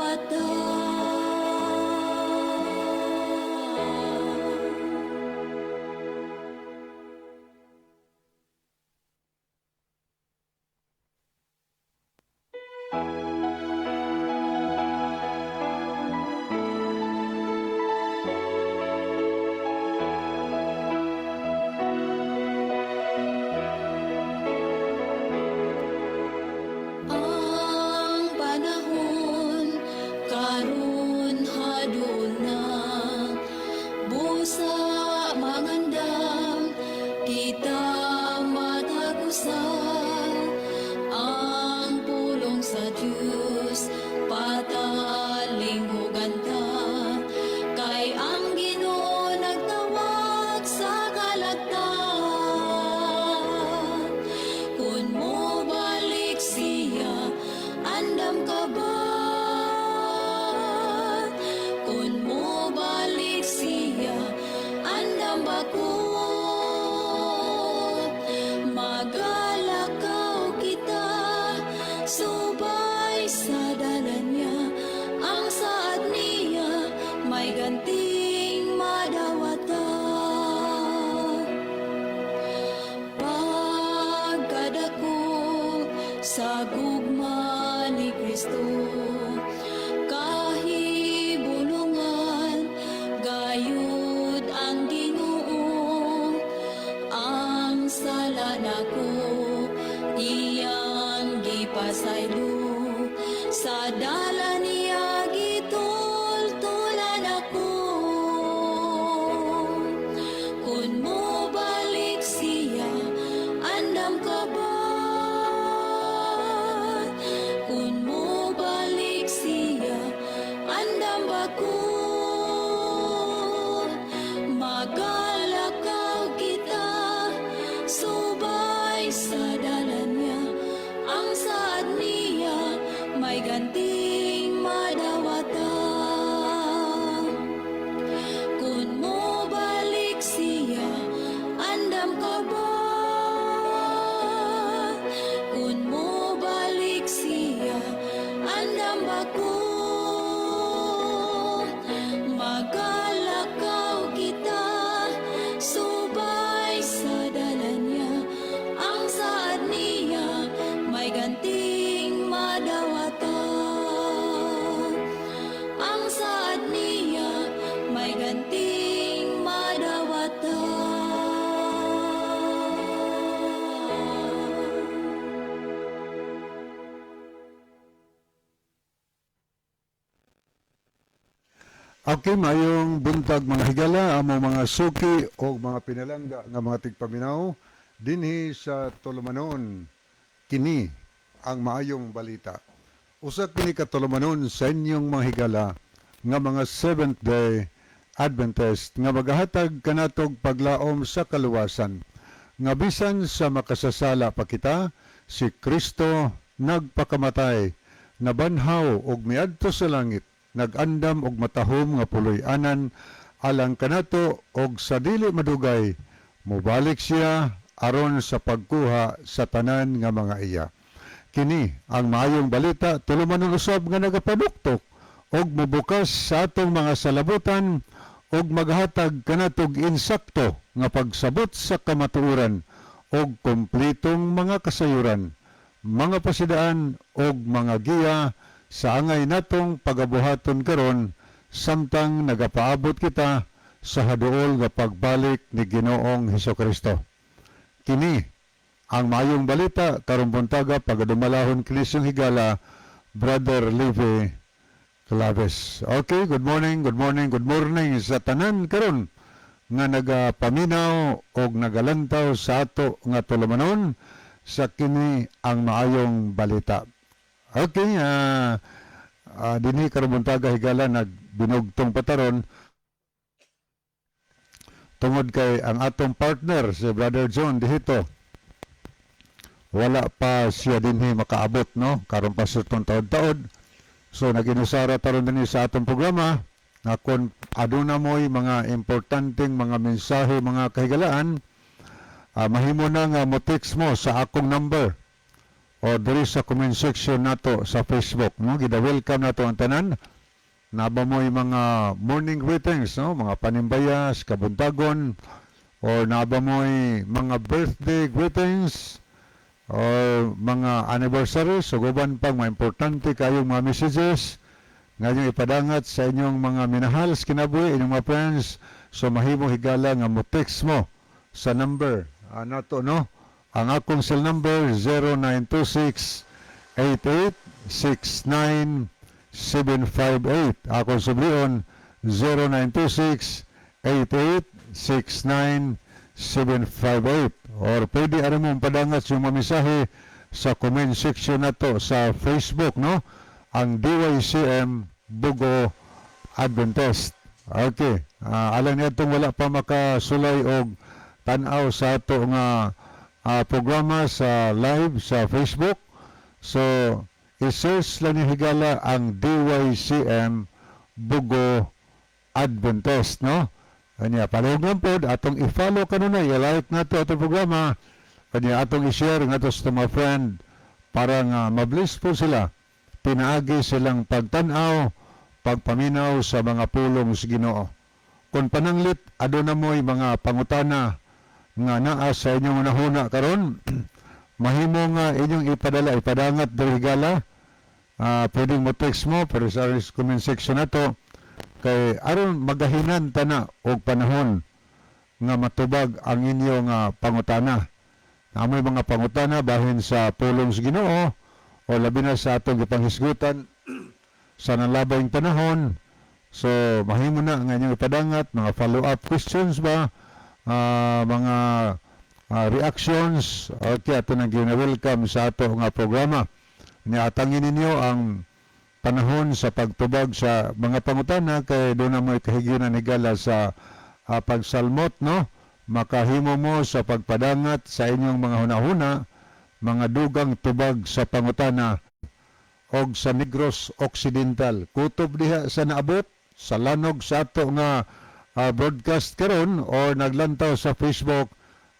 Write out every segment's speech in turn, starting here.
Madawata. Ang panahon karon hadol na, busa mangandam kita matagusa. Ang pulong sa Dios patalinghugan ta, kay ang Ginoo nagtawag sa kalagtan. Kun mo balik siya, andam ka ba? Kun mo balik siya, andam ba ko? Magalakaw kita, subay sa dalan niya, ang saad niya, may ganting madawata. Pagkadako sa gugma ni Kristo, kahibulungan gayud ang Ginoo, ang sala nako iyang gipasaylo, sa dala niya gitultulan ako. Kun mo balik siya, andam ka ba? Kun mo balik siya, andam ba ko? Magalakaw kita, subay sa dalan niya, ang saad niya, may ganting madawata. Kun mo balik siya, andam ka ba? Kun mo balik siya, andam ba ko? Magalakaw kita, subay sa dalan niya, ang saad niya, may ganting madawata. Ang saad niya, may ganting madawata. Okay, mayong buntag mga higala, among mga suki o mga pinalangga nga mga tigpaminaw dinhi sa Tulumanon. Kini ang maayong balita. Usa kini ka tulumanon sa inyong mga higala nga mga Seventh Day Adventist nga magahatag kanatog paglaom sa kaluwasan. Nga bisan sa makasasala pa kita, si Kristo nagpakamatay, nabanhaw og miadto sa langit, nag-andam og matahom nga puloy-anan alang kanato, og sa dili madugay mobalik siya aron sa pagkuha sa tanan nga mga iya. Kini ang maayong balita, tulumanon usab nga nagapanuktok og mobukas sa atong mga salabutan og maghatag kanatog insakto nga pagsabot sa kamatuoran og kompletong mga kasayuran, mga pasidaan og mga giya sa angay natong pagabuhaton karon samtang nagapaabot kita sa haduol nga pagbalik ni Ginoong Hesukristo. Kini ang maayong balita karong buntaga, pagadumalahon kini sa higala, Brother Levi Claves. Okay, good morning, good morning, good morning sa tanan karon nga nagapaminaw og nagalantaw sa ato nga tulumanon sa kini ang maayong balita. Okay, dinhi karong buntaga, higala, nagbinugtong pataron tungod kay ang atong partner si Brother John dihito wala pa siya dinhi makaabot, no, karon pa sa taod-taod. So naginusara taron dinhi sa atong programa nga kon aduna mo'y mga importanteng mga mensahe, mga kahigalaan, mahimo na nga mo text mo sa akong number. O diri sa comment section nato sa Facebook, no? Gida-welcome nato ang tanan. Naa ba mo'y mga morning greetings, no? Mga panimbayas, kabuntagon, or naa ba mo'y mga birthday greetings, or mga anniversaries, o uban pang mga importante kayong mga messages nga inyong ipadangat sa inyong mga minahal sa kinabuhi, inyong mga friends. So mahimo, higala, nga mo text mo sa number nato, no? Ang akong cell number, 0926 8869 758. Akong sublion, 0926 8869 758. Or pwede ari mo padangat yung mga mensahe sa comment section nato sa Facebook, no? Ang DYCM Bogo Adventist. Okay. Alang niadtong wala pa makasulay og tan-aw sa ato nga programa sa live sa Facebook. So, i-search lang ni higala ang DYCM Bogo Adventist, no? Kanya, palihog lang pod, atong i-follow kanunay, i-like nato atong programa, kanya atong i-share nga sa mga friend para nga mabless po sila. Pinaagi silang pagtanaw, pagpaminaw sa mga pulong sa Ginoo. Kung pananglit, aduna mo'y mga pangutana nga naa sa inyong hunahuna karon, mahimo nga inyong ipadala, ipadangat diri, higala. Pwedeng mo text mo pero sa comment section nato kay aron magahinan ta na og panahon nga matubag ang inyong pangutana. Naa moy mga pangutana bahin sa pulong sa Ginoo o labi na sa atong gipanghisgutan sa nalabayng panahon. So mahimo na nga inyong ipadangat mga follow-up questions ba, mga reactions. Okay, ato nang gina-welcome sa ato nga programa. Niatangin ninyo ang panahon sa pagtubag sa mga pangutana kay duna mo'y kahigayunan, higala, sa pagsalmot, no? Makahimo mo sa pagpadangat sa inyong mga hunahuna, mga dugang tubag sa pangutana. Og sa Negros Occidental, kutob diha sa naabot sa lanog sa ato nga broadcast karon or naglantaw sa Facebook,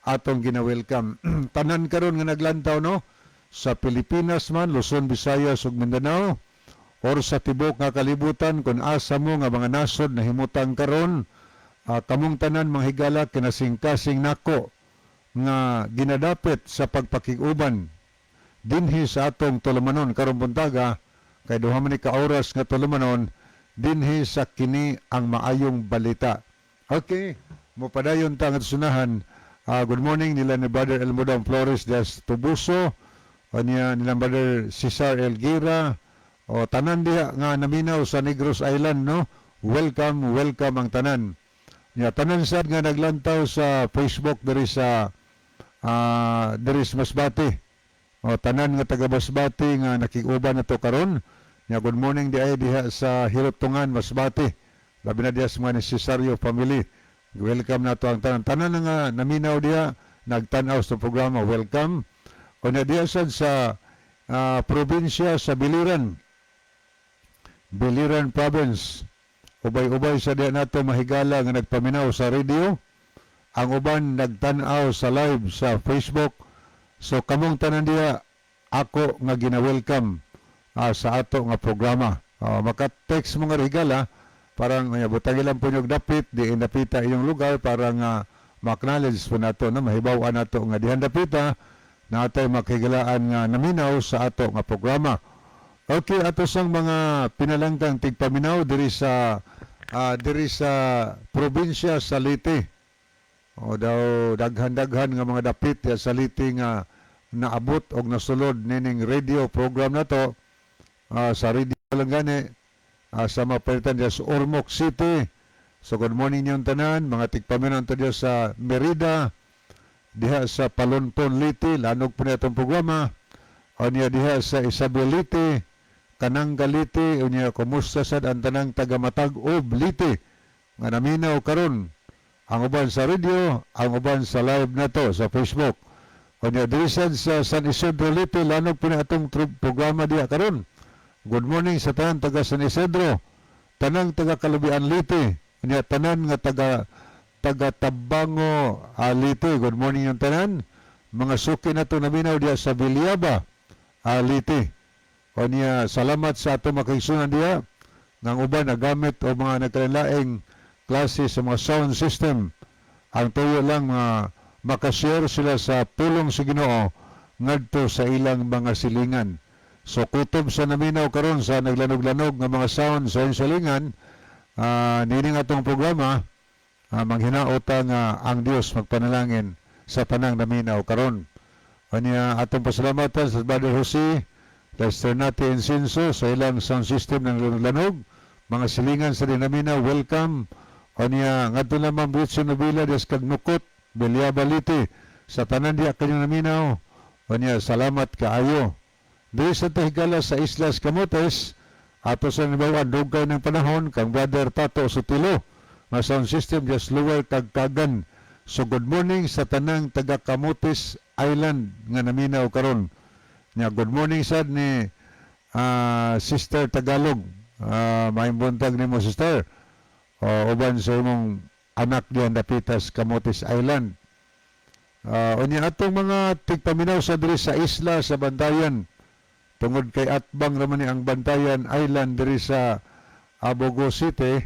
atong gina-welcome tanan karon nga naglantaw, no? Sa Pilipinas man, Luzon, Visayas ug Mindanao, or sa tibok nga kalibutan kung asa mo nga mga nasod na himutang karon, kamong tanan, mga higala, kinasingkasing nako nga ginadapit sa pagpakig-uban dinhi sa atong tulumanon karong buntaga kay duha man ni ka oras nga tulumanon dinhi sa Kini ang Maayong Balita. Okay, mopadayon ta nga sunahan. Good morning nila ni Brother Elmodong Flores des Tubuso, niya nila Brother Cesar Elgira o tanan diha nga naminaw sa Negros Island, no? Welcome, welcome ang tanan. Nya tanan sad nga naglantaw sa Facebook diri sa Masbate. O tanan nga taga Masbate nga nakig-uban nato karon. Nya good morning di ay diha sa Hirotungan, Masbate. Labi na diha sa mga ni Cesario family. Welcome nato ang tanan. Tanan nga naminaw diha, nagtan-aw sa programa, welcome. O na diha sad sa probinsya sa Biliran. Biliran Province. Ubay-ubay sa diha nato mahigala nga nagpaminaw sa radio. Ang uban nagtan-aw sa live sa Facebook. So kamong tanan diha, ako nga gina-welcome sa ato nga programa. Maka-text mo nga higala, parang butangin lang po inyong dapit, di indapita inyong lugar para nga ma-acknowledge po nato, na mahibaw-an nato nga dihan dapita natay makigalaan nga naminaw sa ato nga programa. Okay, ato sang mga pinalanggang tigpaminaw diri sa probinsya sa Leyte. O daw daghan-daghan nga mga dapit ya sa Leyte nga naabot og nasulod nining radio program nato sa radio lang gani sa mga palitan diya sa Ormoc City. So good morning ninyong tanan, mga tigpaminaw diya sa Merida, diha sa Palonpon, Leyte, lanog po na itong programa. O niya diha sa Isabel, Leyte, Kananga, Leyte, unya kumusta sad ang tanang taga Matag-ob, Leyte nga naminaw karon. Ang uban sa radio, ang uban sa live nato sa Facebook. Unya diri sad sa San Isidro, Leyte, lanog po na atong programa diha karon. Good morning sa tanan taga San Isidro, tanang taga Kalubian, Leyte, unya tanan nga taga taga Tabango, Leyte. Good morning yung tanan. Mga suki nato naminaw diha sa Villaba. Leyte. O niya, salamat sa ato makaigsunan diha ng uban nagamit o mga nagkalaing klase sa mga sound system. Ang tuyo lang mga makashare sila sa pulong sa Ginoo ngadto sa ilang mga silingan. So kutob sa naminaw karon sa naglanog-lanog nga mga sound sa inyong silingan, nining atong programa, manghinaota nga ang Dios magpanalangin sa tanang naminaw karon. Kanya atong pasalamatan sa Brother Jose, Lester Nati Insinso sa ilang sound system ng lanog, mga silingan sa dinaminaw, welcome. Kanya ngadto naman Britson Nobila des Kagnukot, Beliaba Leyte, sa tanan diya kanyang naminaw. Kanya salamat kaayo. Diri sa Tahigala sa Islas Camotes, ato sa nabawan dugay ng panahon kang Brother Tato Sutilo, nga sound system just lower kagkagan. So good morning sa tanang taga Camotes Island nga naminaw karon. Nya good morning sad ni Sister Tagalog. Maayong buntag nimo, sister. Uban sa imong anak diyan dapitas Camotes Island. Unya atong mga tigpaminaw sa diri sa isla sa Bantayan, tungod kay atbang raman ni ang Bantayan Island diri sa Bogo City,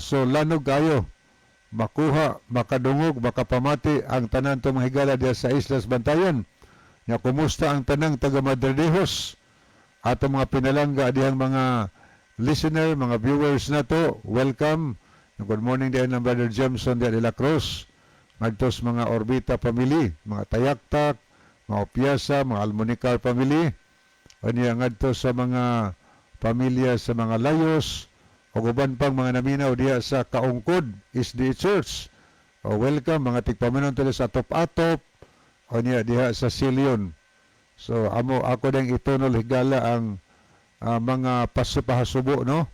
so lanog kayo makuha, makadungog, makapamati ang tanan tong mga higala diya sa Islas Bantayan. Nya kumusta ang tanang taga Madridejos, atong mga pinalangga dihang mga listener, mga viewers nato, welcome. Good morning diyan ng Brother Jameson de la Cruz, ngadto sa mga Orbita family, mga Tayaktak, mga Opiasa, mga Almonicar family, unya ngadto sa mga pamilya sa mga Layos ug uban pang mga naminaw diha sa Kaungkod SDA Church. O welcome mga tigpaminaw tulo sa Atop-Atop unya diha sa Silion. So amo ako dang itunol, higala, ang mga pasupahasubo, no,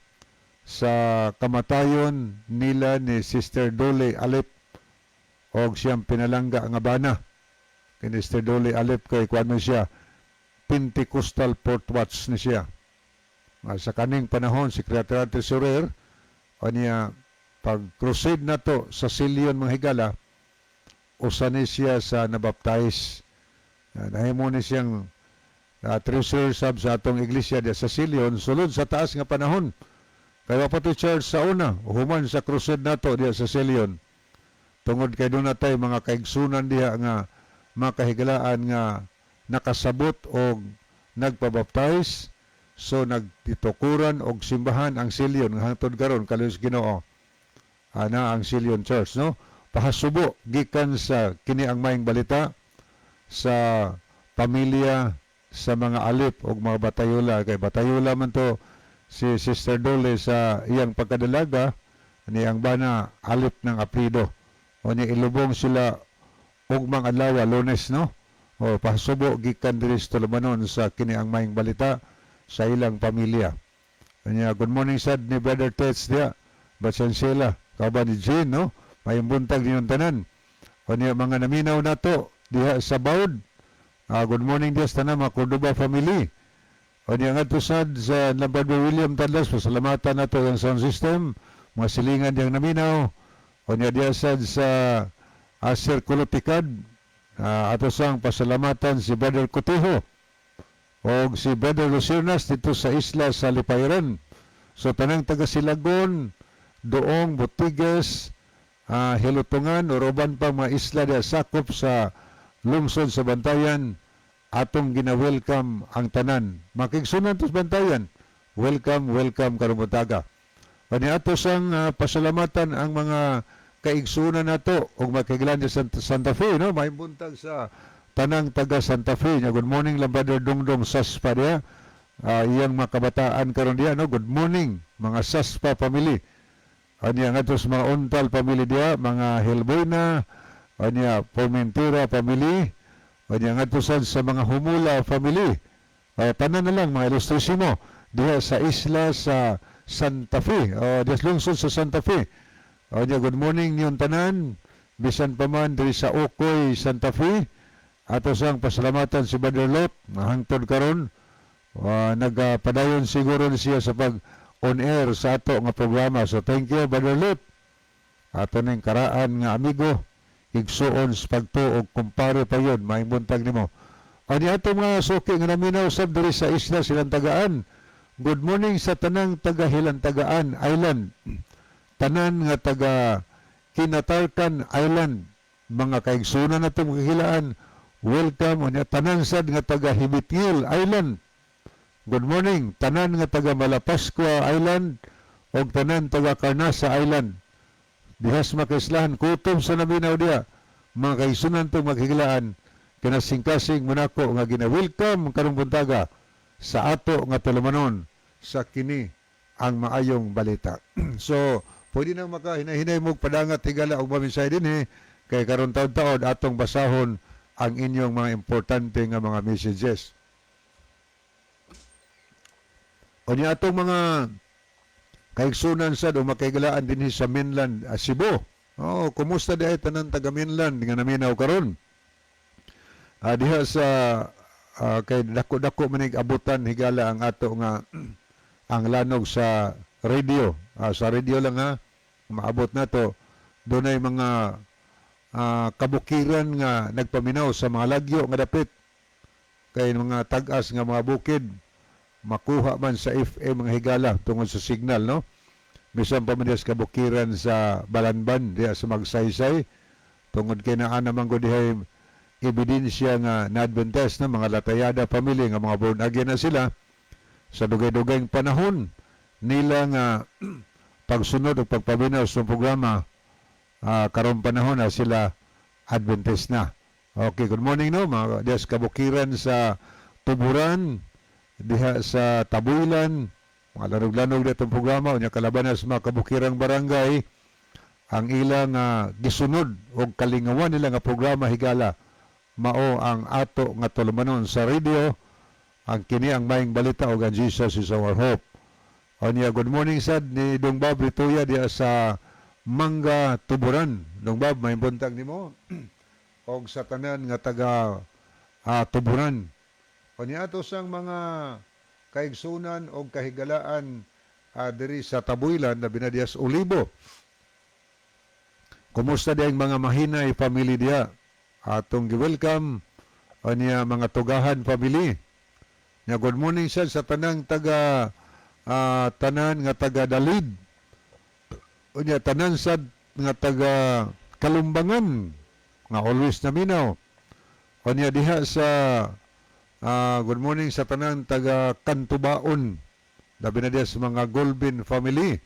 sa kamatayon nila ni Sister Dolly Alip og siyang pinalangga nga bana. Kay Sister Dolly Alip kay kuan man siya, Pentecostal Fourth Watch ni siya. Nga sa kaning panahon secretary treasurer niya. Pag crusade na to sa Silion, mga higala, usa ni siya sa nabaptize. Nahimo ni siyang treasurer sab sa atong iglesia diya sa Silion sulod sa taas nga panahon. Kaya pa to church sa una, human sa crusade nato diya sa Silion. Tungod kay doon natay mga kaigsunan diha nga mga kahigalaan nga nakasabot og nagpabaptize, so nagtitukuran og simbahan ang Silion nga hangtod karon, kaluoy sa Ginoo, ana ang Silion Church, no. Pahasubo gikan sa kini ang maayong balita sa pamilya sa mga Alip og mga Batayula, kay Batayula man to si Sister Dole sa iyang pagkadalaga, ni ang bana Alip ng apelyido. O niya ilubong sila ugmang adlaw, Lunes, no. O pasubo gikan diri sa Tulumanon sa kini ang maayong balita sa ilang pamilya. Kanya good morning sad ni Brother Tets diya Basansela kauban ni Jean, no. Maayong buntag ninyong tanan. O niya mga naminaw nato diha sa Baud. Good morning diya sa tanan mga Cordoba family. O niya ngadto sad sa Brother William Tadlas, pasalamatan nato ang sound system, mga silingan diyang naminaw. O niya diya sad sa Circulo Tikad, ato sang pasalamatan si Brother Cotejo o si Brother Lucernas dito sa isla sa Lipayran. So tanang taga Silagon, Doong, Butiges, Hilutungan, o uban pa mga isla diya sakop sa lungsod sa Bantayan, atong gina-welcome ang tanan. Makigsunan to sa Bantayan. Welcome, welcome karong buntaga. Kani ato sang pasalamatan ang mga kaigsunan nato ug makiglan sa Santa Fe, no. Maayong buntag sa tanang taga Santa Fe. Nya good morning lang Brother Dongdong Saspa diya. Iyang mga kabataan karon diya, no. Good morning mga Saspa family. Anya ngadto sa mga Untal family diya, mga Hilbuena, anya Formentera family, anya ngadto sad sa mga Humula family. Tanan na lang mga ilustrisimo diha sa isla sa Santa Fe, diha sa lungsod sa Santa Fe. Anya good morning niyong tanan bisan pa man diri sa Okoy, Santa Fe. Ato sang pasalamatan si Brother Lot nga hangtod karon nagapadayon siguro ni siya sa pag on air sa ato nga programa. So thank you, Brother Lot. Ato ning karaan nga amigo, igsuon sa pagtuo og kumpare pa yun. Maayong buntag nimo. Ani ato mga suki nga naminaw sab diri sa isla Hilantagaan. Good morning sa tanang taga Hilantagaan Island. Tanan nga taga Kinatarkan Island. Mga kaigsunan nato, mga kahilaan. Welcome unya tanan sad nga taga Hibitngil Island. Good morning tanan nga taga Malapascua Island og tanan taga Carnasa Island. Dihas makaislahan kutob sa naminaw diha. Mga kaigsunan to, maghigilaan, kinasingkasing munako nga gina-welcome karong buntaga sa ato nga tulumanon sa kini ang maayong balita. So, pwede nang makahinahinay mo padangat, higala, og maminsay dinhi kay karon taon-taon atong basahon ang inyong mga importante nga mga messages. Unya atong mga kaigsunan sad o makaigalaan dinhi sa mainland, Cebu. Oh, kumusta diay tanan taga mainland nga naminaw karon? Diha sa kay dako-dako manig abutan, higala, ang ato nga ang lanog sa radio. Sa radio lang ha, maabot na to. Dunay mga kabukiran nga nagpaminaw sa mga lagyo nga dapit kay mga tag-as nga mga bukid, makuha man sa FM, mga higala, tungod sa signal, no? Bisan pa man diha sa kabukiran sa Balanban, diha sa Magsaysay, tungod kay naa naman gud dihay ebidensya nga na Adventist na mga Latayada family nga mga born again na sila sa dugay-dugayng panahon nila nga pagsunod o pagpaminaw sa programa, karong panahon na sila Adventist na. Okay, good morning, no, mga diha sa kabukiran sa Tuburan, diha sa Tabuilan, mga lanog-lanog ditong programa, unya kalabanan sa mga kabukirang barangay, ang ilang gisunod o kalingawan nila nga programa, higala, mao ang ato nga tulumanon sa radio, ang kini ang maayong balita o ang Jesus is Our Hope. Unya, good morning sad ni Dong Bob Rituya diha sa Mangga Tuburan. Dong Bob, may buntag nimo og sa tanan nga taga Tuburan. Unya ato sang mga kaigsunan og kahigalaan diri sa Tabuilan na binadiyas Olibo. Kumusta diyang mga Mahinay family diha? Atong gi-welcome unya mga Tugahan family. Nya good morning sad sa tanang taga tanan nga taga Dalid. Unya tanan sad nga taga Kalumbangan nga always naminaw. Unya diha sa good morning sa tanan taga Kantubaon. Labi na diha sa mga Golbin family.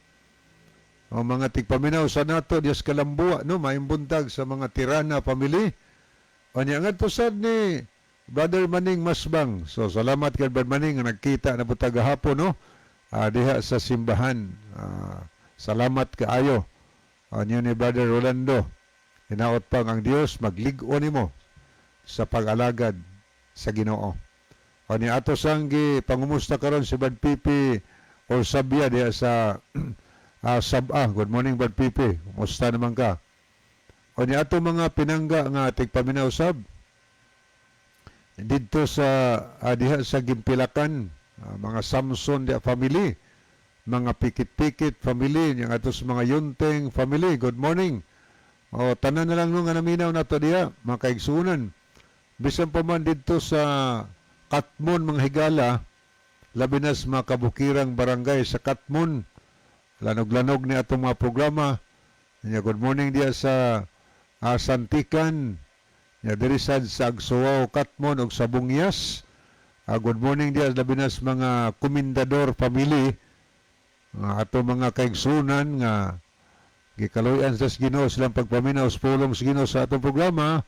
O mga tigpaminaw sa nato diha sa Kalambua, no, maayong buntag sa mga Tirana family. Unya ngadto sad ni Brother Maning Masbang. So salamat kay Brother Maning nga nagkita na buta gahapon, no, diha sa simbahan. Salamat kaayo. Niyo ni Brother Rolando. Hinaot pang ang Dios maglig-on nimo sa pag-alagad sa Ginoo. O ni ato sang gipangumusta karon si Brad Pipi or Sabia diha sa Sab-a. Good morning, Brad Pipi. Kumusta naman ka? O ni ato mga pinangga nga tigpaminaw sab didto sa diha sa Gimpilakan, mga Samson dia family, mga Pikit-Pikit family, yang ato sa mga Yunteng family. Good morning. O tanan na lang no nga naminaw nato diha, mga kaigsunan. Bisan pa man didto sa Katmon, mga higala, labi na sa mga kabukirang barangay sa Katmon, lanog-lanog ni atong mga programa. Nya good morning diha sa Santikan, nya diri sad sa Agsuwaw, Katmon ug sa Bungyas. Good morning diha labi na sa mga Komendador family, nga ato mga kaigsunan nga gikaluy-an sa Ginoo silang pagpaminaw sa pulong sa Ginoo sa atong programa.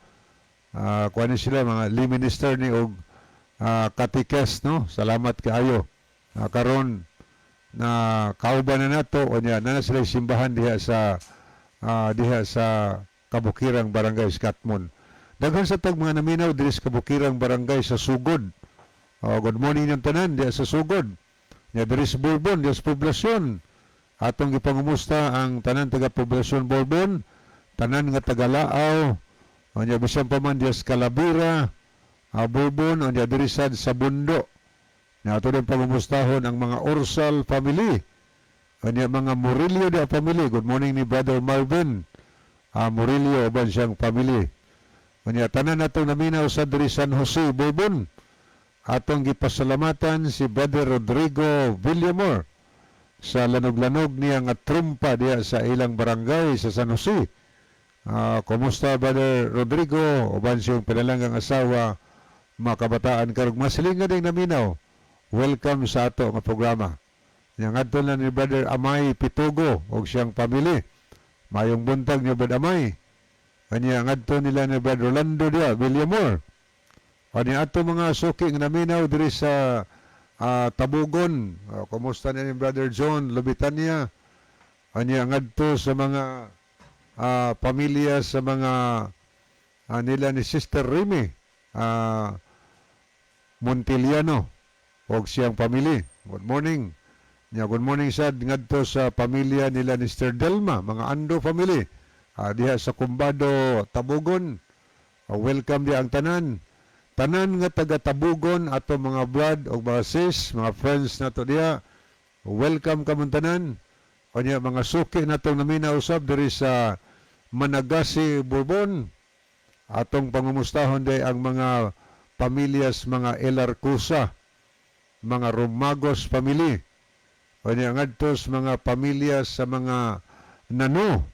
Kuan ni sila mga lay minister ni og katikes, no. Salamat kaayo. Karon na kauban na nato, unya na na sila simbahan diha sa Kabukirang Barangay sa Katmon. Daghan sa tag mga naminaw diri sa Kabukirang Barangay sa Sugod. Oh, good morning ng tanan diha sa Sugod. Nya diri sa Bourbon, diha sa poblasyon. Atong gipangumusta ang tanan taga poblasyon Bourbon, tanan nga taga Laaw, unya bisan pa man diha sa Calabira, Bourbon, unya diri sad sa Bundo. Nya ato din pangumustahon ang mga Orsal family. Unya mga Murillo dia family. Good morning ni Brother Marvin Murillo uban siyang family. Unya tanan nato naminaw sa diri San Jose, Bourbon. Atong gipasalamatan si Brother Rodrigo Villamor sa lanog-lanog niya nga trumpa diya sa ilang barangay sa San Jose. Kumusta, Brother Rodrigo, uban siyang pinalanggang asawa, mga kabataan karog masilingan ding naminaw. Welcome sa ato nga programa. Nya ngadto na ni Brother Amay Pitugo og siyang family. Mayong buntag niyo, Brother Amay. Kanya ngadto nila ni Brother Rolando diya, Villamor. Kanya ato mga suki nga naminaw diri sa Tabugon. Kumusta ni Brother John Lubitania? Kanya ngadto sa mga pamilya sa mga nila ni Sister Remy Montiliano og siyang family. Good morning. Nya good morning sad ngadto sa pamilya nila ni Sister Delma, mga Ando family. Diha sa Kumbado, Tabugon. Welcome di ang tanan. Tanan nga taga Tabugon, ato mga blood og mga sis, mga friends nato diha. Welcome kamong tanan. Kanya mga suki natong naminaw usab diri sa Managasi, Bourbon. Atong pangumustahon day ang mga pamilyas mga Elarcusa, mga Romagos family. Kanya ngadto sa mga pamilya sa mga Nano.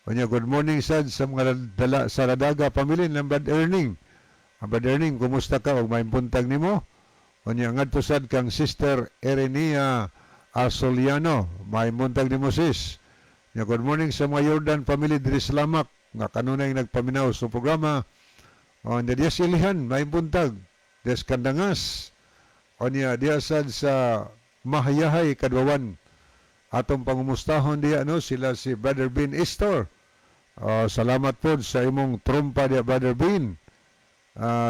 Kanya good morning sad sa mga dala sa Radaga family ng Brad Erning. Ang Brad Erning, kumusta ka og maayong buntag nimo? Kanya ngadto sad kang Sister Erenia Asoliano. Maayong buntag nimo, sis. Nya good morning sa mga Jordan family diri sa Lamak nga kanunay nagpaminaw sa programa. O diya Ilihan, maayong buntag. Des Kandangas. O niya diya sad sa Mahayahay, Kadwawan. Atong pangumustahon diya, no, sila si Brother Bin Istor. Salamat po sa imong trumpa diya, Brother Bin.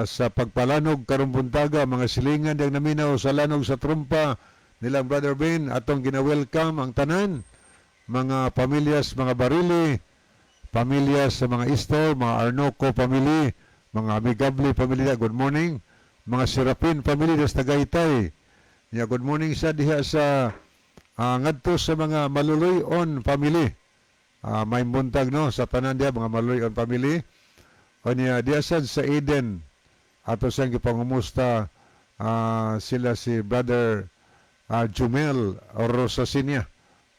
Sa pagpalanog karong buntaga, mga silingan diyang naminaw sa lanog sa trumpa nilang Brother Bin, atong gina-welcome ang tanan mga pamilyas mga Barili, pamilya sa mga Istor, mga Arnoco family, mga Amigable family, good morning. Mga Serapin family sa Tagaytay. Ya, good morning sa diha sa ngadto sa mga Maluloy-on family. May buntag, no, sa tanan diha mga Maluloy-on family. O niya diha sad sa Eden ato siyang gipangumusta sila si Brother Jumel Rosasinia.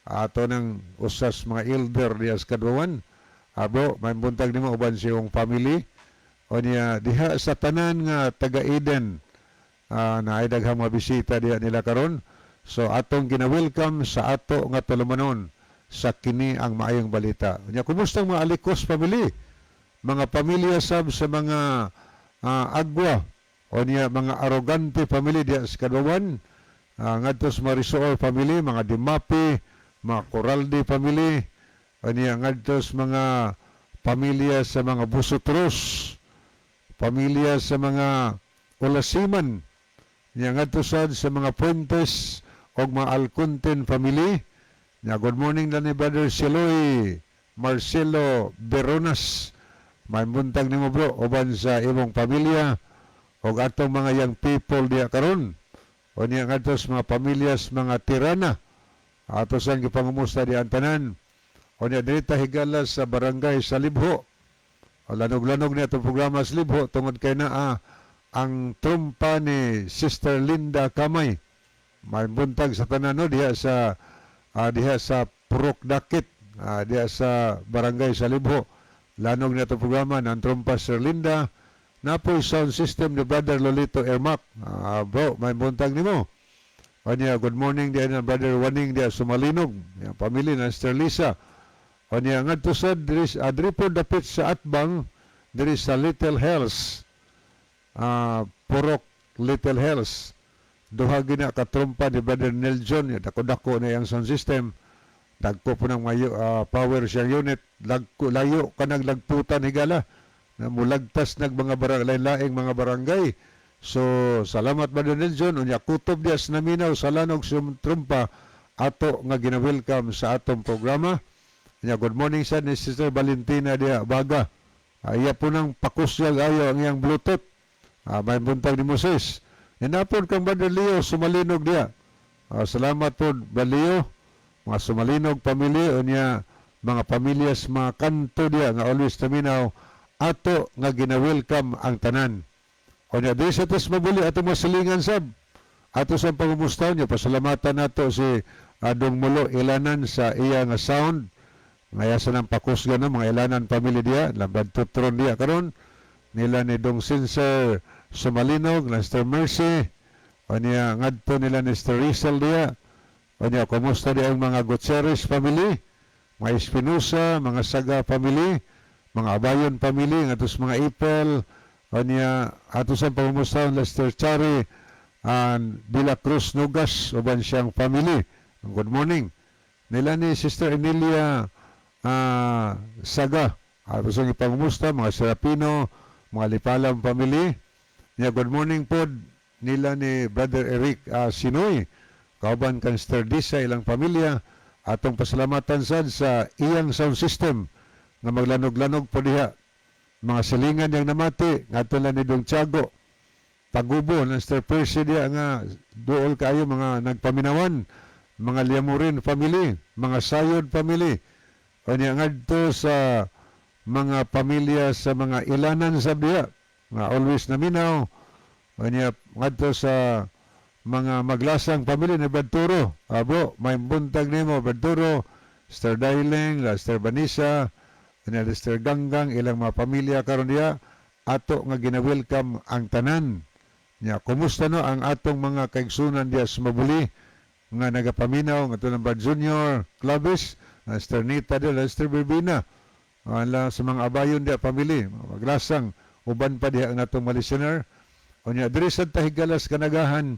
Ato ng usas mga elder diha sa Kadwawan. Abo, may buntag nimo uban siyong family. O niya diha sa tanan nga taga Eden na ay daghang mga bisita diha nila karon. So atong gina-welcome sa ato nga tulumanon sa Kini ang Maayong Balita. Nya kumusta ang mga Alikos family? Mga pamilya sab sa mga Agwa o niya mga Arrogante family diha sa Kadwawan. Ngadto sa Marisoor family, mga Dimapi, mga Coraldi family, o niya ngadto sa mga pamilya sa mga Busutros, pamilya sa mga Ulasiman, niya ngadto sad sa mga Fuentes og mga Alconten family. Nya good morning lang ni Brother Siloy Marcelo Veronas. May buntag nimo, bro, uban sa imong pamilya og atong mga young people diha karon. O niya ngadto sa mga pamilyas mga Tirana. Ato sang gipangumusta diha ang tanan. O niya diri ta higala sa barangay sa Libho. O lanog-lanog niya itong programa sa Libho tungod kay naa ang trumpa ni Sister Linda Kamay. May buntag sa tanan, no, diha sa Purok Dakit, diha sa barangay sa Libho. Lanog na itong programa ng trumpa Sir Linda. Napoy sound system ni Brother Lolito Ermac. Bro, may buntag nimo. Kanya, good morning diha na Brother Waning diha Sumalinog. Yang pamilya na Sister Lisa. Kanya, ngadto sa diri po dapit sa Atbang, diri sa Little Hells. Purok Little Hells. Duha gina katrumpa ni Brother Neljon, dako-dako na yang sound system. Dagko po ng mayo, power siya unit. Lagko, layo kanang lagputan higala. Na mulagtas nag mga barang, lain-laing mga barangay. So, salamat, Brother Neljon. Unya kutob diya sa naminaw sa lanog trumpa ato nga gina-welcome sa atong programa. Unya good morning sa ni Sister Valentina diya Baga. Iya po nang pakusyag ayo ang iyang Bluetooth. May buntag ni Moses. Inapon kang Brother Leo Sumalinog diya. Salamat po, Brother Leo. Mga Sumalinog pamilya, unya mga pamilyas mga kanto diya nga always naminaw. Ato nga gina-welcome ang tanan. O nya diri sa tas mabuli ato masilingan sab. Ato sa pangumusta niya, pasalamatan nato si Adong Mulo Ilanan sa iya nga sound. Ngaya sa nang pakusgan no, mga Ilanan family diya, labad tutron diya karon nila ni Dong Sinser Sumalinog, Lester Mercy, o niya ngadto nila ni Sir Rizal diya, o niya kumusta diya ang mga Gutierrez family, mga Espinosa, mga Saga family, mga Abayon family, ngadto sa mga Ipel, o niya ato sa pangumusta Lester Chari and De La Cruz Nugas uban siyang family. Good morning. Nila ni Sister Emilia Saga. Ato sa ipangumusta mga Serapino, mga Lipalam family. Niya good morning pod nila ni Brother Eric Sinoy. Kauban kan Sister Disa ilang pamilya. Atong pasalamatan sad sa iyang sound system nga maglanog-lanog po diha. Mga silingan yang namati ngadto lang ni Dong Tiago. Pagubo ng Sister Percy diha nga duol kayo mga nagpaminawan, mga Liamurin family, mga Sayod family. O niya ngadto sa mga pamilya sa mga Ilanan sa diha nga always naminaw. O niya ngadto sa mga Maglasang family ni Brad Turo. Abo, may buntag nimo Brad Turo, Sister Dailing, Sister Vanessa, niya Sister Ganggang, ilang mga pamilya karon diha ato nga gina-welcome ang tanan. Nya, kumusta no ang atong mga kaigsunan diha sa Mabuli nga nagapaminaw nga ng Brad Junior Clavis, Sister Nita diha, Sister Berbina. Ala sa mga Abayon diha family, mga Maglasang, uban pa diha ang atong mga listener. Unya diri sa Tahigalas Kanagahan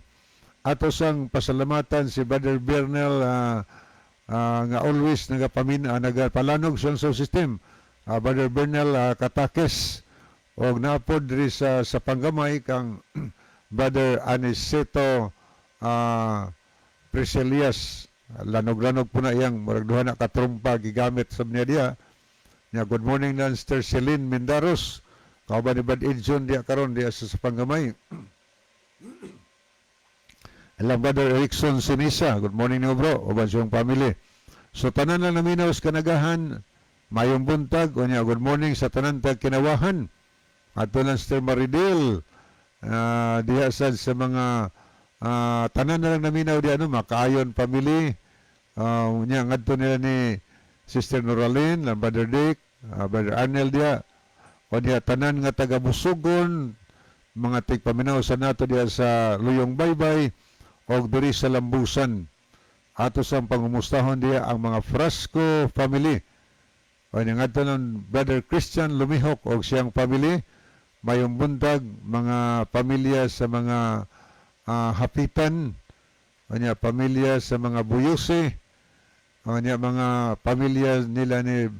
ato sang pasalamatan si Brother Bernal nga always nagapalanog sa sound system. Brother Bernal Katakes og napod diri sa Panggamay kang Brother Aniceto Priscilias. Lanog-lanog po na iyang murag duha na katrumpa gigamit sa niya diha. Nya good morning lang Sister Celine Mendaros. Kauban ni Brad Edson diha karon diha sa Panggamay. Ilang Brother Erickson Sinisa, good morning niyo bro, uban siyang family. So tanan lang naminaw sa Kanagahan, mayong buntag, unya good morning sa tanan tag Kinawahan. Ato lang Sister Maridel, diha sad sa mga tanan na lang naminaw diha no, Makaayon family, unya ngadto nila ni Sister Noralyn, lang Brother Dick, Brother Arnel diha, unya tanan nga taga Busugon, mga tigpaminaw sa nato diha sa Luyong Baybay, og diri sa Lambusan. Ato sang pangumustahon diha ang mga Frasco family. O ngadto ng Brother Christian Lumihok og siyang family, mayong buntag mga pamilya sa mga Hapitan, unya pamilya sa mga Buyose, unya mga pamilya nila ni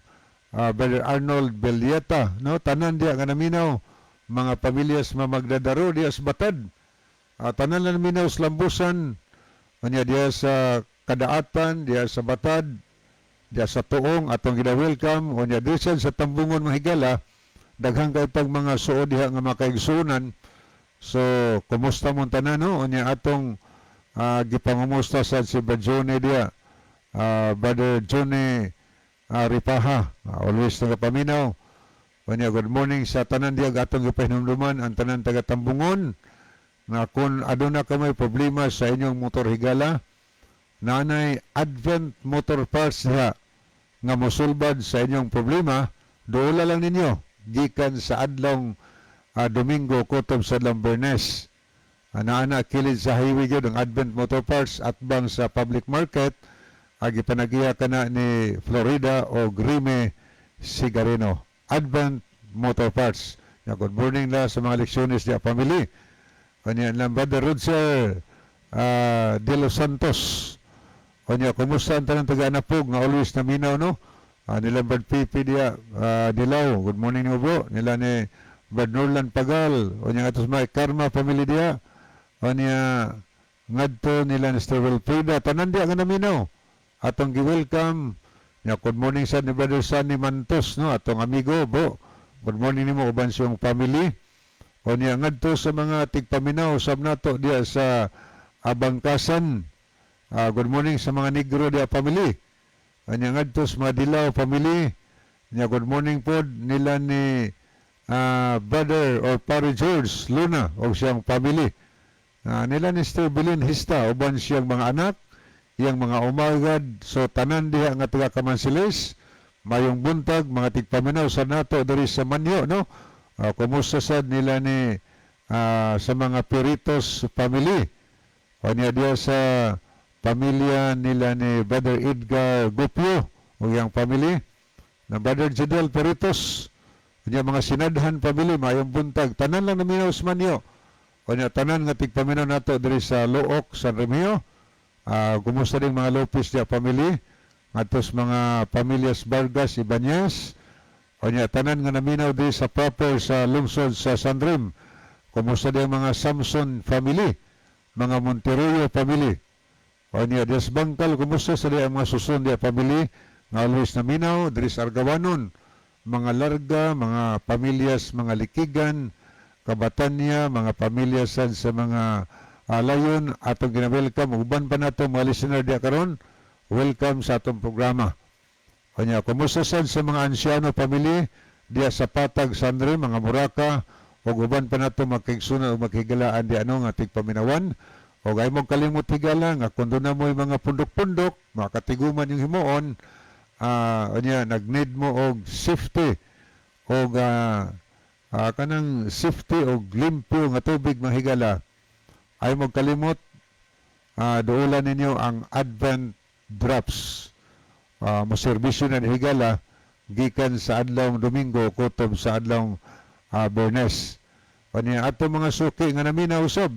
Brother Arnold Belieta, no? Tanan diha nga naminaw, mga pamilya sa mga Magdadaro diha sa Batad. Tanan lang naminaw sa Lambusan, unya diha sa Kadaatan, diha sa Batad, diha sa Tuong, atong gina-welcome, unya diri sa Tambungon mga higala, daghan kay tag mga suod diha nga makaigsunan. So, kumusta mong tanan no? Unya atong gipangumusta sa si Brother Johnny diha. Brother Johnny Ripaha, always nagapaminaw. Unya good morning sa tanan diha atong gipahinumduman ang tanan taga Tambungon nga kung aduna ka may problema sa inyong motor higala, nanay Advent Motor Parts diha nga mosulbad sa inyong problema, duola lang ninyo gikan sa adlong Domingo kutob sa adlong Bernes. Ana-ana kilid sa highway gyud ang Advent Motor Parts atbang sa public market agi panagiya kana ni Florida o Grime Sigarino. Advent Motor Parts. Ya, good morning na sa mga leksyonis diya family. Kanya lang Brother Roger De Los Santos. Kanya, kumusta ang tanang taga-Anapog nga always naminaw, no? Nila Brad Pipi diya, Dilaw, good morning niyo bro. Nila ni Brad Norlan Pagal, o niya atos mga Karma family diya. O niya, ngadto nila ni Sir Wilfrida, tanan diya nga naminaw. Atong gi-welcome. Nya, good morning sa ni Brother Sunny Mantos, no? Atong amigo, bro. Good morning nimo uban siyang family. O niya ngadto sa mga tigpaminaw sab nato diya sa Abangkasan. Good morning sa mga Negro diya family. Anya ngadto sa mga Dilaw family. Nya good morning pod nila ni Brother or Pare George Luna o siyang family. Nila ni Sister Bilin Hista uban siyang mga anak, iyang mga umagad, so tanan diha nga taga Kamansilis, mayong buntag mga tigpaminaw sa nato diri sa Manyo, no? Kumusta sad nila ni sa mga Peritos family. O niya diya sa pamilya nila ni Brother Edgar Gupio o iyang family na Brother Jidel Peritos, niya mga Sinadhan family, mayong buntag tanan lang naminaw sa Manyo. O niya tanan nga tigpaminaw nato diri sa Looc, San Remigio. Kumusta din mga Lopez diya family, ngadtos mga pamilyas Vargas Ibanez. O niya tanan nga naminaw diri sa proper sa lungsod sa San Rem. Kumusta din mga Samson family, mga Monteroyo family. O niya Dias Bangkal, kumusta sa diya ang mga Susun diya family nga always naminaw diri sa Argawanon, mga Larga, mga pamilyas, mga Likigan, Kabatanya, mga pamilya sad sa mga Layon, atong gina-welcome uban pa nato mga listener diya karon. Welcome sa atong programa. Kanya, kumusta sad sa mga Ansyano family diya sa Patag Sandre, mga Muraka, ug uban pa nato magkaigsunan ug maghigalaan di ano nga tigpaminawan. Og ay mong kalimot, higala, nga kung doon na mo'y mga pundok-pundok, mga katiguman yung himuon, unya nag-need mo og safety og kanang safety og limpyo nga tubig, mga higala, ay mo kalimot duolan ninyo ang Advent Drops. Moserbisyo na ni, higala, gikan sa adlawng Domingo kutob sa adlawng Bernes. Kanya ato mga suki nga naminaw usab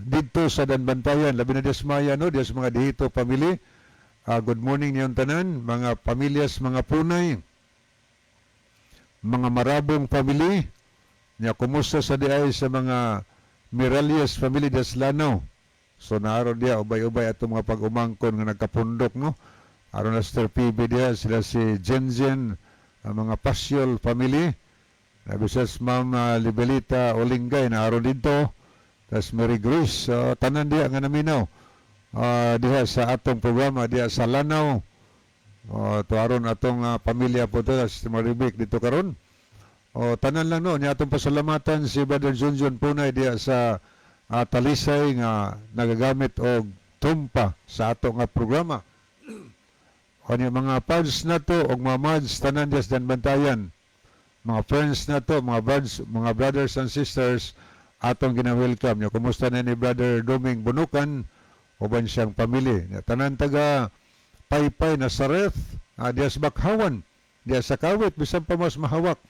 didto sa Danbantayan, labi na dias Maya, no, dias mga Dihito family. Good morning niyong tanan, mga pamilyas, mga Punay, mga Marabong family. Nya kumusta sa diay sa mga Miralles family dias Lanao. So naaro diya ubay-ubay atong mga pag-umangkon nga nagkapundok, no. Aron na Sister PB diya sila si Jenjen, ang mga Pasyol family. Nabisas Ma'am Libelita Olingay na aron dito. Tas Mary Grace, so, tanan diya nga naminaw diha sa atong programa diha sa Lanao. To aron atong pamilya po to si Maribik dito karon. O tanan lang, no, niya atong pasalamatan si Brother Junjun Punay diha sa Talisay nga nagagamit og tumpa sa ato nga programa. O niya mga pads nato og mga mads tanan diha sa Bantayan. Mga friends nato, mga brothers, mga brothers and sisters atong gina-welcome. Nya kumusta na ni Brother Doming Bunukan uban siyang pamilya. Nya tanan taga Paypay Nazareth, diha sa Bakhawan, diha sa Kawit, bisan pa mas mahawak.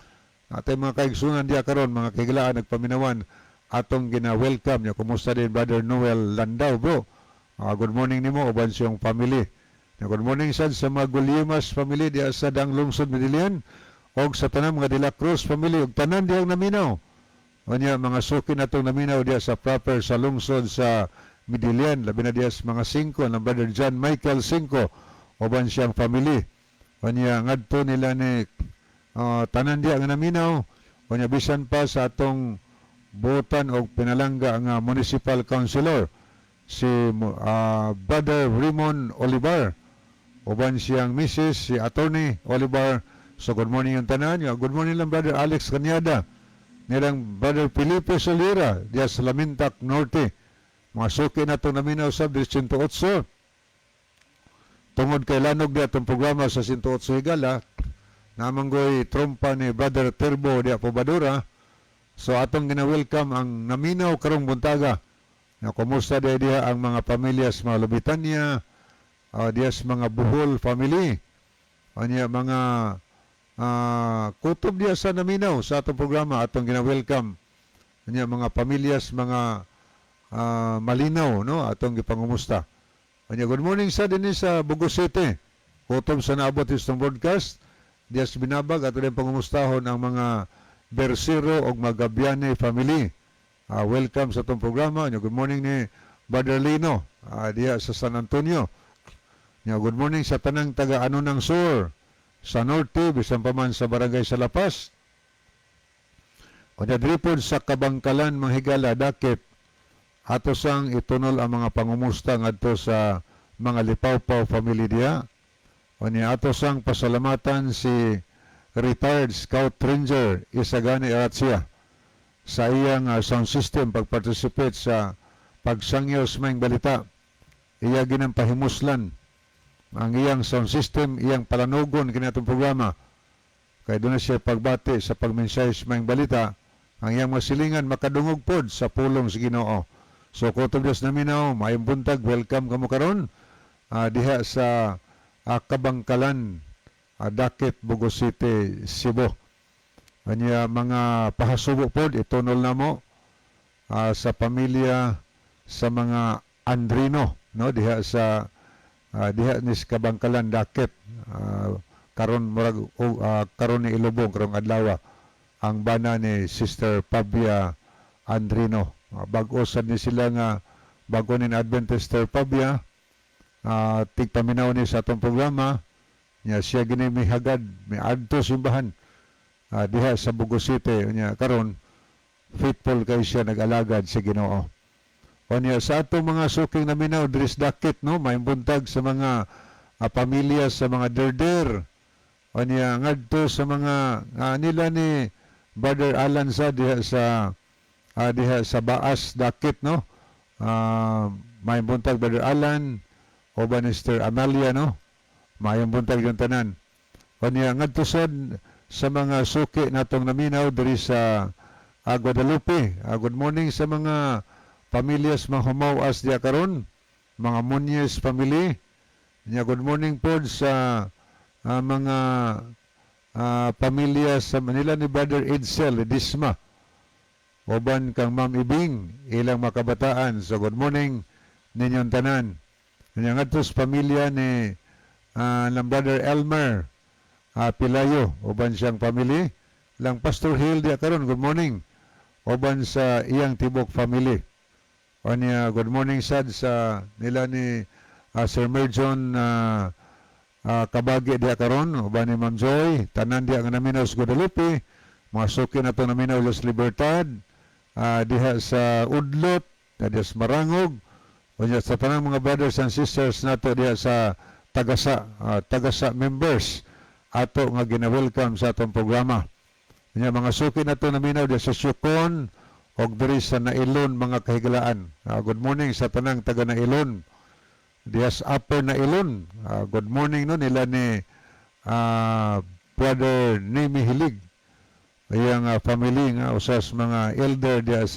Atay mga kaigsunan diha karon, mga kahigalaan nagpaminawan, atong gina-welcome. Nya kumusta din Brother Noel Landau, bro. Good morning nimo uban siyang family. Nya good morning sad sa mga Gulyemas family diha sa Dang Lungsod Medellin og sa tanan mga De La Cruz family ug tanan dihang naminaw. Unya mga suki natong naminaw diha sa proper sa lungsod sa Medellin, labi na diha sa mga Cinco ng Brother John Michael Cinco uban siyang family. Unya ngadto nila ni tanan diha nga naminaw. Unya bisan pa sa atong butan og pinalangga nga municipal councilor si Brother Raymond Olivar uban siyang misis si Attorney Olivar. So good morning yung tanan. Ya, good morning lang Brother Alex Canyada, nilang Brother Felipe Solira diya sa Lamintak Norte. Mga suki na itong naminaw sa 108 tungod kay lanog diya itong programa sa 108, higala, namanggoy trompa ni Brother Turbo diya Pobadura. So atong gina-welcome ang naminaw karong buntaga na kumusta diya diha ang mga pamilya sa mga Lubitanya, diya sa mga Buhol family. Anya mga kutob diya sa naminaw sa atong programa atong gina-welcome. Anya mga pamilyas mga Malinaw, no, atong gipangumusta. Anya good morning sa dinhi sa Bogo City. Kutob sa naabot itong broadcast diya sa Binabag, ato din pangumustahon ang mga Bersero og Magabiane family. Welcome sa atong programa. Anya good morning ni Brother Lino diya sa San Antonio. Nya good morning sa tanang taga Anonang Sur sa Norte, bisan pa man sa Barangay Salapas. Unya diri pod sa Kabangkalan, mga higala, dakit ato sang itunol ang mga pangumusta ngadto sa mga Lipawpaw family diha. Unya ato sang pasalamatan si retired Scout Ranger Isagani Aratsia sa iyang sound system pagparticipate sa pagsangyaw sa maayong balita. Iya ginang pahimuslan ang iyang sound system, iyang palanugon kini atong programa. Kay duna siya pagbati sa pagmensahe sa maayong balita, ang iyang masilingan makadungog pod sa pulong sa Ginoo. So kutob Dios naminaw, maayong buntag, welcome kamo karon diha sa Kabangkalan, Dakit, Bogo City, Cebu. Anya mga pahasubo pod itunol namo sa pamilya sa mga Andrino, no, diha sa diha ni sa Kabangkalan, Dakit, karon murag karon ni ilubong karong adlaw ang bana ni Sister Pabia Andrino. Bag-o sad ni sila nga bago ni Adventist Sister Pabia, tigpaminaw ni sa atong programa nya. Siya gini mihagad miadto simbahan diha sa Bogo City. Nya karon faithful kay siya nag-alagad sa Ginoo. Unya sa atong mga suking naminaw diri sa Dakit, no, maayong buntag sa mga pamilya sa mga Derder. Unya ngadto sa mga nila ni Brother Alan sa diha sa Baas, Dakit, no. Maayong buntag, Brother Alan o ba Mr. Amalia, no. Maayong buntag yung tanan. Unya ngadto sad sa mga suki natong naminaw diri sa Guadalupe. Good morning sa mga pamilyas mga Humawas diya karon, mga Muñez family. Nya good morning pod sa mga pamilya sa Manila ni Brother Edsel Disma uban kang Ma'am Ibing, ilang makabataan. So good morning ninyong tanan. Nya ngadto sa pamilya ni ng Brother Elmer Pilayo uban siyang family, lang Pastor Hill diya karon, good morning uban sa iyang tibok family. Onya good morning sad sa nila ni Sir Merjon Kabagi diya karon uban ni Ma'am Joy, tanan diya nga naminaw sa Guadalupe, mga suki na to naminaw sa Libertad, diha sa Udlot, diha sa Marangog, unya sa tanang mga brothers and sisters nato diha sa Tagasa, Tagasa members ato nga gina-welcome sa atong programa. Unya mga suki nato naminaw diha sa Siocon og diri sa Nailon, mga kahigalaan. Good morning sa tanang taga Nailon. Diha sa Upper Nailon. Good morning, no, nila ni Brother Nemi Hilig. Iyang family nga usas mga elder diha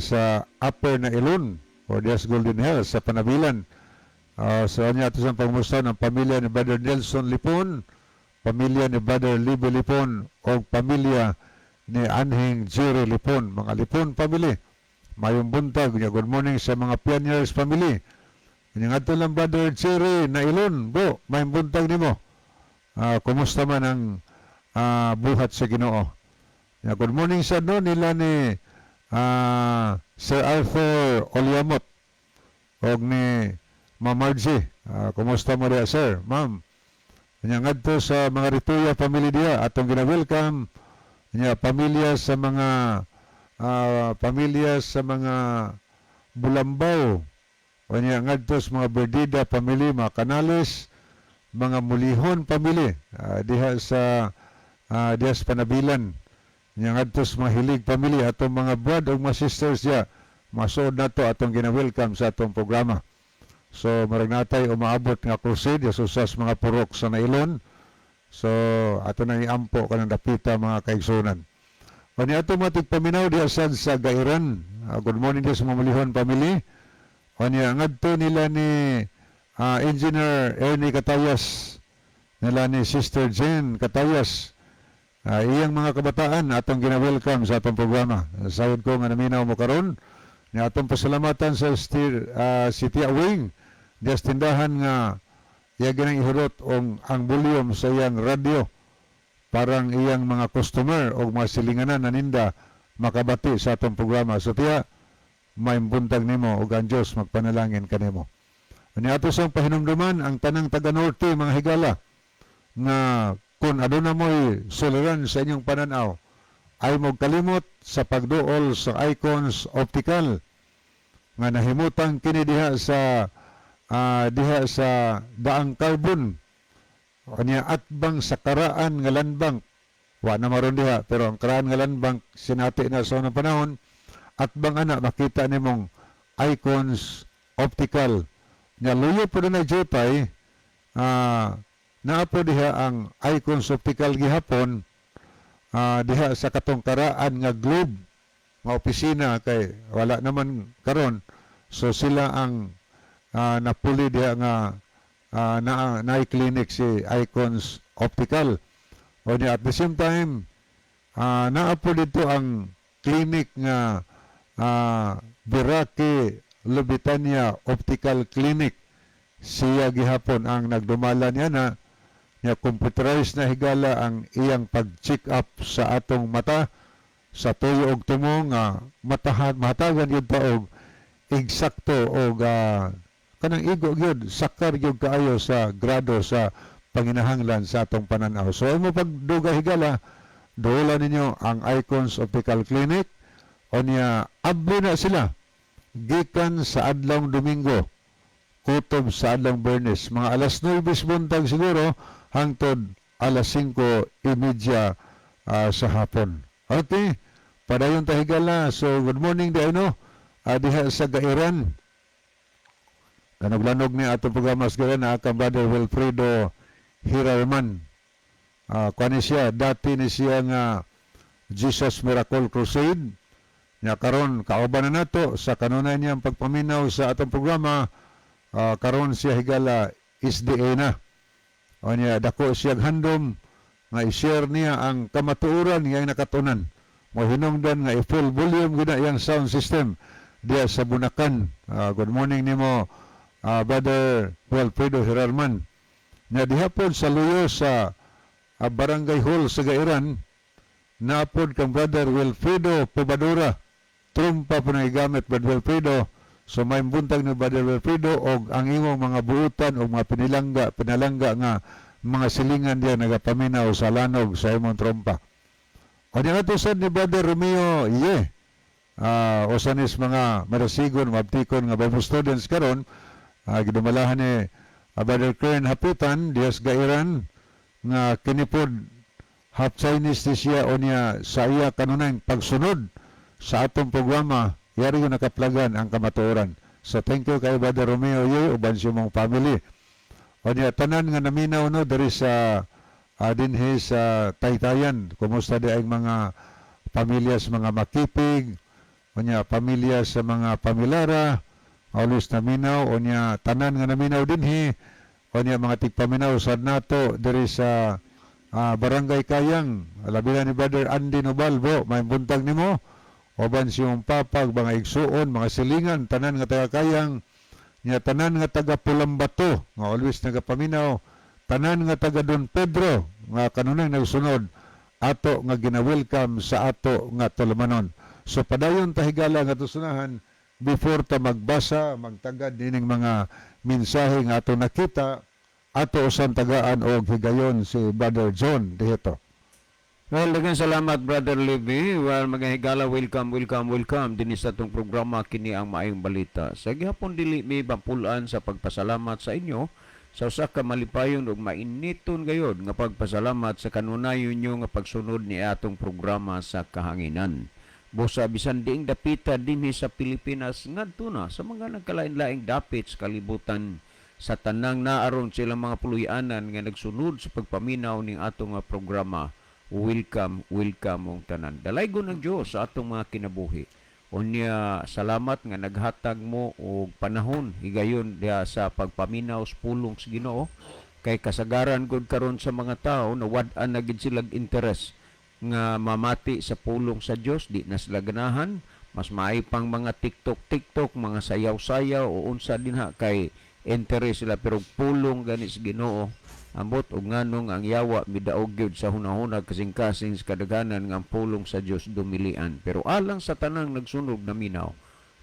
sa Upper Nailon or diha sa Golden Hills sa Panabilan. So niya ato sa pangmusta ng pamilya ni Brother Nelson Lipon, pamilya ni Brother Libe Lipon o pamilya ni Anhing Jerry Lipon, mga Lipon family. Mayong buntag, nya good morning sa mga Pioneers family. Nya ngadto lang Brother Jerry Nailon, bro, mayong buntag nimo. Kumusta man ang buhat sa Ginoo? Nya good morning sa no nila ni Sir Arthur Oliamot og ni Ma'am Margie. Kumusta mo diya, sir? Ma'am. Nya ngadto sa mga Rituya family diya atong gina-welcome. Nya pamilya sa mga Bulambaw. Unya ngadto sa mga Berdida family, mga Canales, mga Mulihon family diha sa Panabilan. Nya ngadto sa mga Hilig family, atong mga brad ug mga sisters diya. Masuod nato atong gina-welcome sa atong programa. So marag natay umaabot nga crusade sa usas mga purok sa Nailon. So ato na iampo kanang dapita, mga kaigsunan. Unya ato mga tigpaminaw diha sad sa Gairan. Good morning diha sa mga Mulihon family. Unya ngadto nila ni Engineer Ernie Katayas, nila ni Sister Jane Katayas. Iyang mga kabataan atong gina-welcome sa atong programa. Sayod ko nga naminaw mo karon. Ni atong pasalamatan sa si Tia Wing diya sa tindahan nga iya ginang ihurot ang volume sa iyang radyo parang iyang mga customer o mga silinganan naninda makabati sa atong programa. So tiya, mayong buntag nimo ug ang Dios magpanalangin kanimo. Ani ato sang pahinumduman ang tanang taga Norte, mga higala, nga kung aduna mo'y suliran sa inyong pananaw ay kalimot sa pagduol sa Icons Optical nga nahimutang kini diha sa Daang Carbon. Kanya atbang sa karaan nga Land Bank, wa na maron diha, pero ang karaan nga Land Bank sinati na sa unang panahon, atbang ana makita nimong Icons Optical. Nya luyo po na jutay, naa po diha ang Icons Optical gihapon, diha sa katong karaan nga Globe nga opisina kay wala naman karon, so sila ang napuli diha nga na clinic si Icons Optical. O niya, at the same time, naa po dito ang clinic nga Biraki Lubitania Optical Clinic. Siya gihapon ang nagdumala niya na niya, computerized na, higala, ang iyang pag-check up sa atong mata sa tuyo og tumo nga matahan mahatagan gyud ta og eksakto og kanang igo gyud, sakar gyud kaayo sa grado sa panginahanglan sa atong pananaw. So mo pagduga, higala, duola ninyo ang Icons Optical Clinic. O niya, abli na sila gikan sa adlawng Domingo kutob sa adlawng Bernes, mga alas 9 buntag siguro hangtod alas 5:30 sa hapon. Okay, padayon ta, higala. So good morning di ano diha sa Gairan. Lanog-lanog ni atong programa sa Gairan na akang Brother Wilfredo Hirarman. Kuan ni siya, dati ni siya nga Jesus Miracle Crusade. Nya karon kauban na nato sa kanunay niyang pagpaminaw sa atong programa. Karon siya, higala, SDA na. O niya, dako siya handom nga i-share niya ang kamatuoran nga iyang nakatunan. Mo hinungdan nga i-full volume gina iyang sound system diya sa Bunakan. Good morning nimo, Brother Wilfredo Herarman. Na diha pod sa luyo sa Barangay Hall sa Gairan, napod kang Brother Wilfredo Pobadura. Trumpa po na gigamit, Brother Wilfredo. So may buntag ni Brother Wilfredo og ang imong mga buutan o mga pinilangga, pinalangga nga mga silingan diya nagapaminaw sa lanog sa imong trumpa. O niya nga sad ni Brother Romeo Ye. Usa nis mga marasigon, mabtikon nga Bible students karon, gidumalahan ni Brother Kern Hapitan dias Gairan nga kinipod half Chinese ni siya. O niya, sa iya kanunay pagsunod sa atong programa, yari yung nakaplagan ang kamatuoran. So thank you kay Brother Romeo Ye uban sa imong family. O niya, tanan nga naminaw no diri sa dinhi sa Taytayan, kumusta di ang mga pamilya sa mga Makipig, o niya pamilya sa mga Pamilara, always naminaw. O niya, tanan nga naminaw dinhi, o niya mga tigpaminaw sa nato diri sa Barangay Kayang, labi na ni Brother Andy Nobal. Bro, may buntag nimo uban siyong papag, mga igsuon, mga silingan, tanan nga taga Kayang. Niya tanan nga taga Pulambato nga always nagapaminaw, tanan nga taga Don Pedro nga kanunay nagsunod ato nga gina-welcome sa ato nga tulumanon. So padayon ta, higala, nga tusunahan before ta magbasa, magtagad nining mga mensahe nga ato nakita, ato usan tagaan og higayon si Brother John dihito. Well, daghang salamat, Brother Levy. Well, mga higala, welcome, welcome, welcome dinhi sa atong programa, kini ang Maayong Balita. Sa gihapon dili mi mapulan sa pagpasalamat sa inyo sa usa ka malipayon ug mainiton gayod nga pagpasalamat sa kanunayon nyo nga pagsunod ni atong programa sa kahanginan. Busa bisan diing dapita dinhi sa Pilipinas ngadto na sa mga nagkalain-laing dapit sa kalibutan, sa tanang naaron silang mga puloy-anan nga nagsunod sa pagpaminaw ning atong nga programa. Welcome, welcome mong tanan. Dalaygon ang Dios sa atong mga kinabuhi. Unya salamat nga naghatag mo og panahon higayon diha sa pagpaminaw sa pulong sa Ginoo kay kasagaran gud karon sa mga tao na wad-an na gid silag interes nga mamati sa pulong sa Dios, di na sila ganahan, mas maay pang mga TikTok TikTok, mga sayaw-sayaw o unsa dinha kay interes sila, pero pulong gani sa Ginoo, ambot og nganong ang yawa midaog gyud sa hunahuna kasing-kasing sa kadaghanan nga ang pulong sa Dios dumilian. Pero alang sa tanang nagsunog na minaw,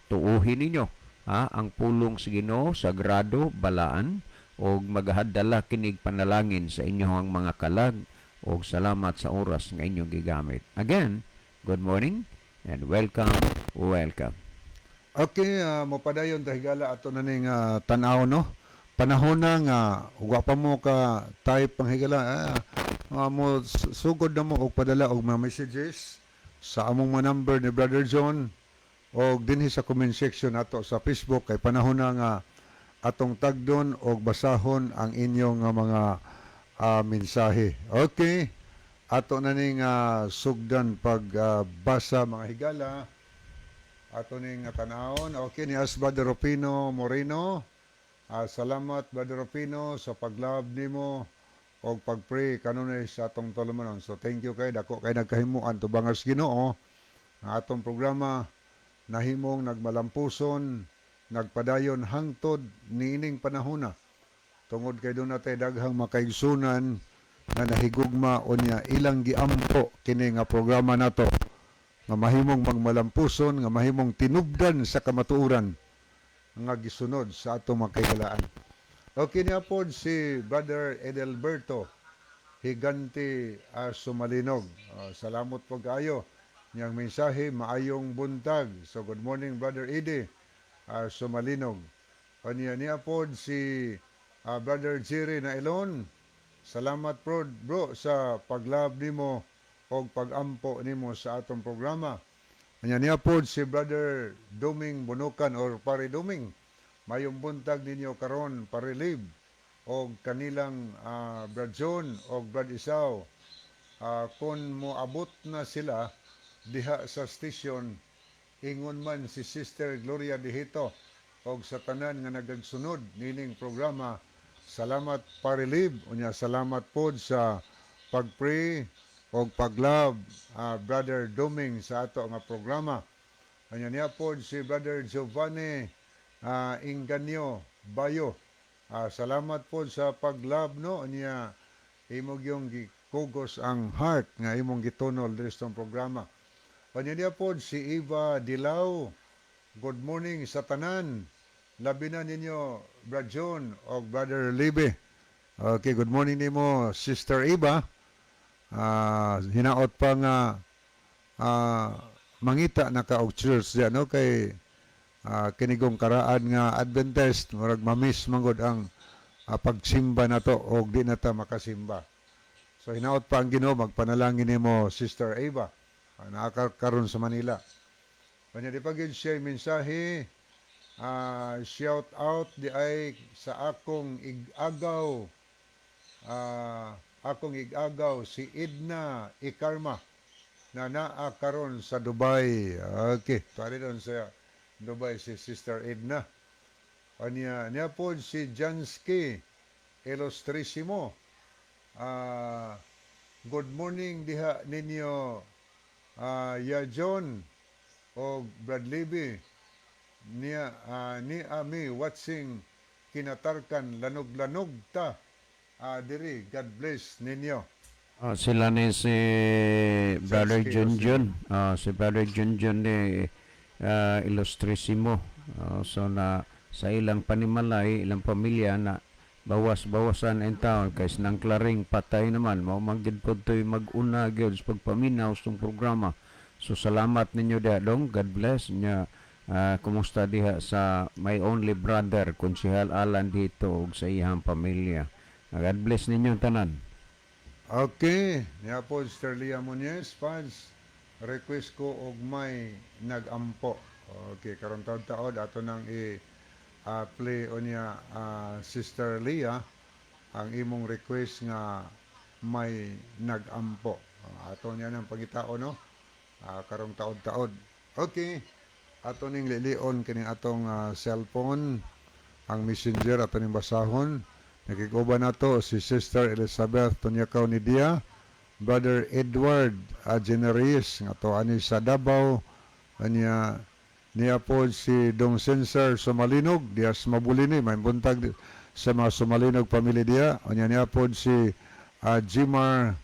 tuuhin ninyo ha, ang pulong sa Ginoo sagrado, balaan og magahadala kinig panalangin sa inyong mga kalag og salamat sa oras nga inyong gigamit. Again, good morning and welcome, welcome. Okay, mopadayon ta, higala, ato na ning tan-aw no. Panahon na nga wa pa mo ka type ang higala, mo sugod na mo og padala og mga messages sa among mga number ni Brother John og dinhi sa comment section nato sa Facebook, kay panahon na nga atong tagdon og basahon ang inyong nga mga mensahe. Okay. Ato na ning sugdan pag basa, mga higala. Ato ning tanawon. Okay ni as Brother Rufino Moreno. Salamat, Brother Rufino, sa paglove nimo og pagpray kanunay sa atong tulumanon. So thank you kay dako kay nagkahimuan tubangas Ginoo ang atong programa nahimong nagmalampuson, nagpadayon hangtod niining panahona, tungod kay duna tay daghang makaigsunan nga nahigugma unya ilang giampo kini nga programa nato nga mahimong magmalampuson, nga mahimong tinubdan sa kamatuoran nga gisunod sa atong mga kahigalaan. Okay niya pod si Brother Edelberto Higanti Sumalinog. Salamat po kaayo. Niyang mensahe, maayong buntag. So good morning, Brother Ede Sumalinog. Unya niya pod si Brother Jerry Nailon. Salamat bro sa paglove nimo og pagampo nimo sa atong programa. Unya niya pod si Brother Duming Bunukan or Pare Duming. Mayong buntag ninyo karon, Pare Lib, og kanilang Brad John og Brad Isaw. Kung moabot na sila diha sa station, ingon man si Sister Gloria Dihito og sa tanan nga nagagsunod nining programa. Salamat, Pare Lib. Unya salamat pod sa pagpray og paglove, Brother Duming, sa ato nga programa. Unya niya pod si Brother Giovanni Inganyo Bayo. Salamat po sa paglove, no, niya imong yung gikugos ang heart nga imong gitunol diri sa programa. Unya niya pod si Eva Dilaw. Good morning sa tanan. Labi na ninyo, Brad John og Brother Libe. Okay, good morning nimo, Sister Eva. Hinaot pa nga mangita na ka og church diyan, no, kay kinigong karaan nga Adventist, murag mamiss manggod ang pagsimba nato og di na ta makasimba. So hinaot pa ang Ginoo magpanalangin nimo, Sister Eva. Naa ka karon sa Manila. Kanya di pa gyud siya mensahe, shout out di ay sa akong igagaw, akong igagaw si Edna Ikarma na naa karon sa Dubai. Okay, tuari doon sa Dubai si Sister Edna. Anya niya po si Jansky Illustrissimo. Good morning diha ninyo, Ya John o Brad Libby, niya ni ami watching kinatarkan, lanog-lanog ta diri. God bless ninyo. Sila ni si Brother Jansky. Junjun. Si Brother Junjun ni Illustrissimo. So na sa ilang panimalay, ilang pamilya na bawas-bawasan in town kay nang klaring patay naman mao man gid pod to'y mag-una gyud sa pagpaminaw sa programa. So salamat ninyo diha dong. God bless nya. Kumusta diha sa my only brother, Konsehal Alan dito, ug sa iyang pamilya. God bless ninyo tanan. Okay, niya po Sister Lia Muñez, fans, request ko og may nagampo. Okay, karon taod-taod ato nang i play unya, Sister Lia, ang imong request nga may nagampo. Ato niya ng pangitao, no? Karong taod-taod. Okay. Ato ning lilion kini atong cellphone, ang Messenger, ato ning basahon. Nakikuban nato si Sister Elizabeth Tunyakaw ni Dia, Brother Edward Generis nga to ani sa Davao, anya niya po si Dong Sensor Sumalinog diya sa Mabulini, may buntag sa mga Sumalinog family diya. Anya niya po si Jimar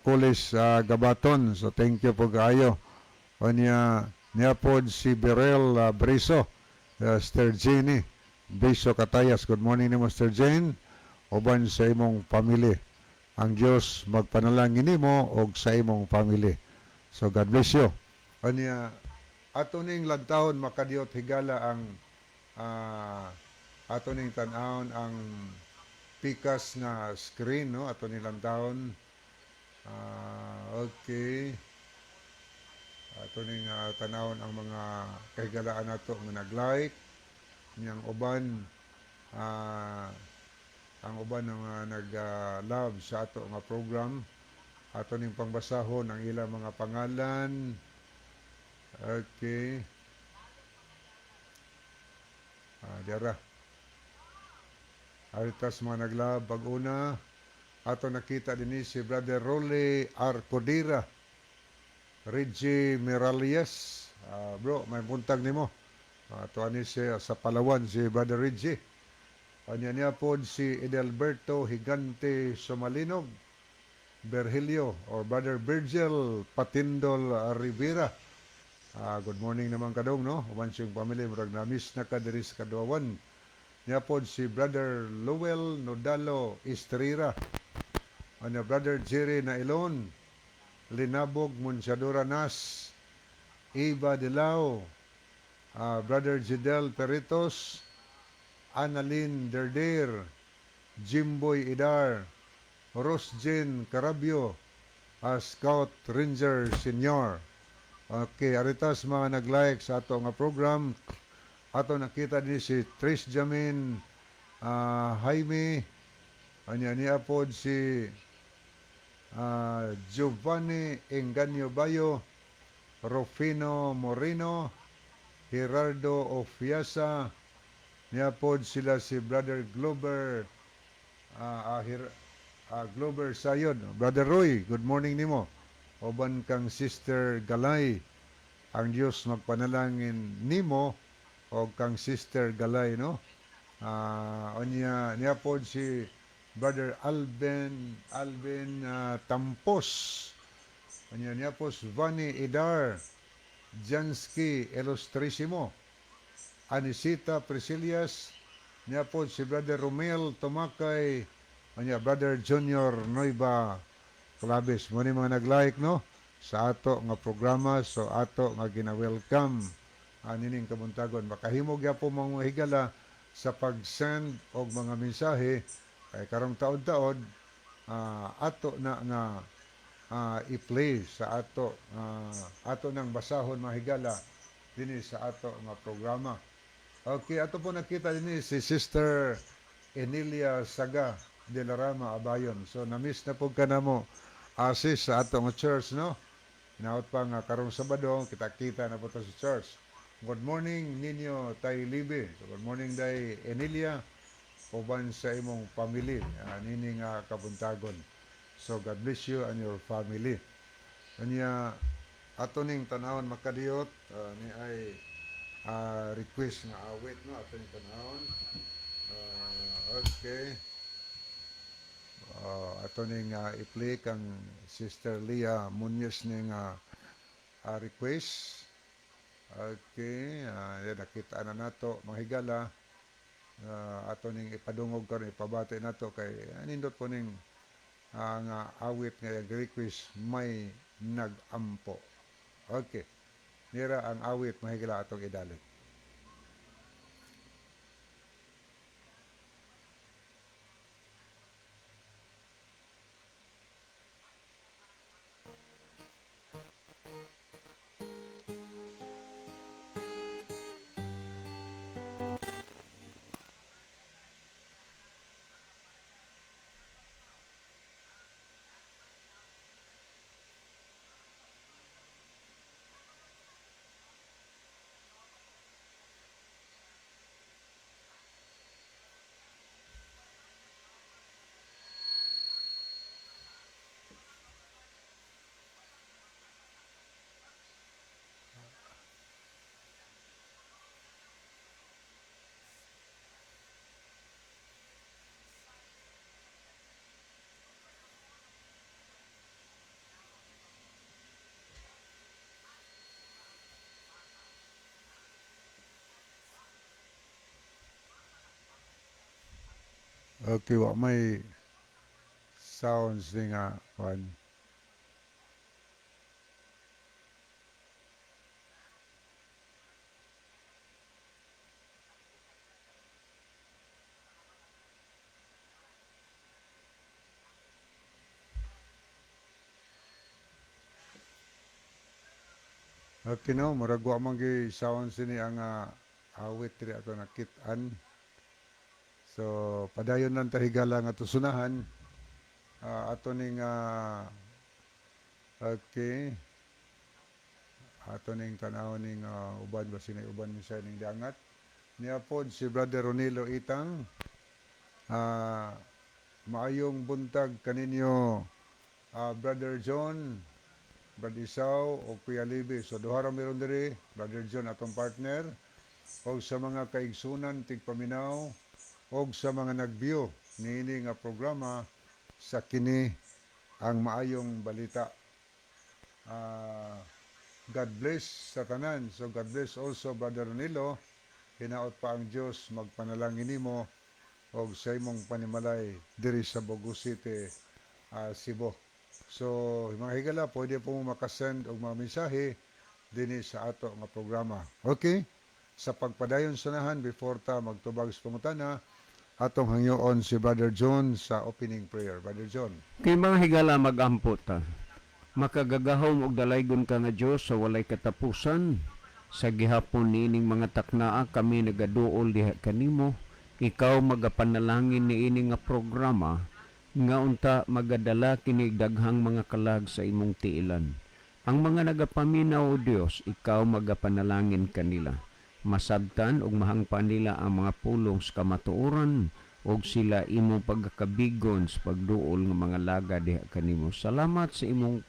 Colis Gabaton. So thank you po kaayo. Anya niya po si Berel Briso, Sister Jenny Briso Katayas. Good morning ni Mr. Jane uban sa imong family. Ang Dios magpanalangin nimo og sa imong family. So God bless you. Anya ato ning lantawon, makadiyot, higala, ang Ato ning tan-awon ang pikas nga screen, no? Ato ning lantawon. Okay. Ato ning tan-awon ang mga kahigalaan nato nga nag-like niyang uban, ang uban nga mga nag-love sa ato nga program. Ato ning pangbasahon ang ilang mga pangalan. Okay. Dira. Aritas mga nag-love pag-una. Ato nakita din si Brother Rolly Arcodira. Reggie Miralles. Bro, may buntag nimo. Ato ani siya sa Palawan si Brother Reggie. Anya niya pod si Edelberto Higante Somalinog Berhilio or Brother Virgil Patindol Rivera. Good morning naman kadong, no? Uban siyang pamilya, murag na-miss na ka diri sa Kaduawan. Niya pod si Brother Lowell Nodalo Estrera. Anya Brother Jerry Nailon, Linabog Monsadora Nas, Eva Dilao, Brother Jidel Peritos, Annalyn Derder, Jimboy Idar, Rosjen Carabio, Scout Ranger Senior. Okay, aritas mga nag-like sa ato nga program. Ato nakita din si Trish Jamin, Jaime, anya niya pod si Giovanni Engaño Bayo, Rufino Moreno, Gerardo Ofiasa, niya pod sila si Brother Glover, Glover Sayon. Brother Roy, good morning nimo. Uban kang Sister Galay. Ang Dios magpanalangin nimo o kang Sister Galay, no? Unya niya pod si Brother Alvin Tampos. Unya niya po si Vanny Idar, Jansky Ilustrisimo, Anisita Priscilias, niya po si Brother Romel Tumakay, unya Brother Junior Noiva Claves. Mo ni mga nag-like, no, sa ato nga programa, so ato nga gina-welcome nining kabuntagon. Makahimo gyapon mga higala sa pag-send og mga mensahe kay karong taod-taod ato na nga i-play sa ato, ato nang basahon, mga higala, dinhi sa ato nga programa. Okay, ato po nakita dinhi si Sister Emilia Saga de la Rama Abayon. So na-miss na po ka namo asis sa ato nga church, no? Hinaot pa nga karong Sabado kita-kita na po ta sa church. Good morning ninyo, Tay Libe. So, good morning day Emilia uban sa imong family nini nga kabuntagon. So God bless you and your family. Kanya ato ning tanawon makadiyot, ni ay request nga awit, no? Ato ning tanawon. Okay. Ato ning i-play kang Sister Leah Munoz ning request. Okay, yan, nakita na nato, mga higala. Ato ning ipadungog karon, ipabati nato kay nindot po ning nga awit nga request, "May Nag-ampo." Okay. Nira ang awit, mga higala, atong idalit. Okay, wa may sounds ni nga one. Okay no, murag wa man gyud sound sini ang awit diri ato nakit-an. So padayon lang ta, higala, nga tusunahan. Ato ning okay. Ato ning tanaw ning uban ba sini uban mensahe ning dangat. Niya pod si Brother Ronilo Itang. Maayong buntag kaninyo, Brother John, Brother Isaw o Kuya Libby. So duha ra meron diri, Brother John atong partner og sa mga kaigsunan tigpaminaw og sa mga nag-view niini nga programa sa Kini ang Maayong Balita. God bless sa tanan. So God bless also, Brother Ronilo. Hinaot pa ang Dios magpanalangin nimo og sa imong panimalay diri sa Bogo City, Cebu. So mga higala, pwede po mo makasend og mga mensahe dinhi sa ato nga programa. Okay? Sa pagpadayon sanahan before ta magtubag sa pangutana, atong hangyoon si Brother John sa opening prayer. Brother John. Kay mga higala, magampo ta. Makagagahom og dalaygon ka nga Dios sa walay katapusan. Sa gihapon niining mga taknaa kami nagaduol diha kanimo. Ikaw magapanalangin niini nga programa nga unta magadala kini daghang mga kalag sa imong tiilan. Ang mga nagapaminaw, O Dios, ikaw magapanalangin kanila. Masabtan ug mahangpan nila ang mga pulong sa kamatuoran ug sila imong pagkakabigon sa pagduol nga mga laga diha kanimo. Salamat sa imong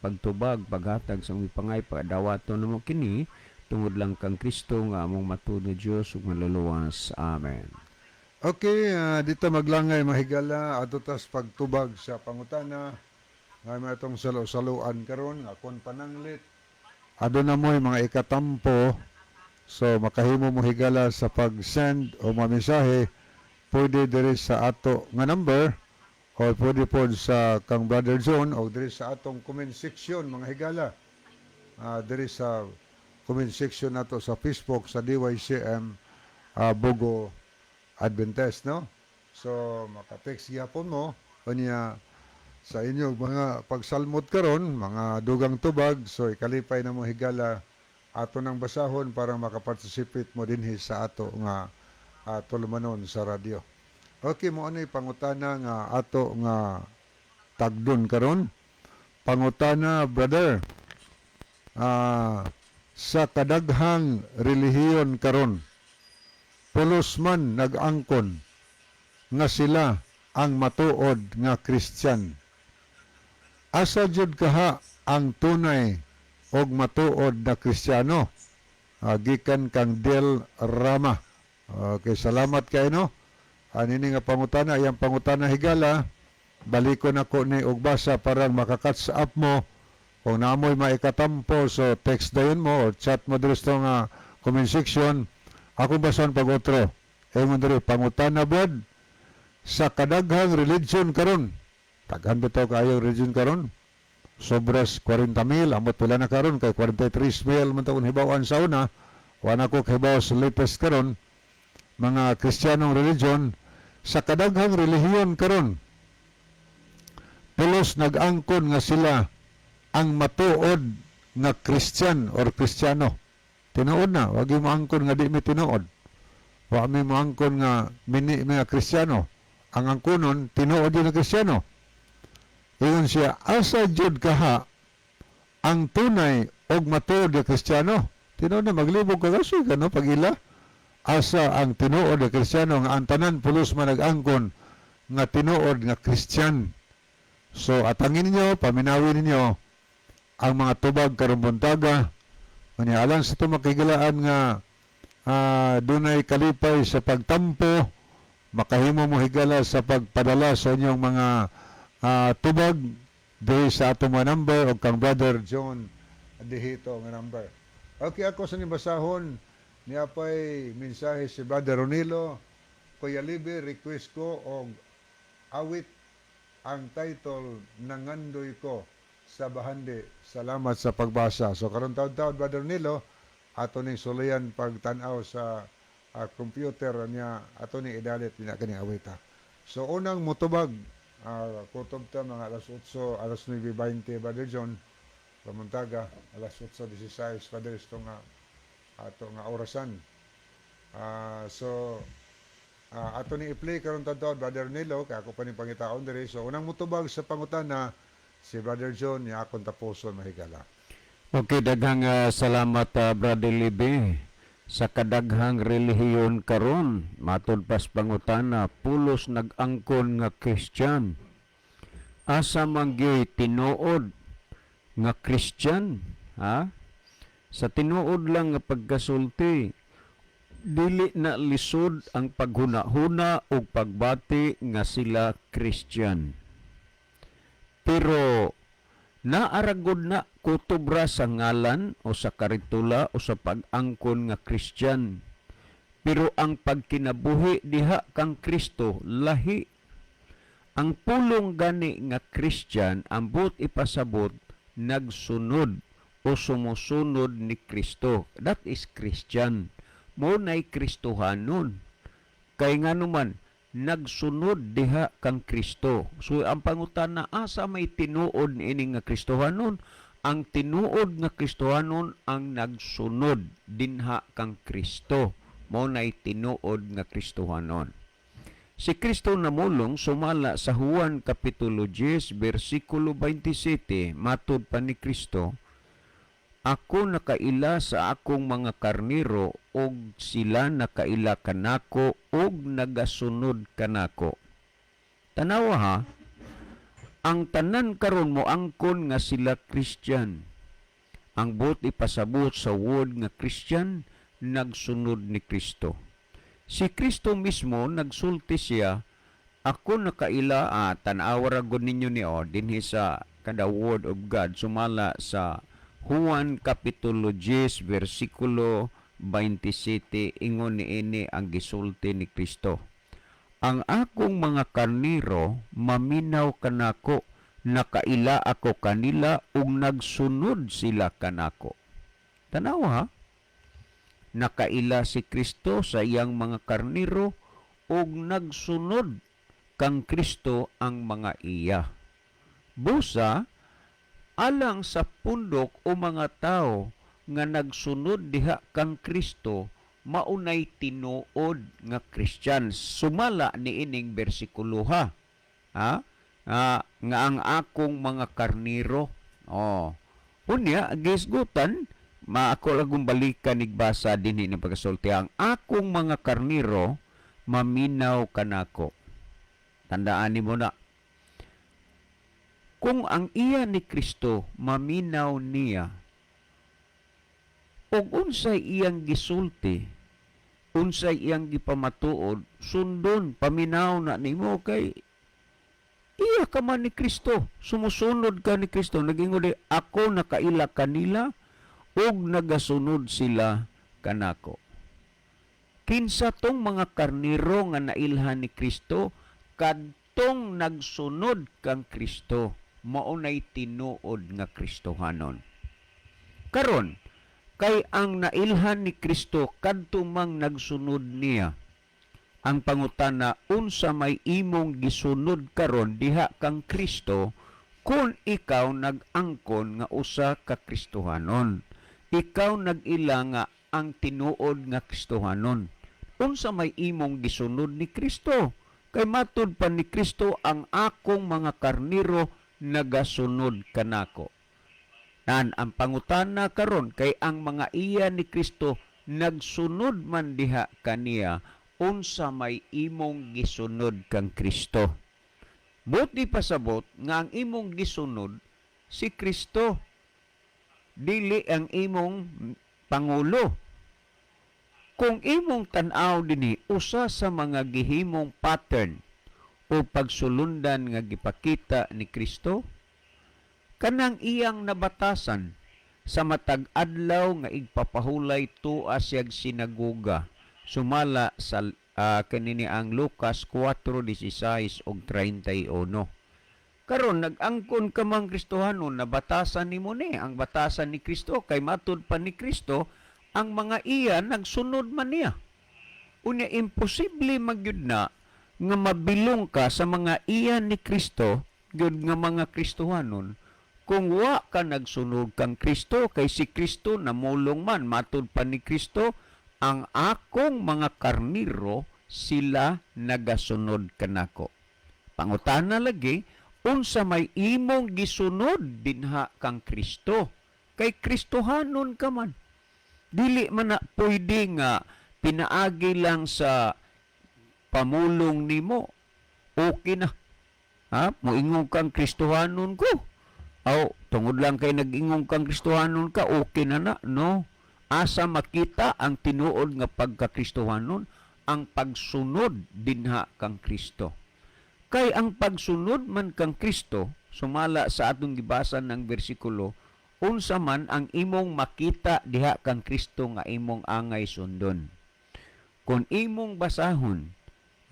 pagtubag, paghatag sa imong pangay, pagdawaton namo kini tungod lang kang Kristo nga among matuod nga Dios ug manluluwas. Amen. Okay, dito maglangay, mahigala, ato tas pagtubag sa pangutana nga may atong salo-saluan karon nga kon pananglit aduna mo'y mga ikatampo, so makahimo mo, higala, sa pag-send o mga mensahe, pwede diri sa ato nga number o pwede po sa kang Brother John o diri sa atong comment section, mga higala, diri sa comment section nato sa Facebook sa DYCM Bogo Adventist, no? So maka-text gyapon mo unya sa inyong mga pagsalmot karon, mga dugang tubag, so ikalipay na mo, higala, ato nang basahon para makaparticipate mo dinhi sa ato nga tulumanon sa radyo. Okay, mo ano'y pangutana nga ato nga tagdon karon. Pangutana, brother. Sa kadaghang relihiyon karon, pulos man nag-angkon nga sila ang matuod nga Christian. Asa jud kaha ang tunay og matuod na Kristiyano? Gikan kang Del Rama. Okay, salamat kay no. Anini nga pangutana, iyang pangutana, higala, balikon ako ni og basa para maka-catch up mo. Kung naamoy maikatampo, so text dayon mo or chat mo diri sa nga comment section. Ako bason pag otro. Ingon diri, pangutana, brad, sa kadaghang religion karon. Daghan bitaw kaayo religion karon. Sobras 40 mil, amot pila na karon kay 43 mil man taon hibaw-an sa una. Wa na ko kahibaw sa latest karon. Mga Kristiyanong religion, sa kadaghang relihiyon karon, pulos nag-angkon nga sila ang matuod nga Christian or Kristiyano. Tinuod na, wag mo angkon nga di mi tinuod. Wa mi moangkon nga mini mga Kristiyano. Ang angkonon, tinuod yun nga Kristiyano. Ingon siya, asa jud kaha ang tunay og matuod nga Kristiyano? Tinuod na maglibog ka kasi kano pag-ila. Asa ang tinuod nga Kristiyano nga ang tanan pulos man nag-angkon nga tinuod nga Christian? So atangin ninyo, paminawin ninyo ang mga tubag karong buntaga. Unya alang sa tumakigalaan nga dunay kalipay sa pagtampo, makahimo mo, higala, sa pagpadala sa inyong mga tubag diri sa atong mga number o kang Brother John dihito nga number. Okay, ako sa nibasahon niya pay mensahe si Brother Ronilo. "Kuya Libe, request ko og awit, ang title "Nangandoy Ko sa Bahandi. Salamat sa pagbasa." So karon taon-taon, Brother Nilo, ato ning sulayan pagtan-aw sa computer niya, ato ning idalit niya kani awita. So unang mutubag, kutob ta mga alas 8, alas 9:20, Brother John. Pamuntaga, alas 8:16, Father, ito nga ato nga orasan. So, ato ni i-play karon tadto, Brother Nilo, kay ako pa ning pangitaon diri. So unang mutubag sa pangutana si Brother John ya akong tapuson, mahigala. Okay, daghang salamat, Brother Libe. Sa kadaghang relihiyon karon, matud pas pangutana, pulos nag-angkon nga Christian. Asa man gyud tinuod nga Christian, ha? Sa tinuod lang nga pagkasulti, dili na lisod ang paghuna-huna o pagbati nga sila Christian. Pero naaragod na kutubra sa ngalan o sa karitula o sa pag-angkon nga Christian. Pero ang pagkinabuhi diha kang Kristo lahi. Ang pulong gani nga Christian, ambot ipasabot, nagsunod o sumusunod ni Kristo. That is Christian. Mao nay Kristohanon. Kay nga naman, nagsunod diha kang Kristo. So ang pangutana, asa may tinuod niini nga Kristohanon? Ang tinuod nga Kristohanon ang nagsunod dinha kang Kristo. Mao nay tinuod nga Kristohanon. Si Kristo namulong sumala sa Juan Kapitulo 10 versikulo 27, matud pa ni Kristo, "Ako nakaila sa akong mga karniro og sila nakaila kanako og nagasunod kanako." Tanawa ha, ang tanan karon mo angkon nga sila Christian. Ang buot ipasabot sa word nga Christian, nagsunod ni Kristo. Si Kristo mismo nagsulti siya, "Ako nakaila," tan-awa ra gud ninyo ni o dinhi sa kada word of God sumala sa Juan Kapitulo 10 versikulo 27, ingon niini ang gisulti ni Kristo, "Ang akong mga karniro maminaw kanako, nakaila ako kanila ug nagsunod sila kanako." Tanawa ha? Nakaila si Kristo sa iyang mga karniro ug nagsunod kang Kristo ang mga iya. Busa, alang sa pundok o mga tao nga nagsunod diha kang Kristo, maunay tinuod nga Christian. Sumala niining bersikulo ha. Ha? Nga ang akong mga karniro. Oh. Unya, gisgutan, maako lagong balikan igbasa dinhi ng pagkasulti, "Ang akong mga karniro maminaw kanako." Tandaan nimo na. Kung ang iya ni Kristo maminaw niya, ug unsay iyang gisulti, unsay iyang gipamatuod, sundon, paminaw na nimo kay iya ka man ni Kristo, sumusunod ka ni Kristo. Nagingon di, "Ako nakaila kanila ug nagasunod sila kanako." Kinsa tong mga karniro nga nailhan ni Kristo? Kadtong nagsunod kang Kristo, maunay tinuod nga Kristohanon. Karon, kay ang nailhan ni Kristo kadto mang nagsunod niya. Ang pangutana, unsa may imong gisunod karon diha kang Kristo kung ikaw nag-angkon nga usa ka Kristohanon? Ikaw nag-ila nga ang tinuod nga Kristohanon. Unsa may imong gisunod ni Kristo? Kay matud pa ni Kristo, "Ang akong mga karniro nagasunod kanako." Nan ang pangutana karon, kay ang mga iya ni Kristo nagsunod man diha kaniya, unsa may imong gisunod kang Kristo? Buti pasabot nga ang imong gisunod si Kristo, dili ang imong pangulo. Kung imong tan-aw dinhi, usa sa mga gihimong pattern o pagsulundan nga gipakita ni Kristo kanang iyang nabatasan sa matag adlaw nga igpapahulay tua siyag sinagoga sumala sa kanini ang Lucas 4:16 ug 31. Karon nag-angkon ka mang Kristohanon, nabatasan nimo ni ang batasan ni Kristo kay matud pa ni Kristo ang mga iya nagsunod man niya. Unya imposible magyud na nga mabilong ka sa mga iya ni Kristo gyud nga mga Kristohanon. Kung wa ka nagsunod kang Kristo, kay si Kristo namulong man, matud pa ni Kristo, "Ang akong mga karniro, sila nagasunod kanako." Pangutana lagi, unsa may imong gisunod dinha kang Kristo? Kay Kristohanon ka man. Dili man na pwede nga pinaagi lang sa pamulong nimo. Okay na. Ha? Moingon kang Kristohanon ko. Aw, tungod lang kay nag-ingon kang Kristohanon ka, okay na na. No. Asa makita ang tinuod nga pagka-Kristohanon? Ang pagsunod dinha kang Kristo. Kay ang pagsunod man kang Kristo, sumala sa atong gibasa ng bersikulo, unsa man ang imong makita diha kang Kristo nga imong angay sundon? Kung imong basahon,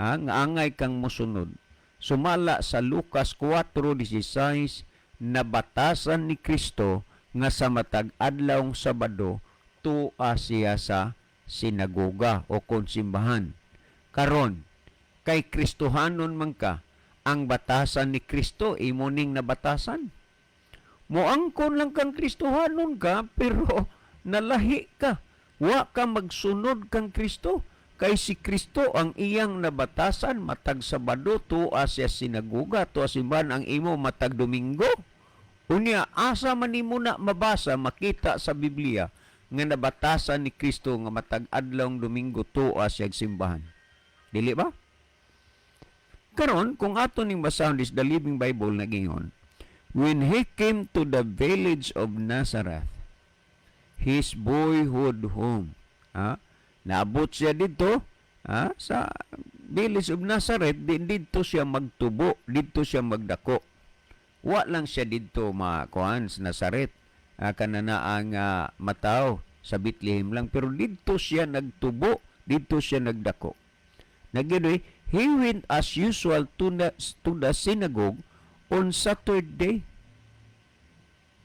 ha, nga angay kang mosunod, sumala sa Lucas 4:16, nabatasan ni Kristo nga sa matag adlawng Sabado tua siya sa sinagoga o kon simbahan. Karon, kay Kristohanon man ka, ang batasan ni Kristo imo ning nabatasan? Moangkon lang kang Kristohanon ka pero nalahi ka. Wa ka magsunod kang Kristo. Kay si Kristo, ang iyang nabatasan, matag Sabado tua siya sinagoga, tua simbahan, ang imo matag Domingo. Unya, asa man nimo na mabasa, makita sa Biblia nga nabatasan ni Kristo nga matag adlawng Domingo tua siya simbahan? Dili ba? Karon, kung ato ning basahon is the Living Bible, nagingon, "When he came to the village of Nazareth, his boyhood home." Ha? Naabot siya dito, ha, sa village of Nazareth, didto siya magtubo, didto siya magdako. Wa lang siya didto makuan sa Nazaret. Kana ang mataw sa Bethlehem lang, pero didto siya nagtubo, didto siya nagdako. Nagyoy, "He went as usual to the synagogue on Saturday."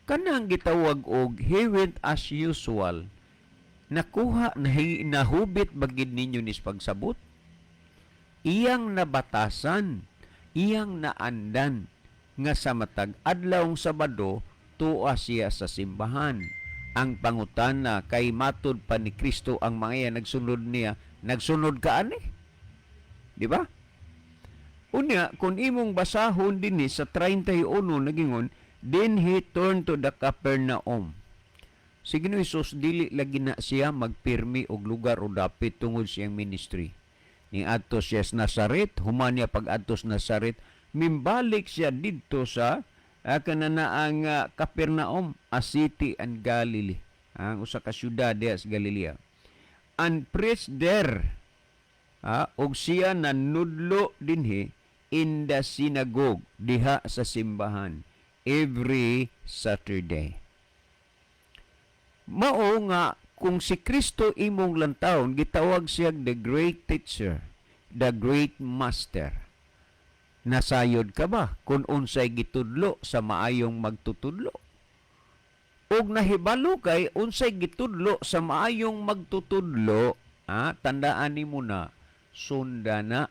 Kanang gitawag og "he went as usual." Nakuha, nahubit bagid ninyo nis pagsabot? Iyang nabatasan, iyang naandan nga sa matag adlawng Sabado tua siya sa simbahan. Ang pangutana, kay matud pa ni Kristo ang mga iya nagsunod niya, nagsunod ka ani? Di ba? Unya, kung imong basahon dinhi sa 31, nagingon, "Then he turned to the Capernaum." Si Ginoo Hesus, dili lagi na siya magpirmi og lugar o dapit tungod siyang ministry. Ning adto siya sa Nazaret, human niya pag adto sa Nazaret, mimbalik siya didto sa kanana ang Capernaum, a city and Galilee. Ang usa ka syudad diha sa Galilea. "And preached there." Og siya nanudlo dinhi, "in the synagogue," diha sa simbahan, "every Saturday." Mao nga kung si Kristo imong lantawon, gitawag siya the great teacher, the great master. Nasayod ka ba kung unsay gitudlo sa maayong magtutudlo? Ug nahibalo kay unsay gitudlo sa maayong magtutudlo, tandaan nimo na, sunda na.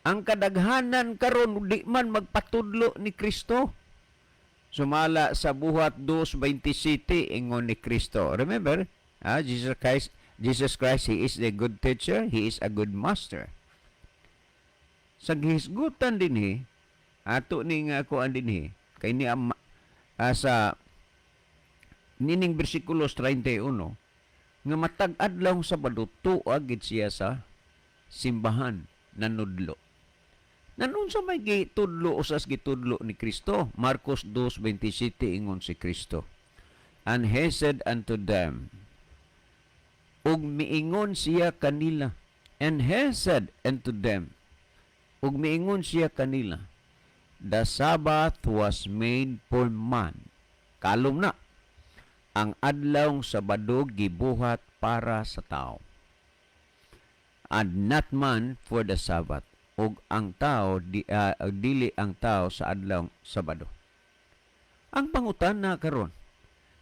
Ang kadaghanan karon di man magpatudlo ni Kristo. Sumala sa Buhat 2:27, ingon ni Kristo. Remember, Jesus Christ, Jesus Christ, He is the good teacher, He is a good master. Sa gihisgutan dinhi, ato ni nga kuan dinhi, kay ni sa nining bersikulos 31 nga matag adlaw Sabado tua gid siya sa simbahan nanudlo. Nanunsa may gitudlo, usas gitudlo ni Kristo? Marcos 2:27, ingon si Kristo, "And he said unto them," ug miingon siya kanila. "And he said unto them," ug miingon siya kanila, "The Sabbath was made for man." Kalom na. Ang adlawng Sabado gibuhat para sa tao. "And not man for the Sabbath." Ug ang tao dili ang tao sa adlawng Sabado. Ang pangutana karon,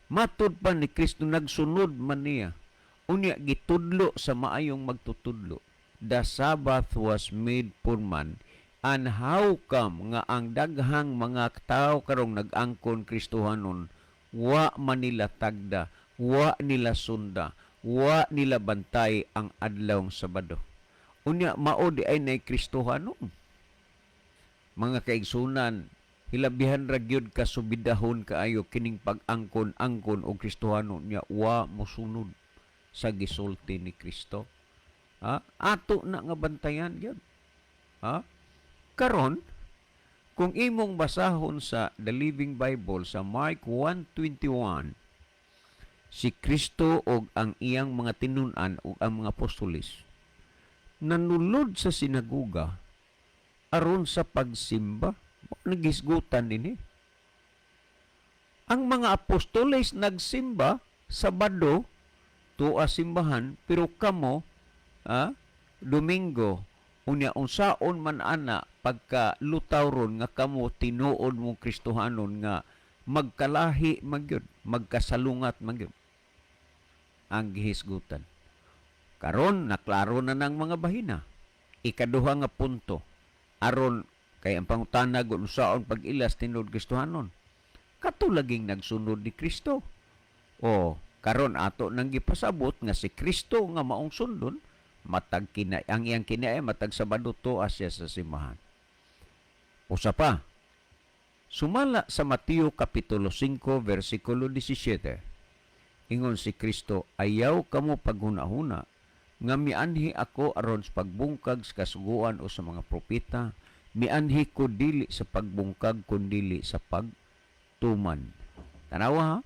matud pa ni Kristo nagsunod man niya. Unya gitudlo sa maayong magtutudlo. The Sabbath was made for man. And how come nga ang daghang mga tao karong nag-angkon Kristohanon, wa man nila tagda, wa nila sunda, wa nila bantay ang adlawng Sabado? Unya mao di ay nay Kristohanon. Mga kaigsunan, hilabihan ra gyud kasubidahon kaayo kining pag-angkon-angkon og Kristohanon nya wa mosunod sa gisulti ni Kristo. Ha? Ato na nga bantayan gyud. Ha? Karon, kung imong basahon sa The Living Bible sa Mark 1:21, si Kristo og ang iyang mga tinun-an ug ang mga apostoles nanulod sa sinagoga aron sa pagsimba. Mao nagisgutan dinhi. Ang mga apostoles nagsimba Sabado tuwa simbahan, pero kamo Domingo. Unya unsaon man ana pagka lutaw ron nga kamo tinuod mo Kristohanon nga magkalahi magyud, magkasalungat magyud ang gihisgutan? Karon naklaro na ng mga bahina. Ikaduha nga punto, aron kay ang pangutana unsaon pag-ilas tinuod Kristohanon, kato laging nagsunod ni Kristo. O karon ato nang gipasabot nga si Kristo nga maong sundon, matag kina ang iyang kinae matag Sabado tuwa siya sa simbahan. Usa pa, sumala sa Mateo kapitulo 5 versikulo 17, ingon si Kristo, "Ayaw kamo paghuna-huna nga mianhi ako aron sa pagbungkag sa kasuguan o sa mga propeta. Mianhi ko dili sa pagbungkag kundili sa pagtuman." Tanawa ha.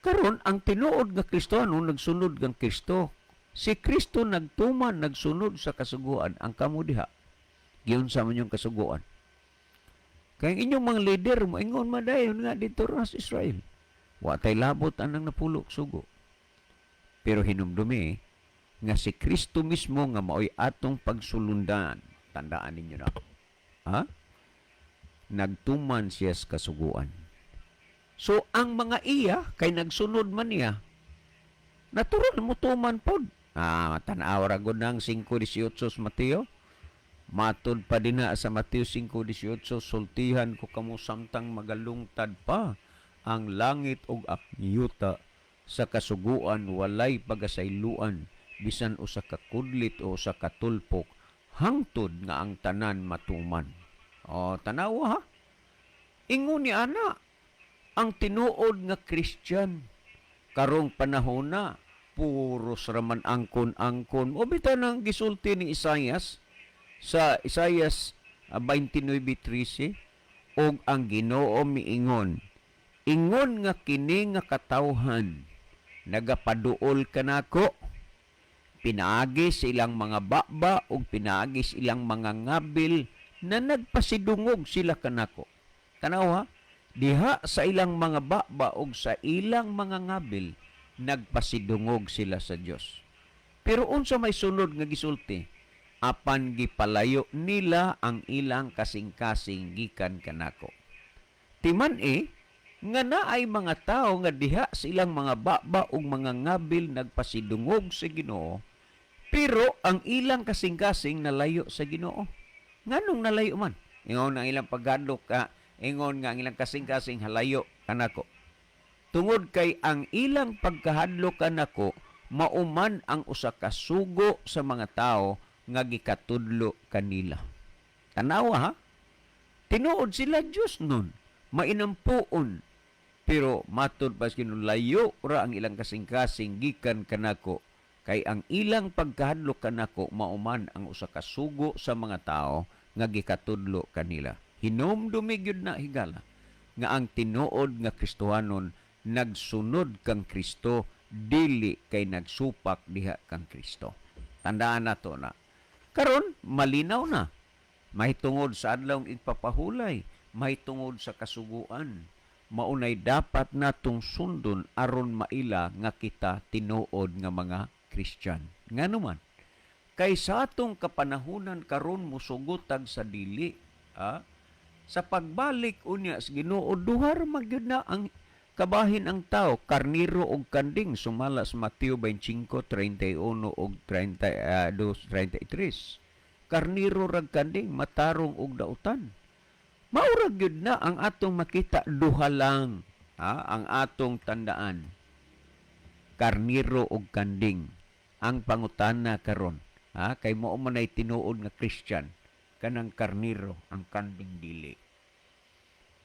Karon ang tinuod nga Kristohano nagsunod kang Kristo. Si Kristo nagtuman, nagsunod sa kasuguan. Ang kamo diha, giunsa man yung kasuguan? Kaya ang inyong mga leader mo ingon man dayon nga dito ra sa Israel. Wa tay labot anang napulok sugo. Pero hinumdumi nga si Kristo mismo nga maoy atong pagsulundan. Tandaan ninyo na. Ha? Nagtuman siya sa kasuguan. So ang mga iya kay nagsunod man niya, natural mo tuman pod. Ah, tan-aw ra gud nang 5:18 sa Mateo. Matod pa din na sa Mateo 5:18, "Sultihan ko kamo, samtang magalungtad pa ang langit ug ang yuta, sa kasuguan walay pagasayloan bisan usa ka kudlit o usa ka tulpok hangtod nga ang tanan matuman." O tanawa ha. Ingon ni ana ang tinuod nga Christian karong panahon na puros raman angkon-angkon. O bitaw nang gisulti ni Isayas sa Isayas 29:13, "Og ang Ginoo miingon, ingon nga kini nga katawhan nagapaduol kanako pinaagi sa ilang mga baba ug pinaagi sa ilang mga ngabil na nagpasidungog sila kanako." Tanaw ha, diha sa ilang mga baba ug sa ilang mga ngabil nagpasidungog sila sa Dios. Pero unsa may sunod nga gisulti? "Apan gipalayo nila ang ilang kasing-kasing gikan kanako." Timan eh, nga naay mga tao nga diha sa ilang mga baba ug mga ngabil nagpasidungog sa Ginoo, pero ang ilang kasing-kasing nalayo sa Ginoo. Nganong nalayo man? Ingon ang ilang paggadlok ka, ingon nga ang ilang kasing-kasing halayo kanako. Tungod kay ang ilang pagkahadlok kanako mauman ang usa ka sugo sa mga tao nga gikatudlo kanila. Tanawa ha. Tinuod sila Diyos nun. Mainampuon. Pero matod pa layo ra ang ilang kasing-kasing gikan kanako kay ang ilang pagkahadlok kanako mauman ang usa ka sugo sa mga tao nga gikatudlo kanila. Hinumdumi gyud na, higala, nga ang tinuod nga Kristohanon nagsunod kang Kristo, dili kay nagsupak diha kang Kristo. Tandaan nato na. Karon malinaw na. Mahitungod sa adlawng igpapahulay, mahitungod sa kasuguan, maunay dapat natong sundon aron maila nga kita tinuod nga mga Christian. Ngano man? Kay sa atong kapanahunan karon musugotag sa dili, ah, sa pagbalik unya sa Ginoo, duha ra man gyud na ang kabahin ang tao, karniro og kanding, sumala sa Mateo 25:31 og 32, 33. Karniro rag kanding, matarong og dautan. Maura gyud na ang atong makita, duha lang, ha, ang atong tandaan. Karniro og kanding ang pangutana karon, ha, kay mao man ay tinuod nga Christian, kanang karniro, ang kanding dili.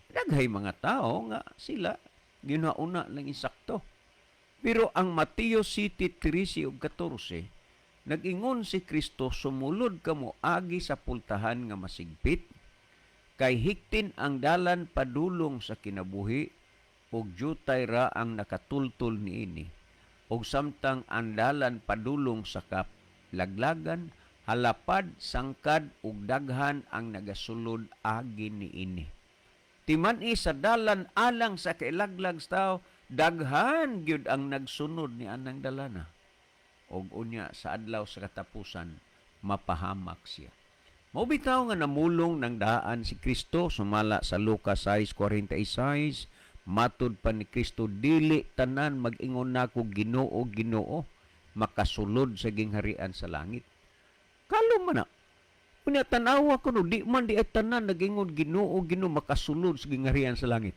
Daghay mga tao nga sila ginauna lang insakto. Pero ang Mateo 7:13 ug 14, nag-ingon si Kristo, "Sumulod kamo agi sa pultahan nga masigpit, kay hiktin ang dalan padulong sa kinabuhi ug jutay ra ang nakatultol niini. Ug samtang ang dalan padulong sa kalaglagan halapad, sangkad ug daghan ang nagasulod agi niini." Timan-i sa dalan alang sa kailaglag sa tao, daghan gyud ang nagsunod ni anang dalana. Og unya sa adlaw sa katapusan, mapahamak siya. Mao bitaw nga namulong ng daan si Kristo sumala sa Lucas 6:46, matud pa ni Kristo, "Dili tanan mag-ingon nako, 'Ginoo, Ginoo,' makasulod sa gingharian sa langit." Kalom man na. Unya tan-awa kuno, di man di ay tanan nag-ingon, "Ginoo, Ginoo," makasulod sa gingharian sa langit.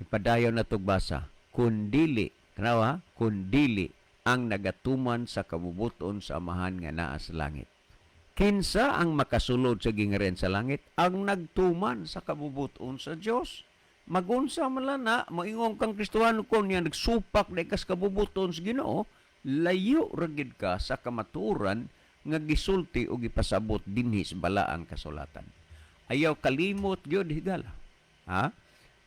Ipadayon na basa, kundili, kanawa, kundili ang nagatuman sa kabubuton sa Amahan nga naa sa langit. Kinsa ang makasulod sa gingharian sa langit? Ang nagtuman sa kabubuton sa Dios. Magunsa man lang na, moingon kang Kristohano ko niya, nagsupak na ikas kabubuton sa Ginoo, layo ra gid ka sa kamatuoran nga gisulti o gipasabot dinhi sa balaang kasulatan. Ayaw kalimot gyud, higala. Ha?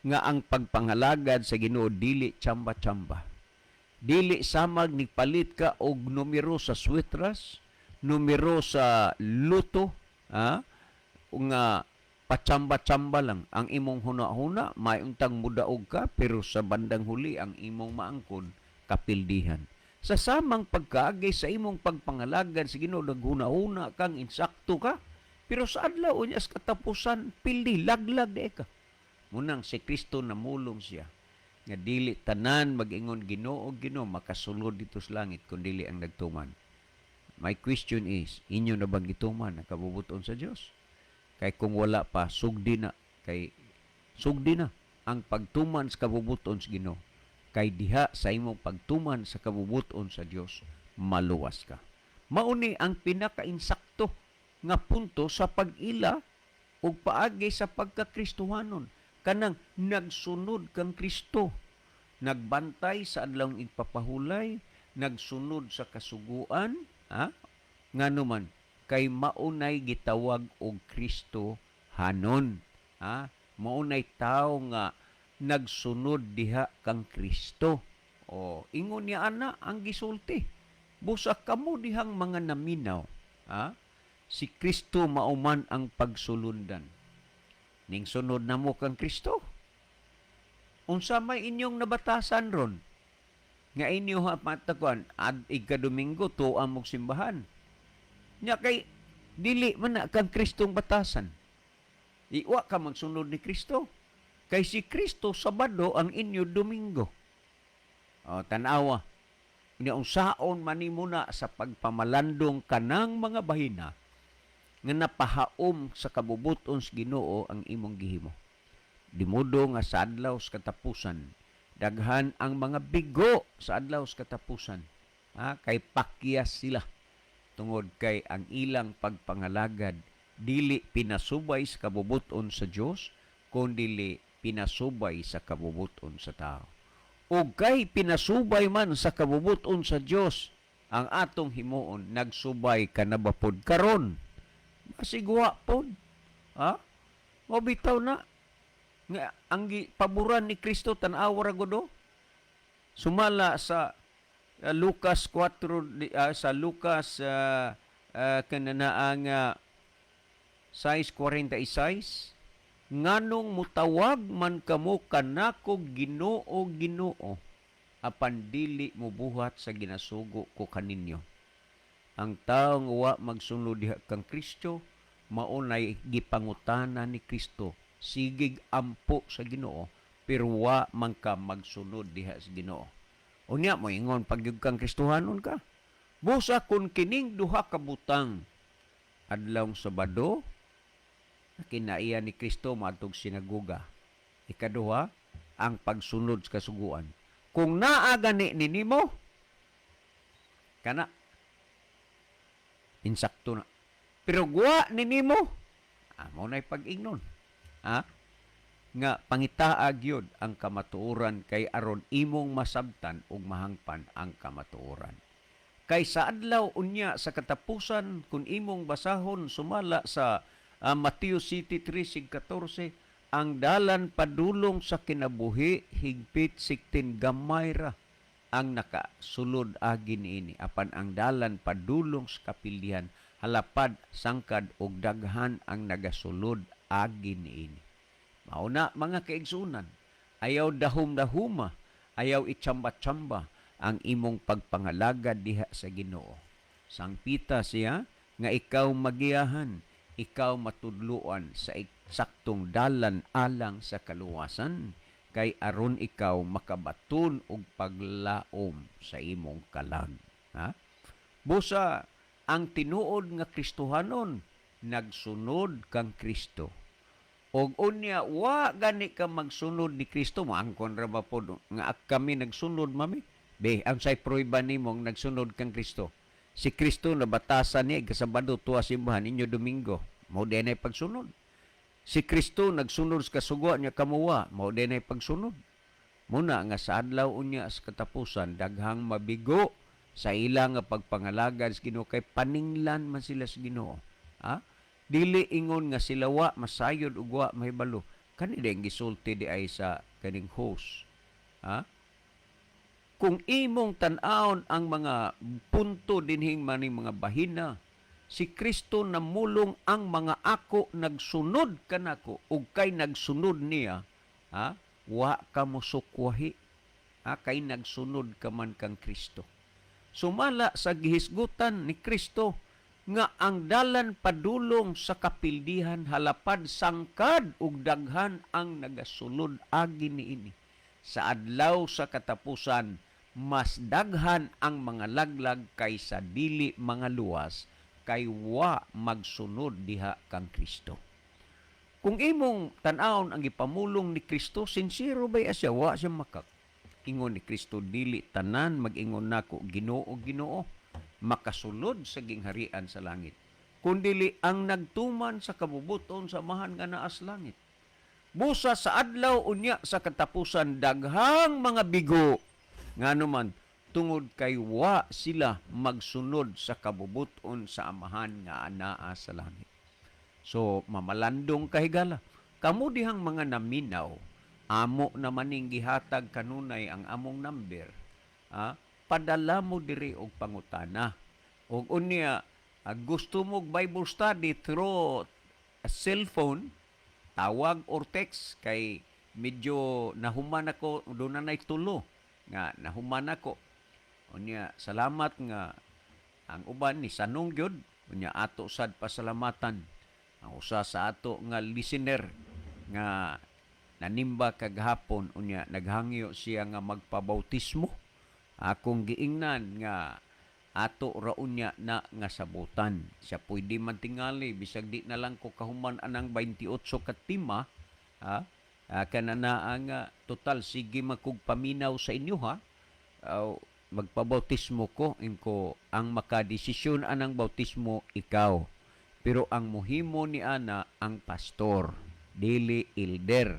Nga ang pagpangalagad sa Ginoo dili tsamba-tsamba. Dili samag nigpalit ka og numero sa sweatras, numero sa lotto, ha? Nga patsamba-tsamba lang ang imong huna-huna, may untang mudaog ka, pero sa bandang huli ang imong maangkon kapildihan. Sa samang pagkaagay sa imong pagpangalagad sa Ginoo, naghuna-huna kang insakto ka, pero sa adlaw unya sa katapusan pildi, laglag di ka. Munang si Kristo namulong siya nga dili tanan mag-ingon, "Ginoo, Ginoo," makasulod dito sa langit kun dili ang nagtuman. My question is, inyo na bang gituman ang kabubuton sa Dios? Kay kung wala pa, sugdi na, kay sugdi na ang pagtuman sa kabubuton sa Ginoo. Kay diha sa imong pagtuman sa kabubuton sa Dios, maluwas ka. Mauni ang pinakainsakto nga punto sa pag-ila ug paagi sa pagkakristohanon, kanang nagsunod kang Kristo, nagbantay sa adlawng igpapahulay, nagsunod sa kasuguan, ha, ngano man kay maunay gitawag og Kristo hanon, ha, maunay tawo nga nagsunod diha kang Kristo. O ingon niya ana ang gisulti, busa kamo dihang mga naminaw, ha, si Kristo mauman ang pagsulundan. Ning sunod na mo kang Kristo, unsa may inyong nabatasan ron nga inyo ha matakuan ad ika-Domingo tuwa mong simbahan nya, kay dili man na kang Kristong batasan? Iwa ka magsunod ni Kristo kay si Kristo Sabado, ang inyo Domingo. O tan-awa nya, unsaon man nimo na sa pagpamalandong kanang mga bahina nga napahaom sa kabubuton sa Ginoo ang imong gihimo? Dimudo nga sa adlaw sa katapusan, daghan ang mga bigo sa adlaw sa katapusan. Ha, kay pakyas sila tungod kay ang ilang pagpangalagad dili pinasubay sa kabubuton sa Dios, kundi pinasubay sa kabubuton sa tao. O kay pinasubay man sa kabubuton sa Dios ang atong himuon, nagsubay ka na ba pod karon? Masigwa pod. Ha? Mao bitaw na nga ang paboran ni Kristo, tan-awa ra gud. Sumala sa Lucas 4 sa Lucas kanana nga 6:46, "Nganong mutawag man kamo kanako, 'Ginoo, Ginoo,' apan dili mobuhat sa ginasugo ko kaninyo?" Ang tawo nga wa magsunod diha kang Kristo, maunay gipangutana ni Kristo, sigig ampo sa Ginoo pero wa man ka magsunod diha sa Ginoo. Unya moingon pag kang Kristohanon ka. Busa kun kining duha ka butang Adlawng Sabado, kinaiya ni Kristo maadtog sinagoga. Ikaduha, ang pagsunod sa kasuguan. Kung naa gani ni nimo, kana insakto na. Pero guwa ni nimo, amo na'y pag-ingnon. Ha? Nga pangitaa gyud ang kamatuoran kay aron imong masabtan ug mahangpan ang kamatuoran. Kay sa adlaw unya sa katapusan, kung imong basahon sumala sa Mateo City 3:14, ang dalan padulong sa kinabuhi higpit siktin, gamay ra ang nakasulod agi niini, apan ang dalan padulong sa kapildihan halapad sangkad ug daghan ang nagasulod agi niini. Mao na, mga kaigsunan, ayaw dahum-dahuma, ayaw itsamba-tsamba ang imong pagpangalagad diha sa Ginoo. Sangpita siya nga ikaw magiyahan, ikaw matudluan sa eksaktong dalan alang sa kaluwasan kay aron ikaw makabaton og paglaom sa imong kalag. Ha? Busa ang tinuod nga Kristohanon nagsunod kang Kristo. Og unya wa gani ka magsunod ni Kristo, moangkon ra ba pod nga kami nagsunod mami? Be, ang say prueba nimo ang nagsunod kang Kristo? Si Kristo nabatasan niya ikasabado tuwa simbahan ninyo Domingo. Mao di nay pagsunod. Si Kristo nagsunod sa kasuguan niya kamuwa, mao di nay pagsunod. Muna nga sa adlaw unya sa katapusan, daghang mabigo sa ila nga pagpangalagad sa Ginoo kay paninglan man sila sa Ginoo. Ha? Dili ingon nga sila wa masayod ug wa mahibalo. Kani din gisulti di ay sa kaning host. Ha? Kung imong tan-awon ang mga punto dinhing maning mga bahina, si Kristo namulong ang mga ako nagsunod kanako ug kay nagsunod niya, ha? Wa ka mosukwahi. Ha? Kay nagsunod ka man kang Kristo. Sumala sa gihisgutan ni Kristo nga ang dalan padulong sa kapildihan halapad sangkad ug daghan ang nagasulod agi niini. Sa adlaw sa katapusan, mas daghan ang mga laglag kaysa dili mga luwas kay wa magsunod diha kang Kristo. Kung imong tan-awon ang gipamulong ni Kristo, sincero bay siya, wa siya makak. Ingon ni Kristo, dili tanan mag-ingon nako, "Ginoo, Ginoo," makasulod sa gingharian sa langit, kundili ang nagtuman sa kabubuton sa Amahan nga naa sa langit. Busa sa adlaw unya sa katapusan, daghang mga bigo, ngano man? Tungod kay wa sila magsunod sa kabubuton sa Amahan nga anaa sa langit. So mamalandong kahigala, kamo dihang mga naminaw, amo naman ning gihatag kanunay ang among number. Ah, padala mo diri og pangutana. Og unya, gusto mo og Bible study through a cellphone, tawag or text kay medyo nahuman ako, doon na tulo nga nahuman ako. Unya, salamat nga ang uban ni sanong gyud. Unya ato sad pasalamatan ang usa sa ato nga listener nga nanimba kagahapon. Unya naghangyo siya nga magpabautismo. Akong giingnan nga ato ra unya na nga sabutan siya, pwede man tingali bisag di na lang ko kahuman anang 28 ka tema, ha. Kana na ang total sige makug paminaw sa inyo, ha. Magpabautismo ko, inko ang makadesisyon anang bautismo ikaw, pero ang muhimo ni ana ang pastor, dili elder,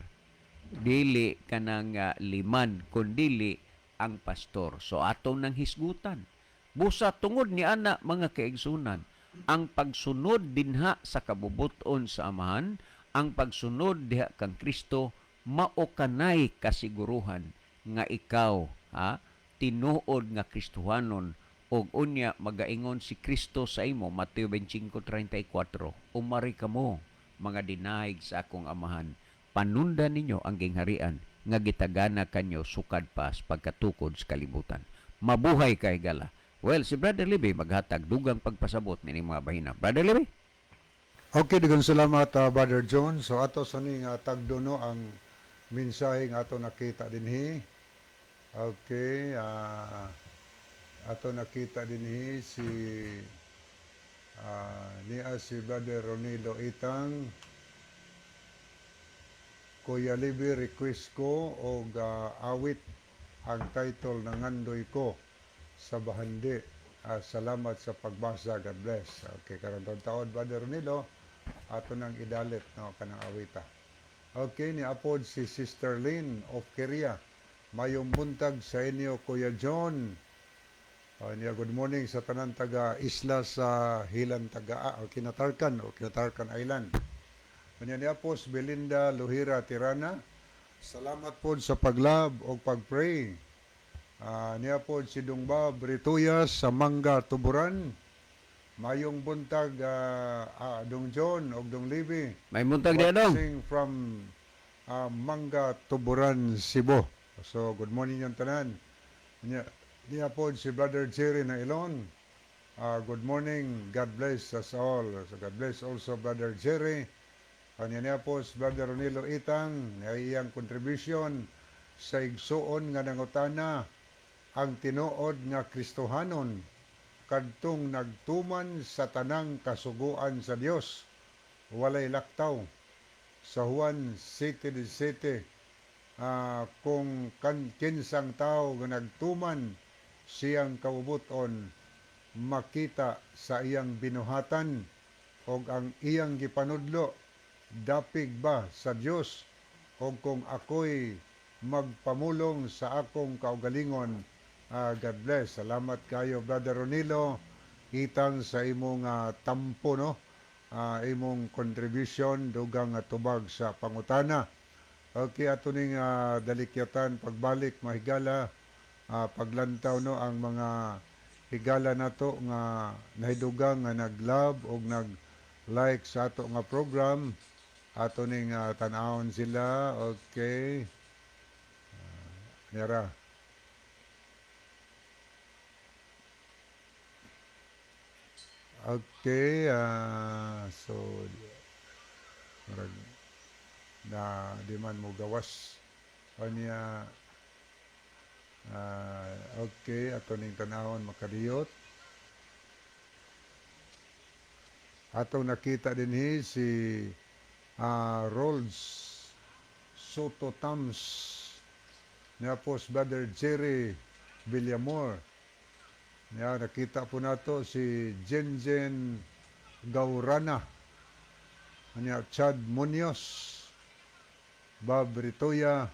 dili kanang liman, kundili ang pastor. So ato nang hisgutan. Busa tungod ni ana, mga kaigsunan, ang pagsunod dinha sa kabubuton sa Amahan, ang pagsunod diha kang Kristo, mao kanay kasiguruhan nga ikaw, ha, tinuod nga Kristohanon. Og unya magaingon si Kristo sa imo, Mateo 25:34, "Umari kamo, mga dinahig sa akong Amahan, panundan ninyo ang gingharian nga gitagana kanyo sukad pa sa pagkatukod sa kalibutan." Mabuhay kay gala. Well, si Brother Libby maghatag dugang pagpasabot nining mga bahina. Brother Libby? Okay, daghang salamat, Brother John. So ato sa ning tagdo, no, ang mensahe nga ato nakita dinhi. Okay, ato nakita dinhi si Niya si Brother Ronilo Itang, "Kuya Libby, request ko og awit ang title ng Ngandoy Ko sa Bahandi. Salamat sa pagbasa. God bless." Okay, karon taon, Brother Ronilo, ato nang idalit, no, kanang awita. Okay, ni apod si Sister Lynn of Korea. "Mayong buntag sa inyo, Kuya John." Niya, "Good morning sa tanan taga isla sa Hilan Tagaa o Kinatarkan o Kinatarkan Island." Unya niya po si Belinda Luhira Tirana. "Salamat po sa pag-love o pag-pray." Niya po si Dungba Brituyas sa Mangga Tuburan. "Mayong buntag, Dong John og Dong Libby." May buntag diya, Dong. Watching from Mangga Tuburan, Cebu. So, good morning yung tanan. Niya po si Brother Jerry na Ilon. "Good morning. God bless us all." So, God bless also, Brother Jerry. Kanya niya po si Brother Ronilo Itang, na iyang contribution sa igsuon nga nangutana, ang tinuod nga Kristohanon kadtong nagtuman sa tanang kasuguan sa Dios, walay laktaw sa Juan 7:17, kung kan kinsang tao nga nagtuman siyang kaubuton, makita sa iyang binuhatan og ang iyang gipanudlo dapig ba sa Dios o kung ako'y magpamulong sa akong kaugalingon. God bless. Salamat kayo, Brother Ronilo Itang, sa imong tampo, no, imong contribution, dugang tubag sa pangutana. Okay, ato ning dalikyatan pagbalik, mahigala, paglantaw, no, ang mga higala nato nga nahidugang nga nag-love og nag-like sa ato nga program. Ato ning tan-awon sila. Okay. Nira. Okay, so murag na di man mo gawas kanya. Okay, ato ning tanawon makadiyot. Atong nakita dinhi si Rolls Soto Tams niya po si Brother Jerry Villamor niya. Nakita po nato si Jenjen Gaurana niya, Chad Munoz, Bob Ritoya,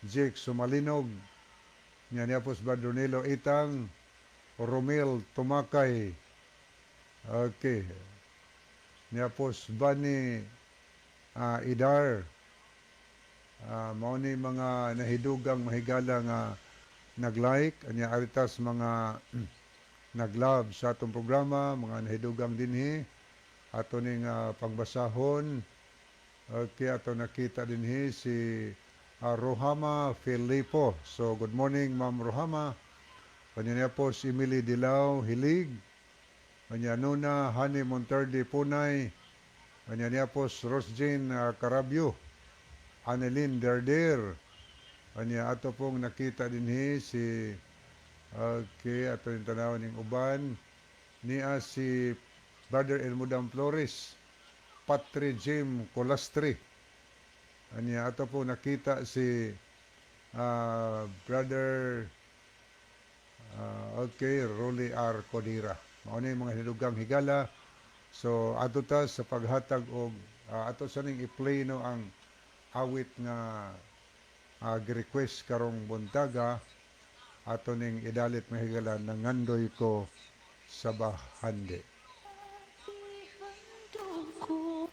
Jake Sumalinog niya, niya po si Brother Ronilo Itang, Romel Tumakay. Okay, niya po si Bani Idar. Mao ni mga nahidugang mahigala nga nag-like anya aritas mga nag-love sa atong programa, mga nahidugang dinhi ato ning pangbasahon. Okay, ato nakita dinhi si Rohama Filipo. So good morning, Ma'am Rohama. Kanya niya po si Emily Dilao Hilig. Kanya Nuna Hani Monterde Punay. Kanya niya po si Rosjane Carabio, Annelyn Derder. Kanya ato pong nakita dinhi si, okay, ato yung tanawan ng uban niya, si Brother Elmudam Flores, Patri Jim Colastri. Anya ato po nakita si Brother okay, Rolly R. Codira. Mao ni mga hinugang higala. So ato ta sa paghatag og ato sa ning i-play, no, ang awit nga gi-request karong buntaga. Ato ning idalit, mahigala, Nangandoy Ko sa Bahandi. Ko.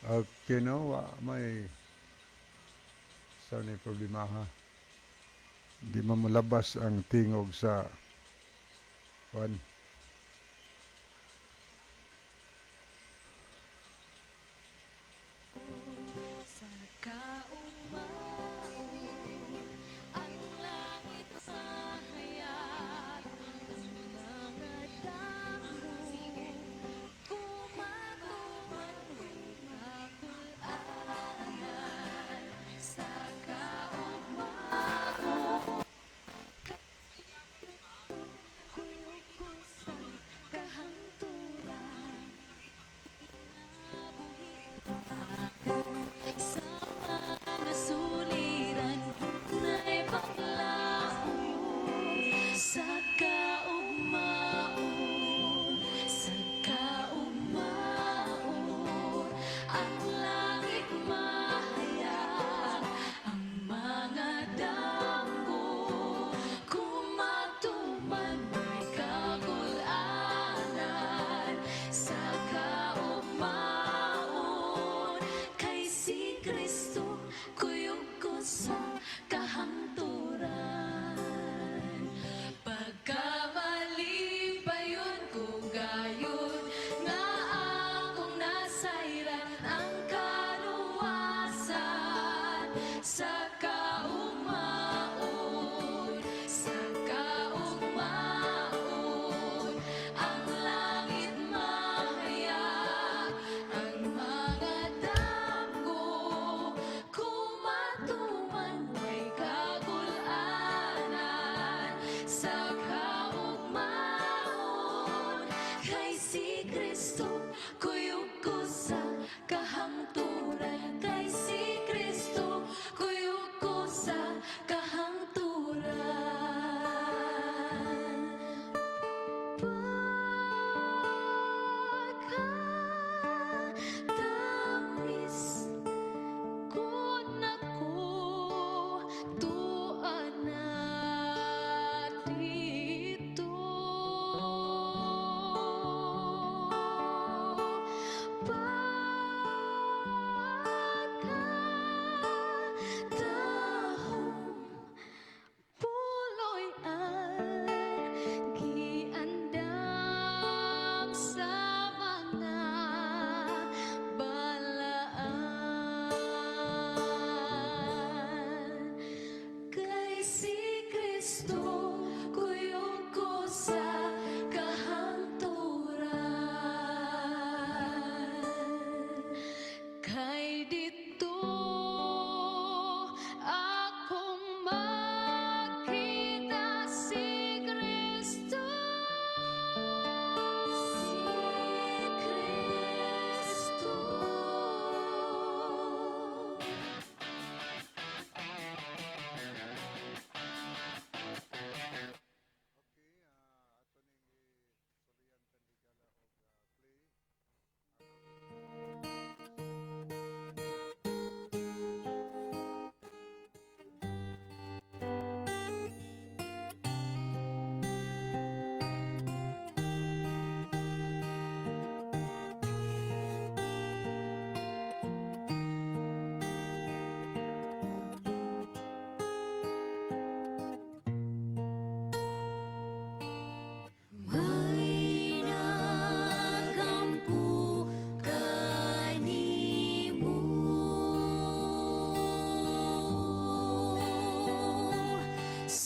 Okay, no, wa may sa ni problema, ha. Di man molabas ang tingog sa kwan. Sa kaugmaon.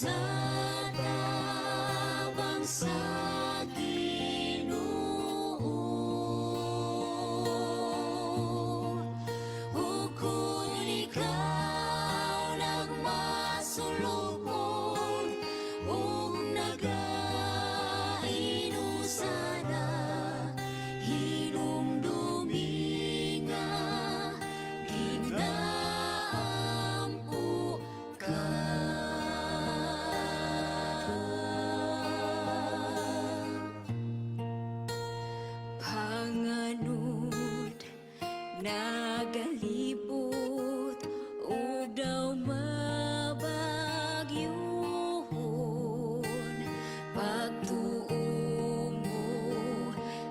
Sa tabang sa Ginoo. Ug kung ikaw nagmasulupon ug nagainusara, hinumdumi nga ginaampo ka. Panganod nagalibot ug daw mabagyuhon, pagtuo mo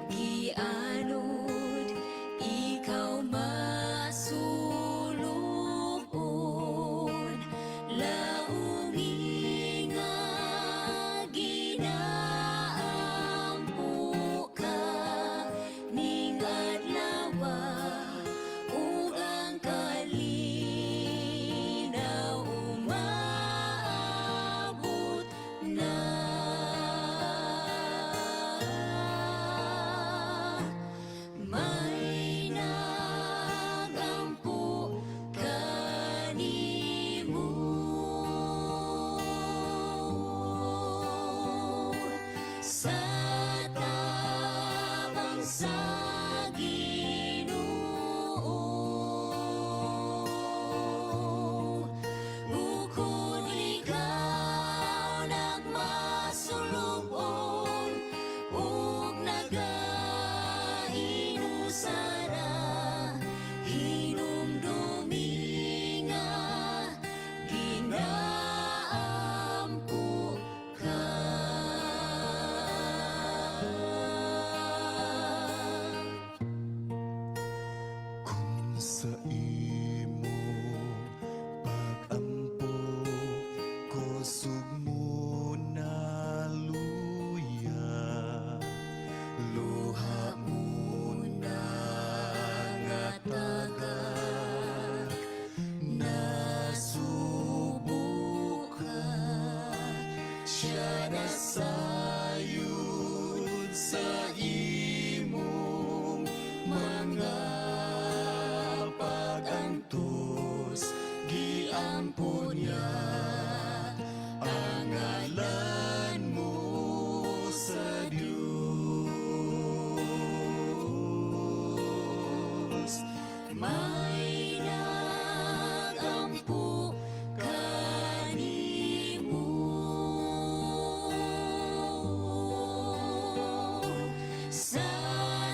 gianod, ikaw masulupon. Laungi nga ginaampo ka ning adlaw ug ang kalinaw umaabot na. May nagampo kanimo sa tabang sa Ginoo. Ug kung ikaw nagmasulupon ug nagainusara, hinumdumi nga ginaampo ka. Kung sa imo pag-ampo kusog mo naluya, luha mo na nga tagak, nasubo ka, siya na sayod sa imong mga pag-antos, giampo niya ang ngalan mo sa Diyos. May nagampo kanimo sa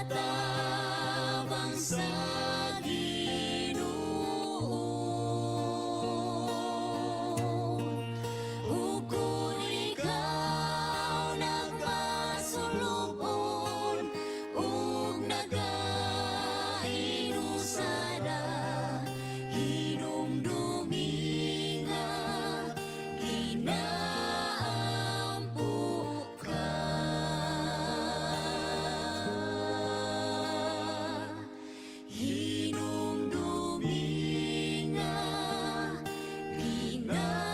tabang sa Ginoo. Ug kung ikaw nagmasulupon ug nagainusara, hinumdumi nga ginaampo ka. Hinumdumi nga ginaampo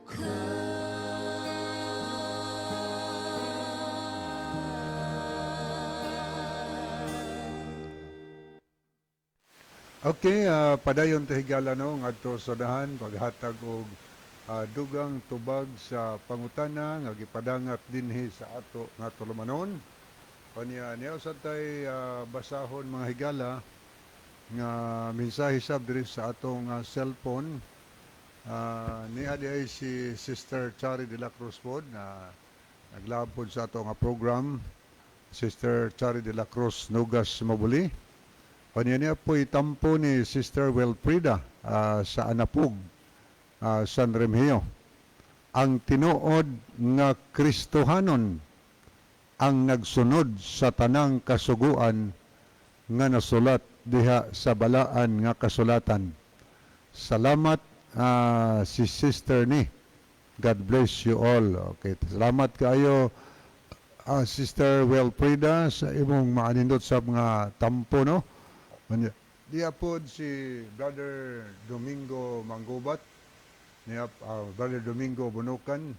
ka. Okay, padayon ta, higala, no, ngadto sa dahan paghatag og dugang tubag sa pangutana nga gipadangat dinhi sa ato nga tulumanon. Kanya niya usab tay basahon, mga higala, nga mensahe sab diri sa atong cellphone. Niya di ay si Sister Chari de la Cruz pod na naglabod sa ato nga program. Sister Chari de la Cruz Nugas Mabuli. Kanya niya po itampo ni Sister Wilfrida sa Anapug, San Remigio. Ang tinuod nga Kristohanon ang nagsunod sa tanang kasuguan nga nasulat diha sa balaan nga kasulatan. Salamat, si Sister ni. God bless you all. Okay, salamat kaayo, Sister Wilfrida, sa imong maanindot sa mga tampo, no. Diya pod si Brother Domingo Manggubat. Niya Brother Domingo Bunukan,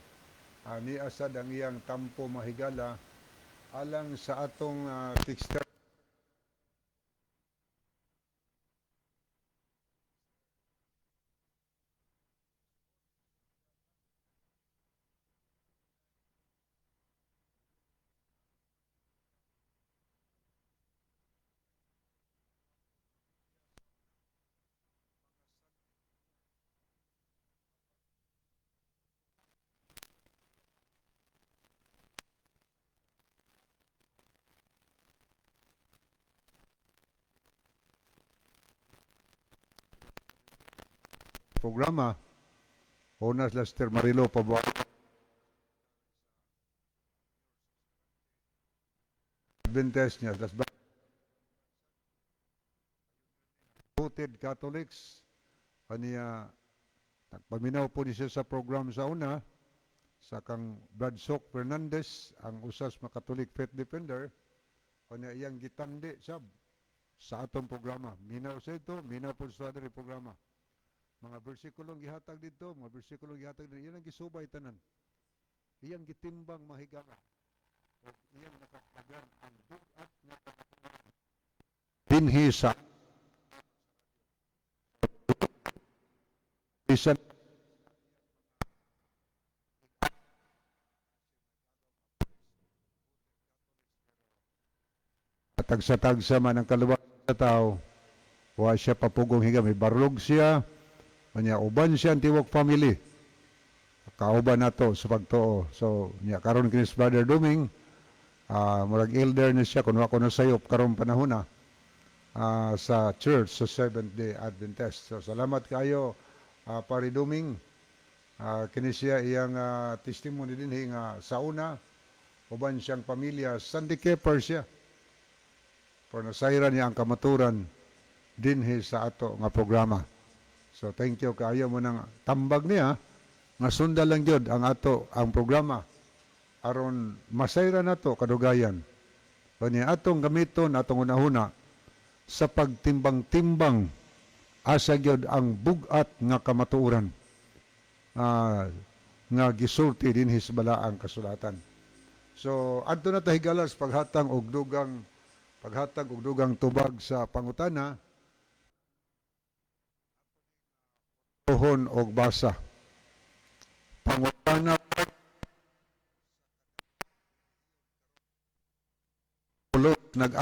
ni asad ang iyang tampo, mahigala, alang sa atong texter. Programa. Onas Lester Marilo Pabwa Adventist niya las Devoted Catholics aniya. Nagpaminaw po ni siya sa program sa una sa kang Brad Sok Fernandez, ang usas mga Catholic faith defender. Aniya iyang gitandi sab sa atong programa. Minaw sa ito, minaw po sa other programa, mga bersikulong gihatag dito, mga bersikulong gihatag dito, iyang gisubay tanan. Iyang gitimbang, mahigala. O iyang nakatagan ang bugat nga dinhi sa bisan tagsa-tagsa man ang kaluwas sa tao. Wa siya papugong higa, may barlog siya, kanya uban siya ang tiwok family. Kauban nato sa pagtuo. So, niya karon kinis Brother Duming, murag elder ni siya kun wa ko nasayop karong panahon na sa church sa Seventh Day Adventist. So, salamat kayo, Pare Duming. Kini siya iyang testimony dinhi nga sa una uban siyang pamilya, Sunday keeper siya. Pero nasayran niya ang kamaturan dinhi sa ato nga programa. So thank you kaayo mo nang tambag niya nga sundan lang gyud ang ato ang programa aron masayra nato kadugayan. Kanya atong gamiton atong unahuna sa pagtimbang-timbang asa gyud ang bug-at nga kamatuoran nga gisulti dinhi sa balaang kasulatan. So adto na ta, higala, sa paghatag og dugang tubag sa pangutana pohon og basa. Pangutana pulot nag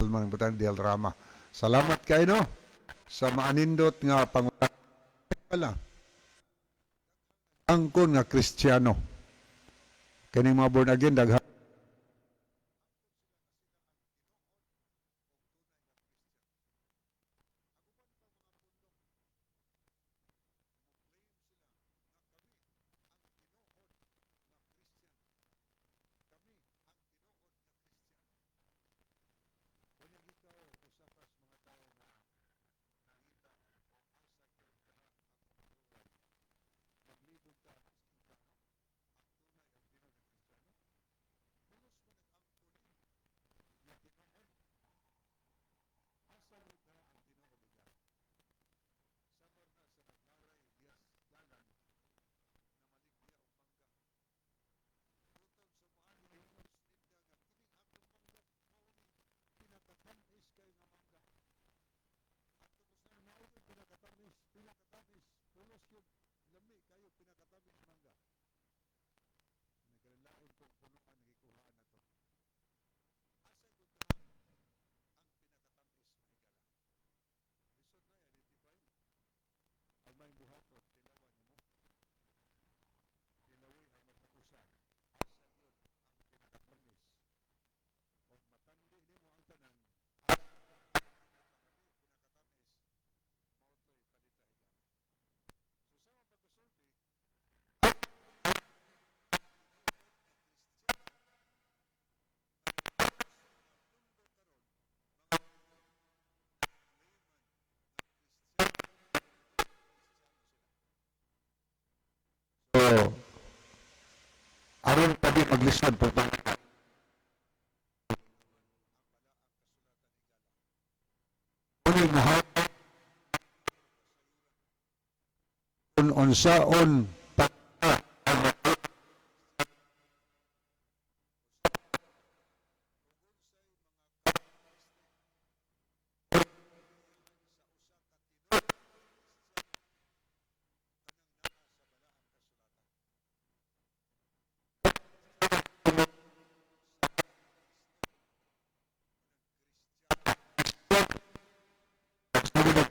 man butan del Rama. Salamat kayo no sa maanindot nga pangutana. Angkon nga Kristiyano. Kining mga born again daghan. Lisod pa. Unsaon pa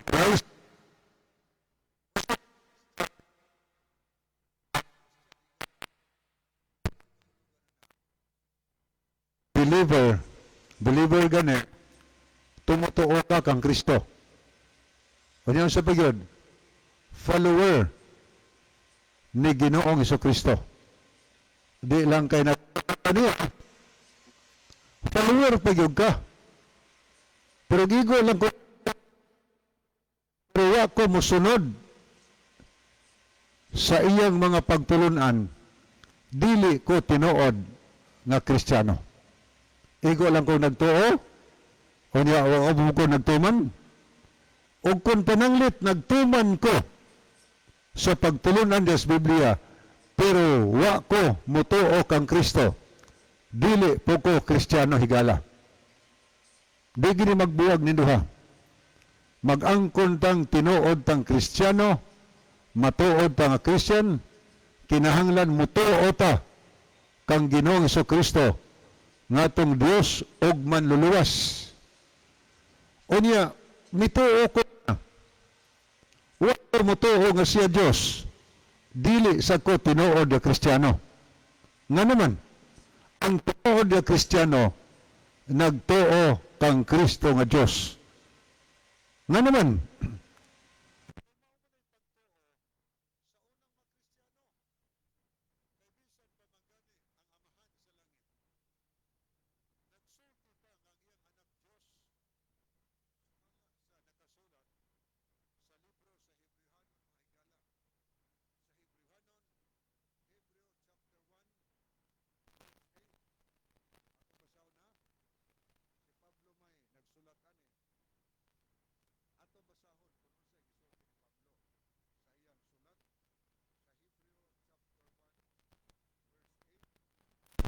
Christ. Believer, believer gani, tumutuo ka kang Kristo. Ano sa pagyod? Follower ni Ginoong Kristo. Di lang kay na niya. Follower pagyod ka. Pero gigo lang ko, pero wa ko musunod sa iyang mga pagtulunan, dili ko tinuod nga Kristiyano. Igo lang ko nagtuo, o niya wa ko nagtuman. O kung pananglit nagtuman ko sa pagtulunan des Biblia, pero wa ko mutuo kang Kristo, dili po ko Kristiyano, higala. Di gini magbuwag ni duha. Mag-angkon tang tinuod tang Kristiyano, matuod ta nga Christian, kinahanglan mutuo ta kang Ginoong Kristo ngatong Dios og manluluwas. Unya, mituo ko na. Wa ko mutuo nga siya Dios. Dili sa ko tinuod nga Kristiyano. Nga naman, ang tinuod nga Kristiyano nagtuo kang Kristo nga Dios. Nga naman,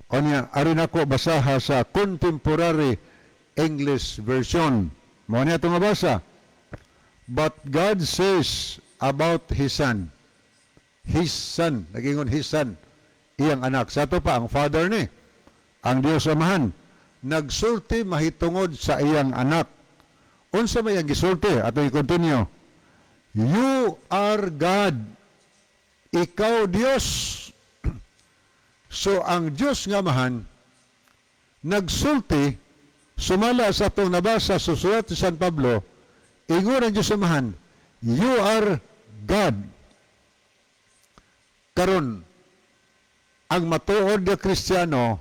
Onya, arin ako basaha sa Contemporary English Version. Mao niya itong mabasa. But God says about His Son, His Son, nagingon His Son, iyang anak. Sa ato pa, ang Father ni, ang Diyos Amahan, nagsulti mahitungod sa iyang anak. Unsa may ang gisulti? Ato i-continue. "You are God." Ikaw Diyos. So ang Diyos nga Amahan nagsulti sumala sa atong nabasa sa sulat ni San Pablo, ingon ang Diyos Amahan, "You are God." Karon, ang matuod nga Kristiyano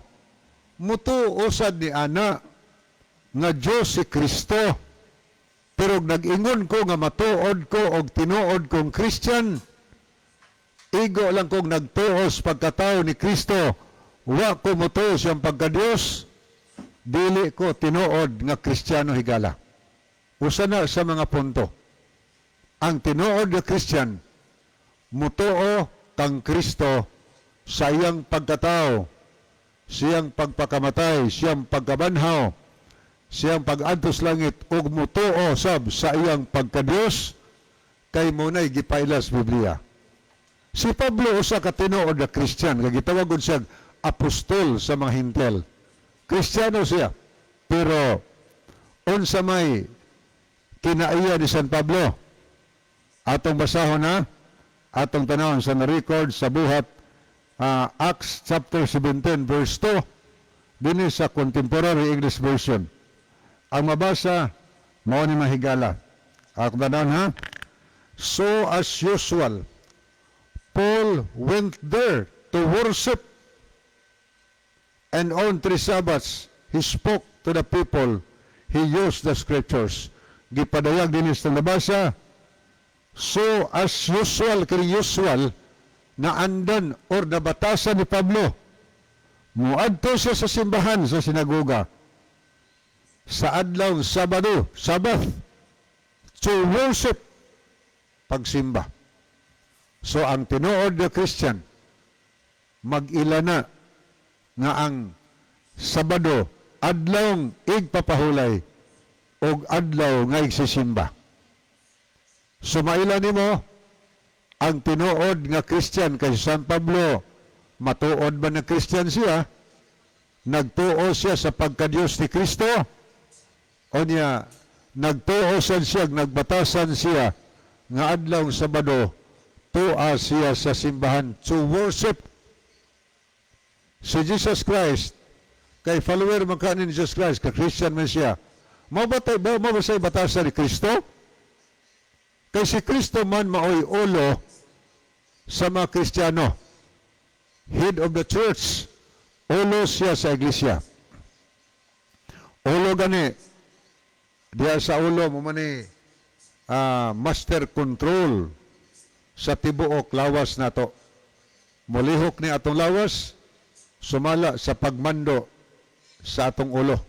mutuo sad ni ana nga Diyos si Kristo. Pero nag-ingon ko nga matuod ko og tinuod kong Christian, igo lang kong nagtuos pagkatao ni Kristo, wa ko motuo siyang pagka-Diyos, dili ko tinuod nga Kristiyano, higala. Usa na sa mga punto. Ang tinuod nga Christian, mutuo kang Kristo sa iyang pagkatao, siyang pagpakamatay, siyang pagkabanhaw, siyang pag-antos langit, ug mutuo sab sa iyang pagkadiyos, kay mao na'y gipailas Biblia. Si Pablo usa ka tinuod nga Christian, kay gitawagon siya apostol sa mga Hintel. Kristiyano siya. Pero unsa may kinaiya ni San Pablo? Atong basahon na, atong tanawon sa na-record sa buhat Acts chapter 17 verse 2 dinhi sa Contemporary English Version. Ang mabasa mao ni, mahigala. Ako tanawon ha. So as usual, Paul went there to worship, and on three Sabbaths he spoke to the people. He used the scriptures. Gipadayag din sa nabasa. So as usual, kini usual, naandan or nabatasan ni Pablo. Muadto siya sa simbahan, sa sinagoga, sa adlaw Sabado, Sabbath, to worship, pagsimba. So ang tinuod na Christian, mag-ila na nga ang Sabado, adlaw igpapahulay og adlaw nga igsisimba. So maila nimo ang tinuod nga Christian kay San Pablo, matuod ba na Christian siya? Nagtuo siya sa pagkadiyos ni Kristo? O niya, nagtuo sad siya, nagbatasan siya nga adlaw Sabado, tua siya sa simbahan to worship si Jesus Christ. Kay follower man ka ni Jesus Christ, ka Christian man siya. Mao ba tay ba mao ba say batasan ni Kristo? Kay si Kristo man maoy ulo sa mga Kristiyano. Head of the church. Ulo siya sa iglesia. Ulo gani diya sa ulo mo man ni master control sa tibuok lawas nato. Mulihok ni atong lawas sumala sa pagmando sa atong ulo.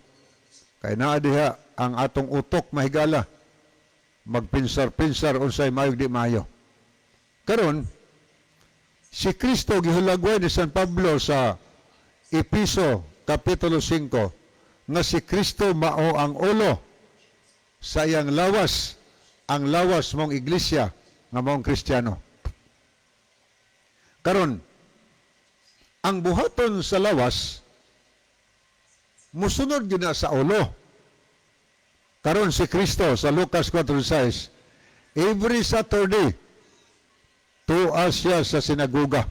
Kay naa diha ang atong utok, mahigala, magpinsar-pinsar unsay maayo, di maayo. Karon si Kristo, gihulagway ni San Pablo sa Episo Kapitulo 5 nga si Kristo mao ang ulo sa iyang lawas, ang lawas mong iglesia nga maong Kristiyano. Karon ang buhaton sa lawas musunod gyud na sa ulo. Karon si Kristo sa Lucas 4:6, every Saturday tua siya sa sinagoga.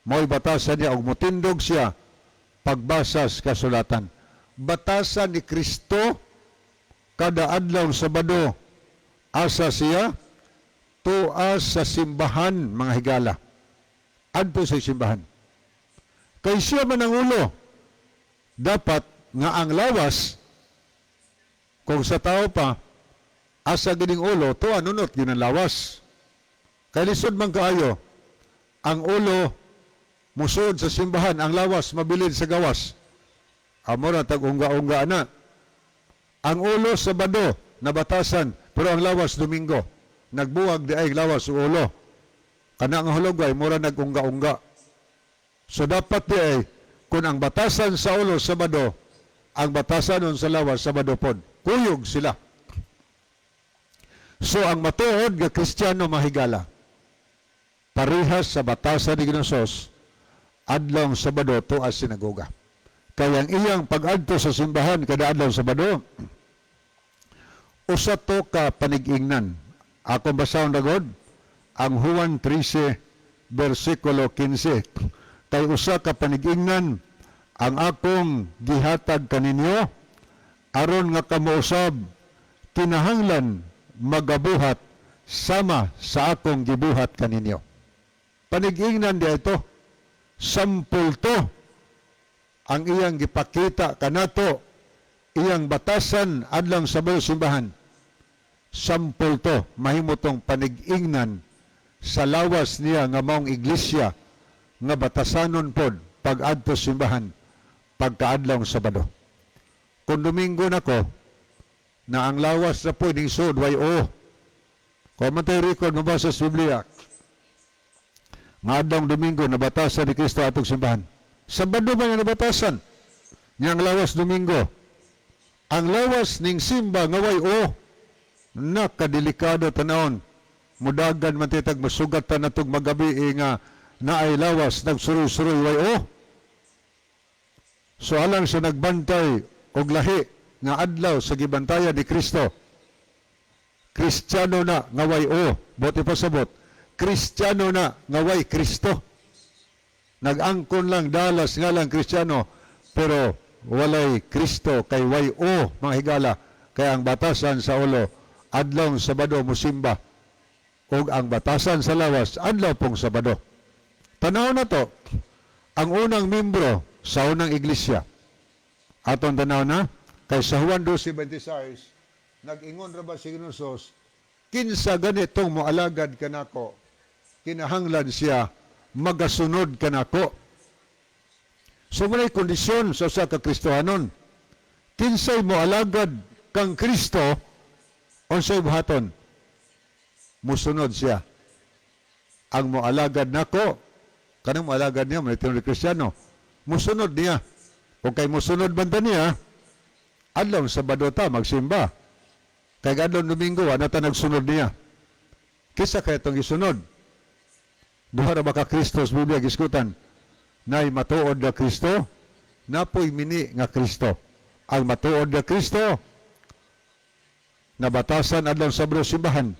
Mao'y batasan niya og mutindog siya pagbasa sa kasulatan. Batasan ni Kristo kada adlaw Sabado, asa siya tua? Sa simbahan, mga higala. Adto sa simbahan. Kay siya man ang ulo. Dapat nga ang lawas, kung sa tao pa, asa gining ulo, tuwa nunot gyud ang lawas. Kay lisod man kaayo, ang ulo musod sa simbahan, ang lawas mabilin sa gawas. Amo na tag unga-unga na. Ang ulo Sabado nabatasan, pero ang lawas Domingo. Nagbuwag di ay lawas ug ulo. Kana nga hulogay mura nag-unga-unga. So dapat di ay kung ang batasan sa ulo Sabado, ang batasan nun sa lawas Sabado pod. Kuyog sila. So ang matuod nga Kristiyano, mahigala, parehas sa batasan ni Ginoong, adlaw Sabado tuwa sinagoga. Kaya ang iyang pag-adto sa simbahan kada adlaw Sabado, usa to ka panigingnan. Akong basahon ragod ang Juan 13 versikulo 15. Kay usa ka panigingnan ang akong gihatag kaninyo aron nga kamo usab kinahanglan magabuhat sama sa akong gibuhat kaninyo. Panigingnan di ito. Sampul to ang iyang gipakita kanato, iyang batasan adlang sa simbahan. Sampul to, mahimo tong panigingnan sa lawas niya nga maong iglesia nga batasanon pod pag-adto simbahan pagkaadlaw Sabado. Kung Domingo nako na ang lawas na po ning sud way o. Kung man tayo record mabasa sa Biblia nga adlaw Domingo nabatasan ni Kristo atong simbahan. Sabado ba nga nabatasan? Nga ang lawas Domingo. Ang lawas ning simba nga way o, nakadelikado tanawon. Mudagan man titag masugat ta natog magabi eh, nga naay lawas nagsuroy-suroy way o. So alang sa nagbantay og lahi nga adlaw sa gibantayan ni Kristo. Kristiyano na nga way o, bote pasabot. Kristiyano na nga way Kristo. Nag-angkon lang dalas nga lang Kristiyano pero walay Kristo kay way o, mga higala. Kaya ang batasan sa ulo adlaw Sabado musimba ug ang batasan sa lawas adlaw pong Sabado. Tanaw na to ang unang membro sa unang iglesia. Aton tanaw na kay sa Juan 12:26, nag-ingon ra ba si Ginoong Jesus, "Kinsa ganitong moalagad kanako, kinahanglan siya magasunod kanako." So mao kondisyon sa usa ka Kristohanon. Kinsay mo alagad kang Kristo, unsay buhaton? Musunod siya. Ang moalagad nako, kanang moalagad niya, mo ni Kristiyano, musunod niya. O kay musunod man ta niya, adlaw Sabado ta magsimba. Kay adlaw Domingo, wala ta nagsunod niya. Kinsa kaya itong gisunod? Duha ra ba ka Kristo sa Biblia gisgutan? Nay matuod nga Kristo, napoy mini nga Kristo. Ang matuod nga Kristo, nabatasan adlaw Sabado simbahan.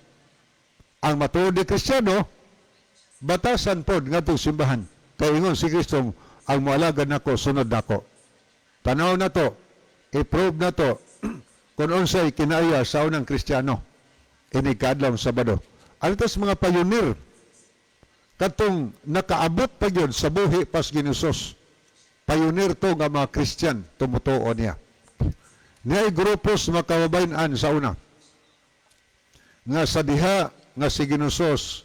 Ang matuod ni Kristiyano, batasan pod ngadtong simbahan. Kay ingon si Kristo, ang moalagad nako, sunod nako. Tanaw na to, i-prove na to, kung unsay kinaya sa unang Kristiyano, inig kaadlaw Sabado. Ano sa mga pioneer, katong nakaabot pa yun sa buhi pas Ginusos. Pioneer to nga mga Christian, tumutuo niya. Niya grupo sa mga kababayan sa una. Nga sa diha nga si Ginusos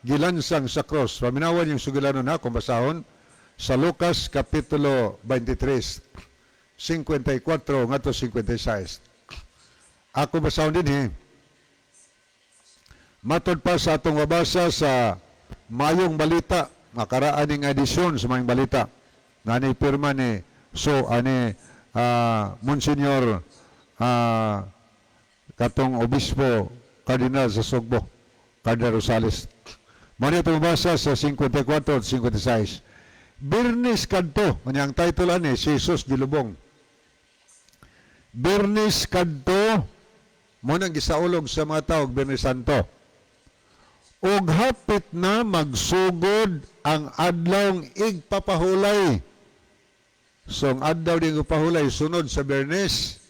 gilansang sa cross. Paminawan yung sugilanon na kung basahon sa Lucas Kapitulo 23, 54 ngadto 56. Ako basahon din eh. Matod pa sa atong mabasa sa Mayong Balita, makaraan ning edisyon sa Mayong Balita. Ngani pirma ni so ani Monsignor katong Obispo Cardinal sa Sugbo, Cardinal Rosales. Mao ni atong mabasa sa 54 at 56. Birnis kadto, ang title ani, si Jesus gilubong. Birnis kadto, mo nang gisaulog sa mga tao, Birnis Santo. Ug hapit na magsugod ang adlawng igpapahulay. So ang adlaw ding igpapahulay sunod sa Bernes.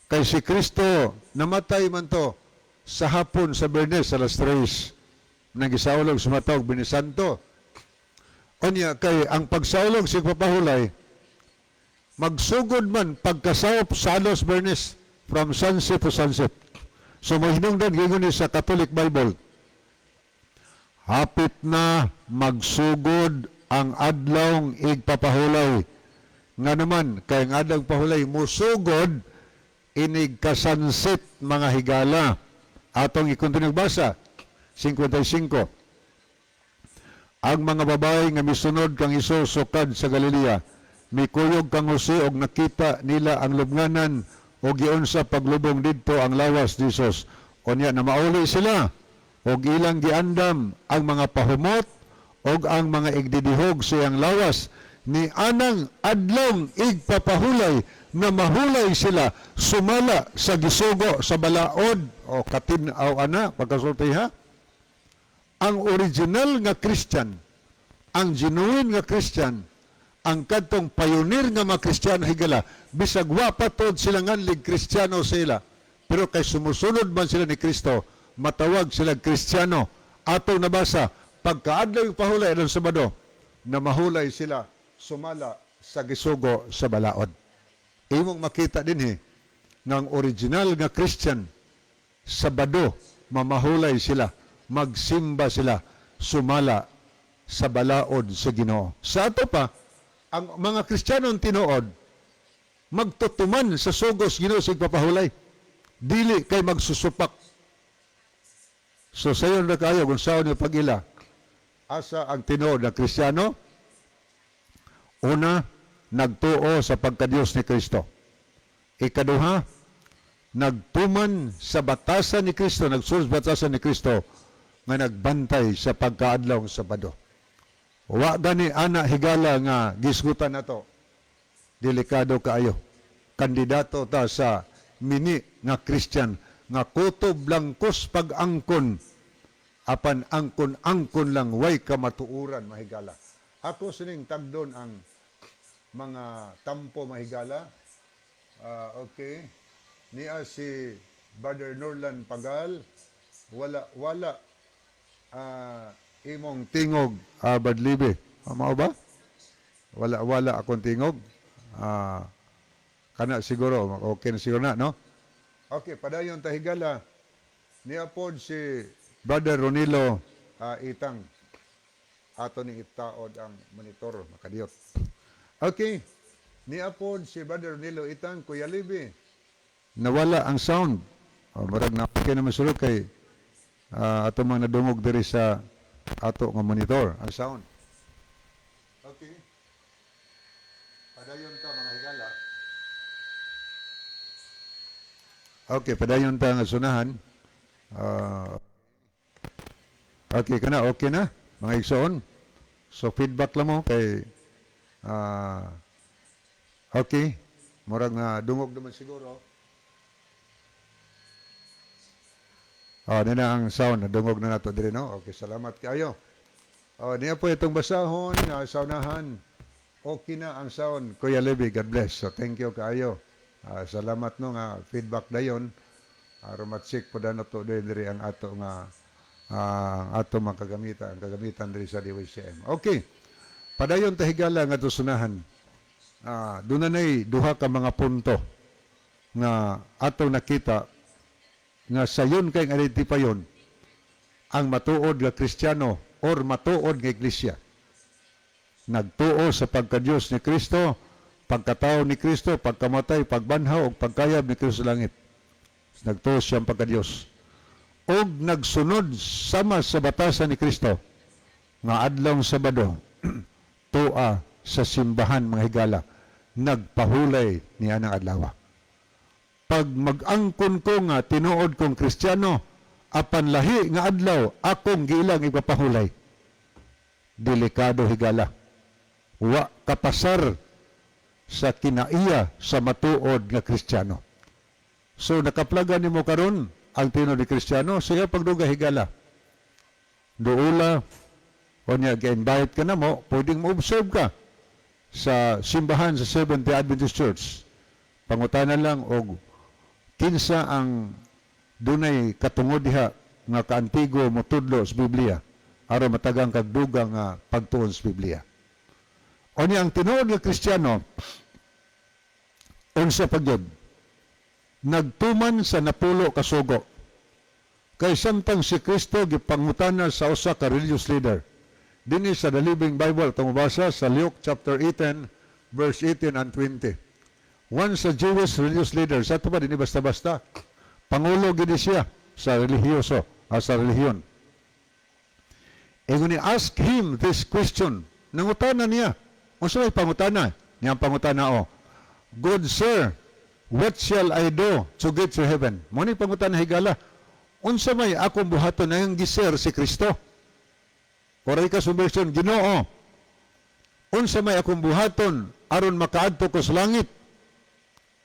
Kay si Kristo namatay man to sa hapon sa Bernes, alas 3. Nang gisaulog sa mga tao Birnes Santo. Unya kay ang pagsaulog sa igpapahulay magsugod man pagkasawop sa alos Bernes, from sunset to sunset. So mahinungdan giingon ni sa Catholic Bible, hapit na magsugod ang adlawng igpapahulay. Nga naman, kay ang adlaw pahulay musugod inig kasunset, mga higala. Atong i-continue basa, 55. Ang mga babae nga misunod kang Hesus sukad sa Galilea, mikuyog kang Jose og nakita nila ang lubnganan og giunsa paglubong didto ang lawas ni Hesus. Unya na mauli sila og ilang giandam ang mga pahumot og ang mga igdidihog sa iyang lawas. Ni anang adlong igpapahulay na mahulay sila sumala sa gisugo sa balaod. O katin-aw ana pagkasulti ha. Ang original nga Christian, ang genuine nga Christian, ang kadtong pioneer nga mga Kristiyano, higala, bisag wa pa tod sila nganlig Kristiyano sila, pero kay sumusunod man sila ni Kristo, matawag sila Kristiyano. Atong nabasa, pagkaadlaw yung pahulay adlaw Sabado, na mahulay sila sumala sa gisugo sa balaod. Imong makita din eh, ng original nga Christian, Sabado, mamahulay sila, magsimba sila, sumala sa balaod sa Ginoo. Sa ato pa, ang mga Kristiyanong tinuod, magtutuman sa sugos Ginoo sa igpapahulay. Dili kay magsusupak. So sayon na kayo kung saan yung pag-ila. Asa ang tinuod na Kristiyano? Una, nagtuo sa pagkadiyos ni Kristo. Ikaduha, nagtuman sa batasan ni Kristo, nagsunod sa batasan ni Kristo, nga nagbantay sa pagkaadlaw sa Sabado. Wa gani ana, higala, nga gisgutan na to. Delikado kaayo. Kandidato ta sa mini nga Christian nga kutob lang kus pag-angkon apan angkon-angkon lang, way kamatuoran, mahigala. Ako sining tagdon ang mga tampo, mahigala. Ah, okay. Niya si Brother Norlan Pagal. Wala wala imong tingog, Badlibe. Mao ba? Wala wala akong tingog. Kana siguro okay na siguro na, no? Okay, padayon ta, higala. Niya pod si Brother Ronilo Itang. Ato ning itaod ang monitor, makadiyot. Okay. Niapod si Brother Nilo Itang, Kuya Libby. Nawala ang sound. O, murag na okay naman sulod kay ato mga nadungog diri sa ato nga monitor ang sound. Okay. Padayon ta, mga higala. Okay, padayon ta nga sunahan. Okay ka na, okay na, mga igsoon. So feedback lang mo kay okay, murag na dungog naman siguro. Oh, na ang sound, nadungog na nato diri, no. Okay, salamat kaayo. Oh, niya po itong basahon, saunahan. Okay na ang sound, Kuya Levi, God bless. So thank you kaayo. Salamat no nga feedback dayon. Aron ma-check po na to diri ang ato nga ato mga kagamitan, ang kagamitan diri sa DYCM. Okay. Padayon ta, higala, nga sunahan. Doon na duha ka mga punto nga ato nakita nga sayon kay identipayon ang matuod nga Kristiyano or matuod nga iglesia. Nagtuo sa pagka-Diyos ni Kristo, pagkatao ni Kristo, pagkamatay, pagbanhaw, ug pagkayab ni Kristo sa langit. Nagtuo siyang pagka-Diyos. Og nagsunod sama sa batasan ni Kristo nga adlawng Sabado tua sa simbahan, mga higala, nagpahulay niya ng adlaw. Pag mag-angkon ko nga tinuod kong Kristiyano, apan lahi nga adlaw akong giilang ipapahulay. Delikado, higala. Wa kapasar sa kinaiya sa matuod nga Kristiyano. So nakaplaga nimo karon ang tinuod ni Kristiyano, siya pagduga, higala. Duula o niya ga-invite ka na mo, pwedeng mo-observe ka sa simbahan sa Seventh-day Adventist Church. Pangutana lang og kinsa ang dunay katungod diha nga kaantigo motudlo sa Biblia aron matagang kag dugang nga pagtuon sa Biblia. O niya ang tinuod nga Kristiyano, unsa pagyud? Nagtuman sa napulo kasugo. Kay samtang si Kristo gipangutana sa usa ka religious leader. Dinhi sa The Living Bible atong mabasa sa Luke chapter 18 verse 18 and 20. Once a Jewish religious leader, sa ato pa dinhi basta-basta, pangulo gini siya sa relihiyoso, sa relihiyon. Ingon ni, ask him this question. Nangutana niya. Unsa may pangutana? Niyang pangutana o. "Good sir, what shall I do to get to heaven?" Mo ni pangutana, higala. Unsa may akong buhaton na yung gi-sir si Kristo? Oray ka version, Ginoo. Unsa may akong buhaton aron makaadto ko sa langit?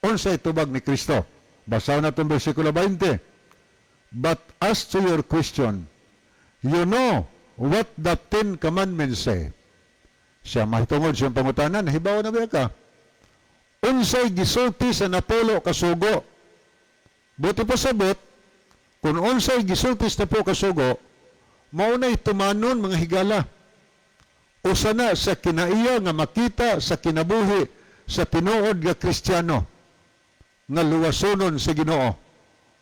Unsay tubag ni Kristo? Basahon natong bersikulo 20. "But as to your question, you know what the Ten Commandments say." Siya mahitungod siyang pangutana, nahibaw na ba ka? Unsay gisulti sa napulo kasugo? Buti pa sabot, kung unsay gisulti sa napulo kasugo, maunay tumanon, mga higala. Usa na sa kinaiya nga makita sa kinabuhi sa tinuod nga Kristiyano nga luwasonon sa Ginoo.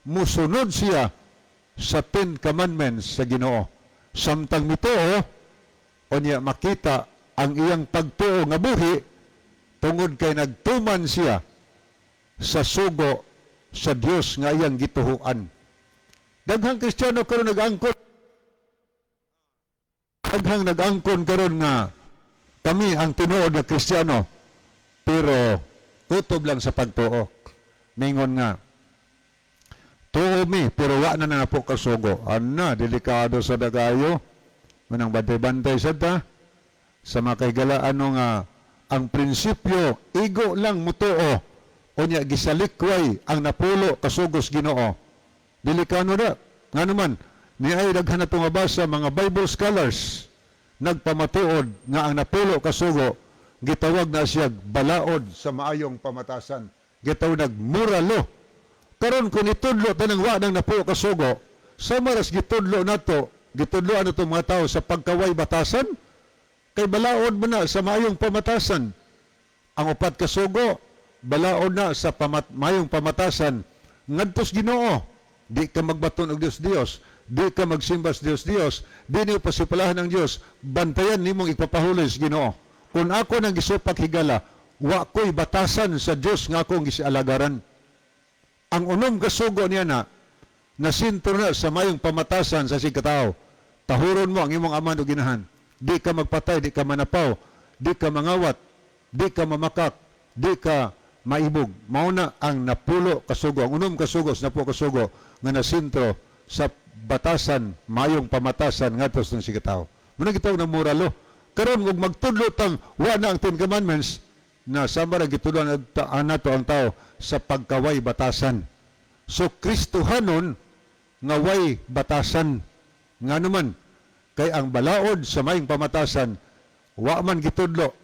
Musunod siya sa Ten Commandments sa Ginoo. Samtang mituo, unya makita ang iyang pagtuo nga buhi tungod kay nagtuman siya sa sugo sa Dios nga iyang gituhuan. Daghang Kristiyano karon nag-angkon, daghang nag-angkon karon nga kami ang tinuod nga Kristiyano, pero kutob lang sa pagtuo. Mingon nga tuo mi pero wa na na po kasugo. Ana, delikado sa dagayo. Manang bantay-bantay sa ta sa mga kahigala ano nga ang prinsipyo igo lang mutuo unya gisalikway ang napulo kasugos Ginoo. Delikado na. Nga naman ni ay daghan na mabasa mga Bible scholars nagpamatuod nga ang napulo kasugo gitawag na siya balaod sa maayong pamatasan, gitawag nag moral law. Karon kung itudlo tanang wa ng napulo kasugo, sa maras gitudlo nato, gitudloan nato mga tao sa pagkaway batasan, kay balaod mo na sa maayong pamatasan. Ang upat kasugo, balaod na sa mayong pamatasan ngadto sa Ginoo. Di ka magbaton og Dios Dios. Di ka magsimba sa Dios Dios, di niyo pasipalahan ang Dios, bantayan nimong ipapahulay sa Ginoo. Kung ako nang gisupak, higala, wa ko'y batasan sa Dios nga akong gisialagaran. Ang unom kasugo niya na nasintro na sa mayong pamatasan sa sikatao. Tahuron mo ang imong ama ug ginahan. Di ka magpatay, di ka manapaw, di ka mangawat, di ka mamakak, di ka maibog. Mao na ang 10 kasugo, ang unom kasugo sa 10 kasugo nga nasintro sa batasan, mayong pamatasan ngadto sa sikatao. Mao na gitawag na moral law. Karon ug magtudlo tang wa na ang Ten Commandments, na sama ra gitudloan nato ang tao sa pagkaway batasan. So Kristohanon nga way batasan. Nga naman kay ang balaod sa mayong pamatasan wa man gitudlo.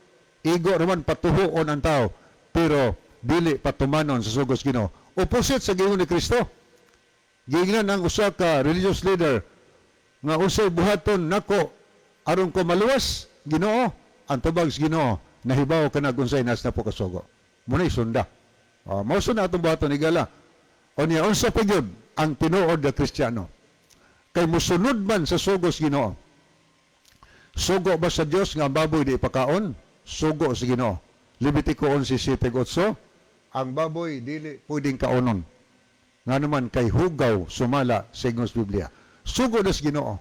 Igo naman patuhuon ang tao pero dili patumanon sa sugos Ginoo. Opposite sa giingon ni Kristo. Giingnan ang usa ka religious leader nga unsay buhaton nako aron ko maluwas, Ginoo? Ang tubag sa Ginoo, nahibaw ka na unsay nas 10 kasugo. Muna sunda. Oh, mao na atong buhaton, higala. O niya, unsa pa gyud ang tinuod nga Kristiyano? Kay musunod man sa sugos Ginoo. Sugo ba sa Dios nga ang baboy di ipakaon? Sugo sa Ginoo. Levitico 11:7-8, ang baboy dili pwedeng kaonon. Nga naman kay hugaw sumala sa ingon sa Biblia. Sugo na sa Ginoo.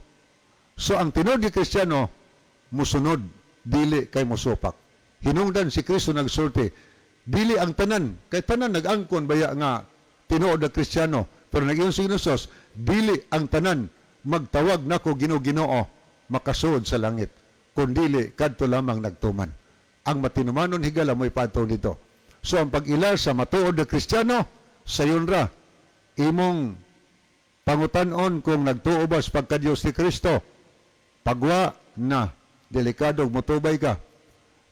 So ang tinuod nga Kristiyano musunod, dili kay musupak. Hinungdan si Kristo nagsulti, dili ang tanan, kay tanan nag-angkon baya nga tinuod na Kristiyano, pero nag-ingon si Ginoo, dili ang tanan magtawag nako Ginoo, Ginoo makasuod sa langit, kundili kadto lamang nagtuman. Ang matinumanon, higala, mo'y padto dito. So ang pag-ila sa matuod na Kristiyano, sayon ra imong pangutan-on kung nagtuo ba sa pagka-Diyos ni Kristo. Pagwa na, delikado motubay ka.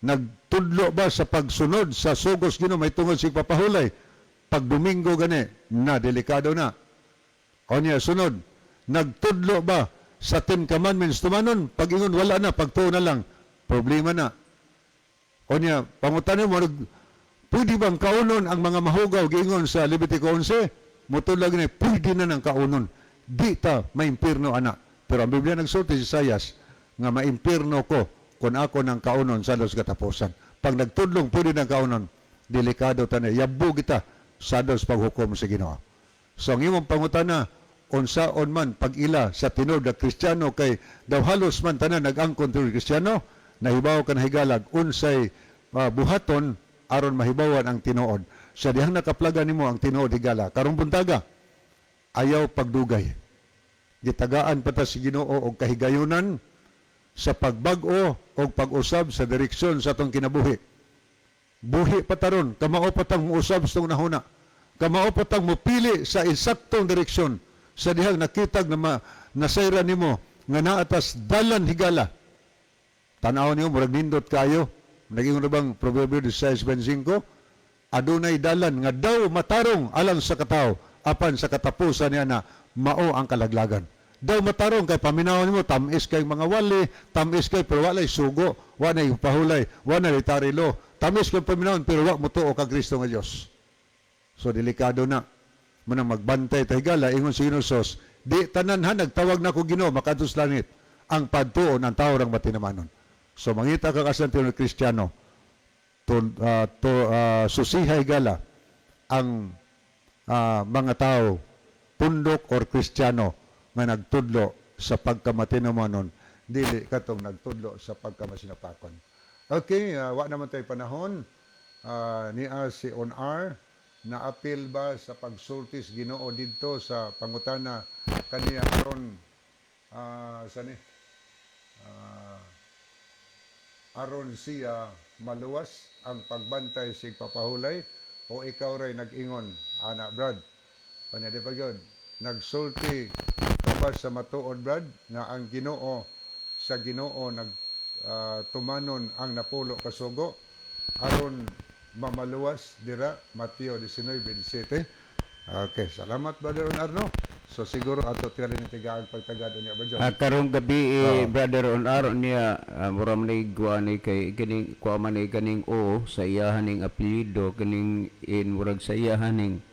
Nagtudlo ba sa pagsunod sa sugos Ginoo may tungod sa papahulay? Pag Domingo gani na, delikado na. O niya, sunod, nagtudlo ba sa Ten Commandments tumanon? Pag ingon wala na, pagtuo na lang, problema na. O niya, pangutanan mo, pwede bang kaunon ang mga mahugaw giingon sa Levitico 11? Mutudlag ni, pwede na ng kaunon. Di ta maimpirno ana. Pero ang Biblia nagsulti sa Isayas nga maimpirno ko kung ako ng kaunon sa los katapusan. Pag nagtudlong pwede ng kaunon, delikado ta na. Yabo kita sa dos paghukom sa Ginoo. So ang imong pangutana, unsaon man pag-ila sa tinuod na Kristiyano kay daw halos man tanan nag-angkon tinuod Kristiyano, nahibaw ka na, higalag, unsay buhaton aron mahibawan ang tinuod. Sa dihang nakaplaga nimo ang tinuod, higala. Karong buntaga, ayaw pagdugay. Gitagaan pa ta si Ginoo og kahigayunan sa pagbag-o og pag-usab sa direksyon sa atong kinabuhi. Buhi pa taron, kamao pa tang muusab sa atong nahuna. Kamao pa tang mupili sa insaktong direksyon sa dihang nakitag na nasayra nimo nga naatas dalan, higala. Tanaw niyo, murag nindot kayo. Naging ano bang Proverbio 16:25? Adunay dalan nga daw matarong alang sa katawo, apan sa katapusan niya na mao ang kalaglagan. Daw matarong kay paminaw nimo, tamis kay mga wali, tamis kay pero walay sugo, wa nay pahulay, wa nay tarilo. Tamis kay paminawon pero wa motuo ka Kristo nga Dios. So delikado na. Munang magbantay ta, higala, ingon si Ginoo, di tanan ha nagtawag na ko Ginoo makadto sa langit. Ang padtuon ang tao rang matinumanon. So mangita ka kasan tinuod Kristiyano to susihay, higala, ang mga tao pundok or Kristiyano nga nagtudlo sa pagkamatinumanon, dili katong nagtudlo sa pagkamasinapakon. Okay, wa naman tayo panahon. Niya si On R, naapil ba sa pagsultis Ginoo didto sa pangutana kaniya aron sa ni aron siya maluwas ang pagbantay sig papahulay o ikaw ray nag-ingon ana, Brad? Panya di pa gyud, nagsulti ka ba sa matuod, Brad, nga ang Ginoo sa Ginoo nag tumanon ang 10 kasugo aron mamaluwas dira Mateo 19:17? Okay, salamat, Brother Arno. So siguro ato tingali ni tigaan pagtagad niya ba John? Karong gabi eh, Brother on aron niya, mura man ni guwa ni kay kining kuha man ni kaning o sa iyahan ning apelyido kining in murag sa iyahan ning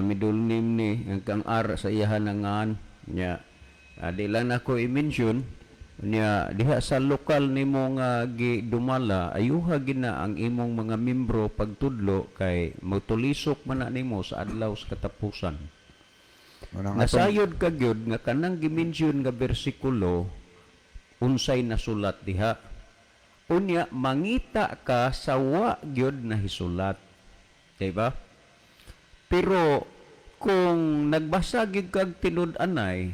middle name ni ang kang R sa iyahan ang ngan niya. Di lang nako i-mention niya diha sa lokal nimo nga gidumala, ayuha gina ang imong mga membro pagtudlo kay motulisok man na nimo sa adlaw sa katapusan. Manang atong Nasayod ka gyud nga kanang gi-mention nga bersikulo, unsay nasulat diha. Unya mangita ka sa wa gyud nahisulat. Diba? Pero kung nagbasa gyud kag tinud-anay,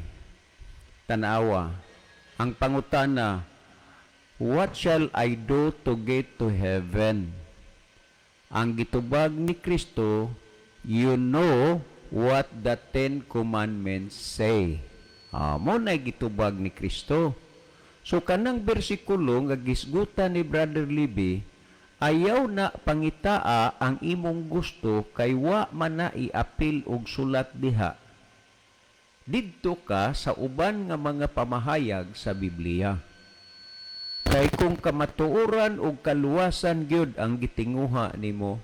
tanawa ang pangutana, "What shall I do to get to heaven?" Ang gitubag ni Kristo, "You know what the Ten Commandments say." Mo na gitubag ni Kristo. So kanang bersikulo nga gisgutan ni Brother Libby, ayaw na pangitaa ang imong gusto kay wa man na iapil og sulat diha. Didto ka sa uban nga mga pamahayag sa Biblia. Kay kung kamatuoran og kaluwasan gyud ang gitinguha nimo,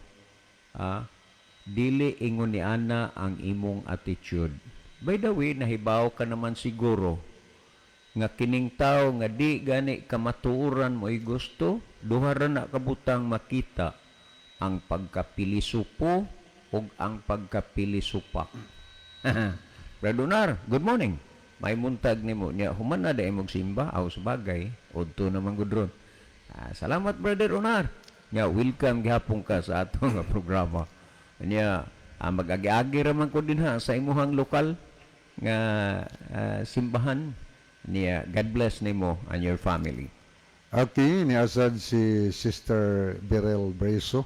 dili ingon ni ana ang imong attitude. By the way, nahibaw ka naman siguro nga kining tao nga di gani kamatuoran mo'y gusto, duha ra na kabutang makita: ang pagkapilisupo ug ang pagkapilisupak. Brother, good morning. May muntag nimo niya, human na dai mong simba aw sabagay, udto naman gud ron. Salamat, Brother Onar. Nya welcome gihapon ka sa ato nga programa. Nya mag-agi-agi ra man ko dinha sa imuhang lokal nga simbahan niya. God bless nimo and your family. Okay, niasad si Sister Birel Breso,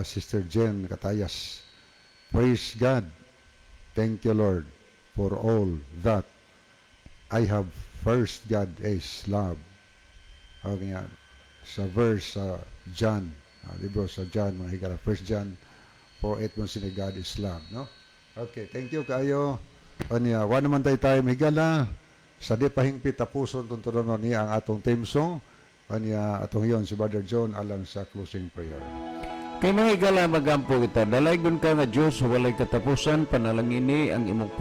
Sister Jen Katayas. Praise God. Thank you, Lord, for all that I have. First, God is love. Okay nga. Sa verse sa John, libro sa John, mga higala, First John 4:8 mo sini, God is love, no? Okay, thank you kayo. Anya, wa naman tayo tayo higala. Sa di pahingpit tapuson tuntunon niya ang atong theme song. Anya, atong hiyon si Brother John alang sa closing prayer. Kay mga higala, magampo kita. Dalaygon ka nga Diyos, walay katapusan, panalangini ang imong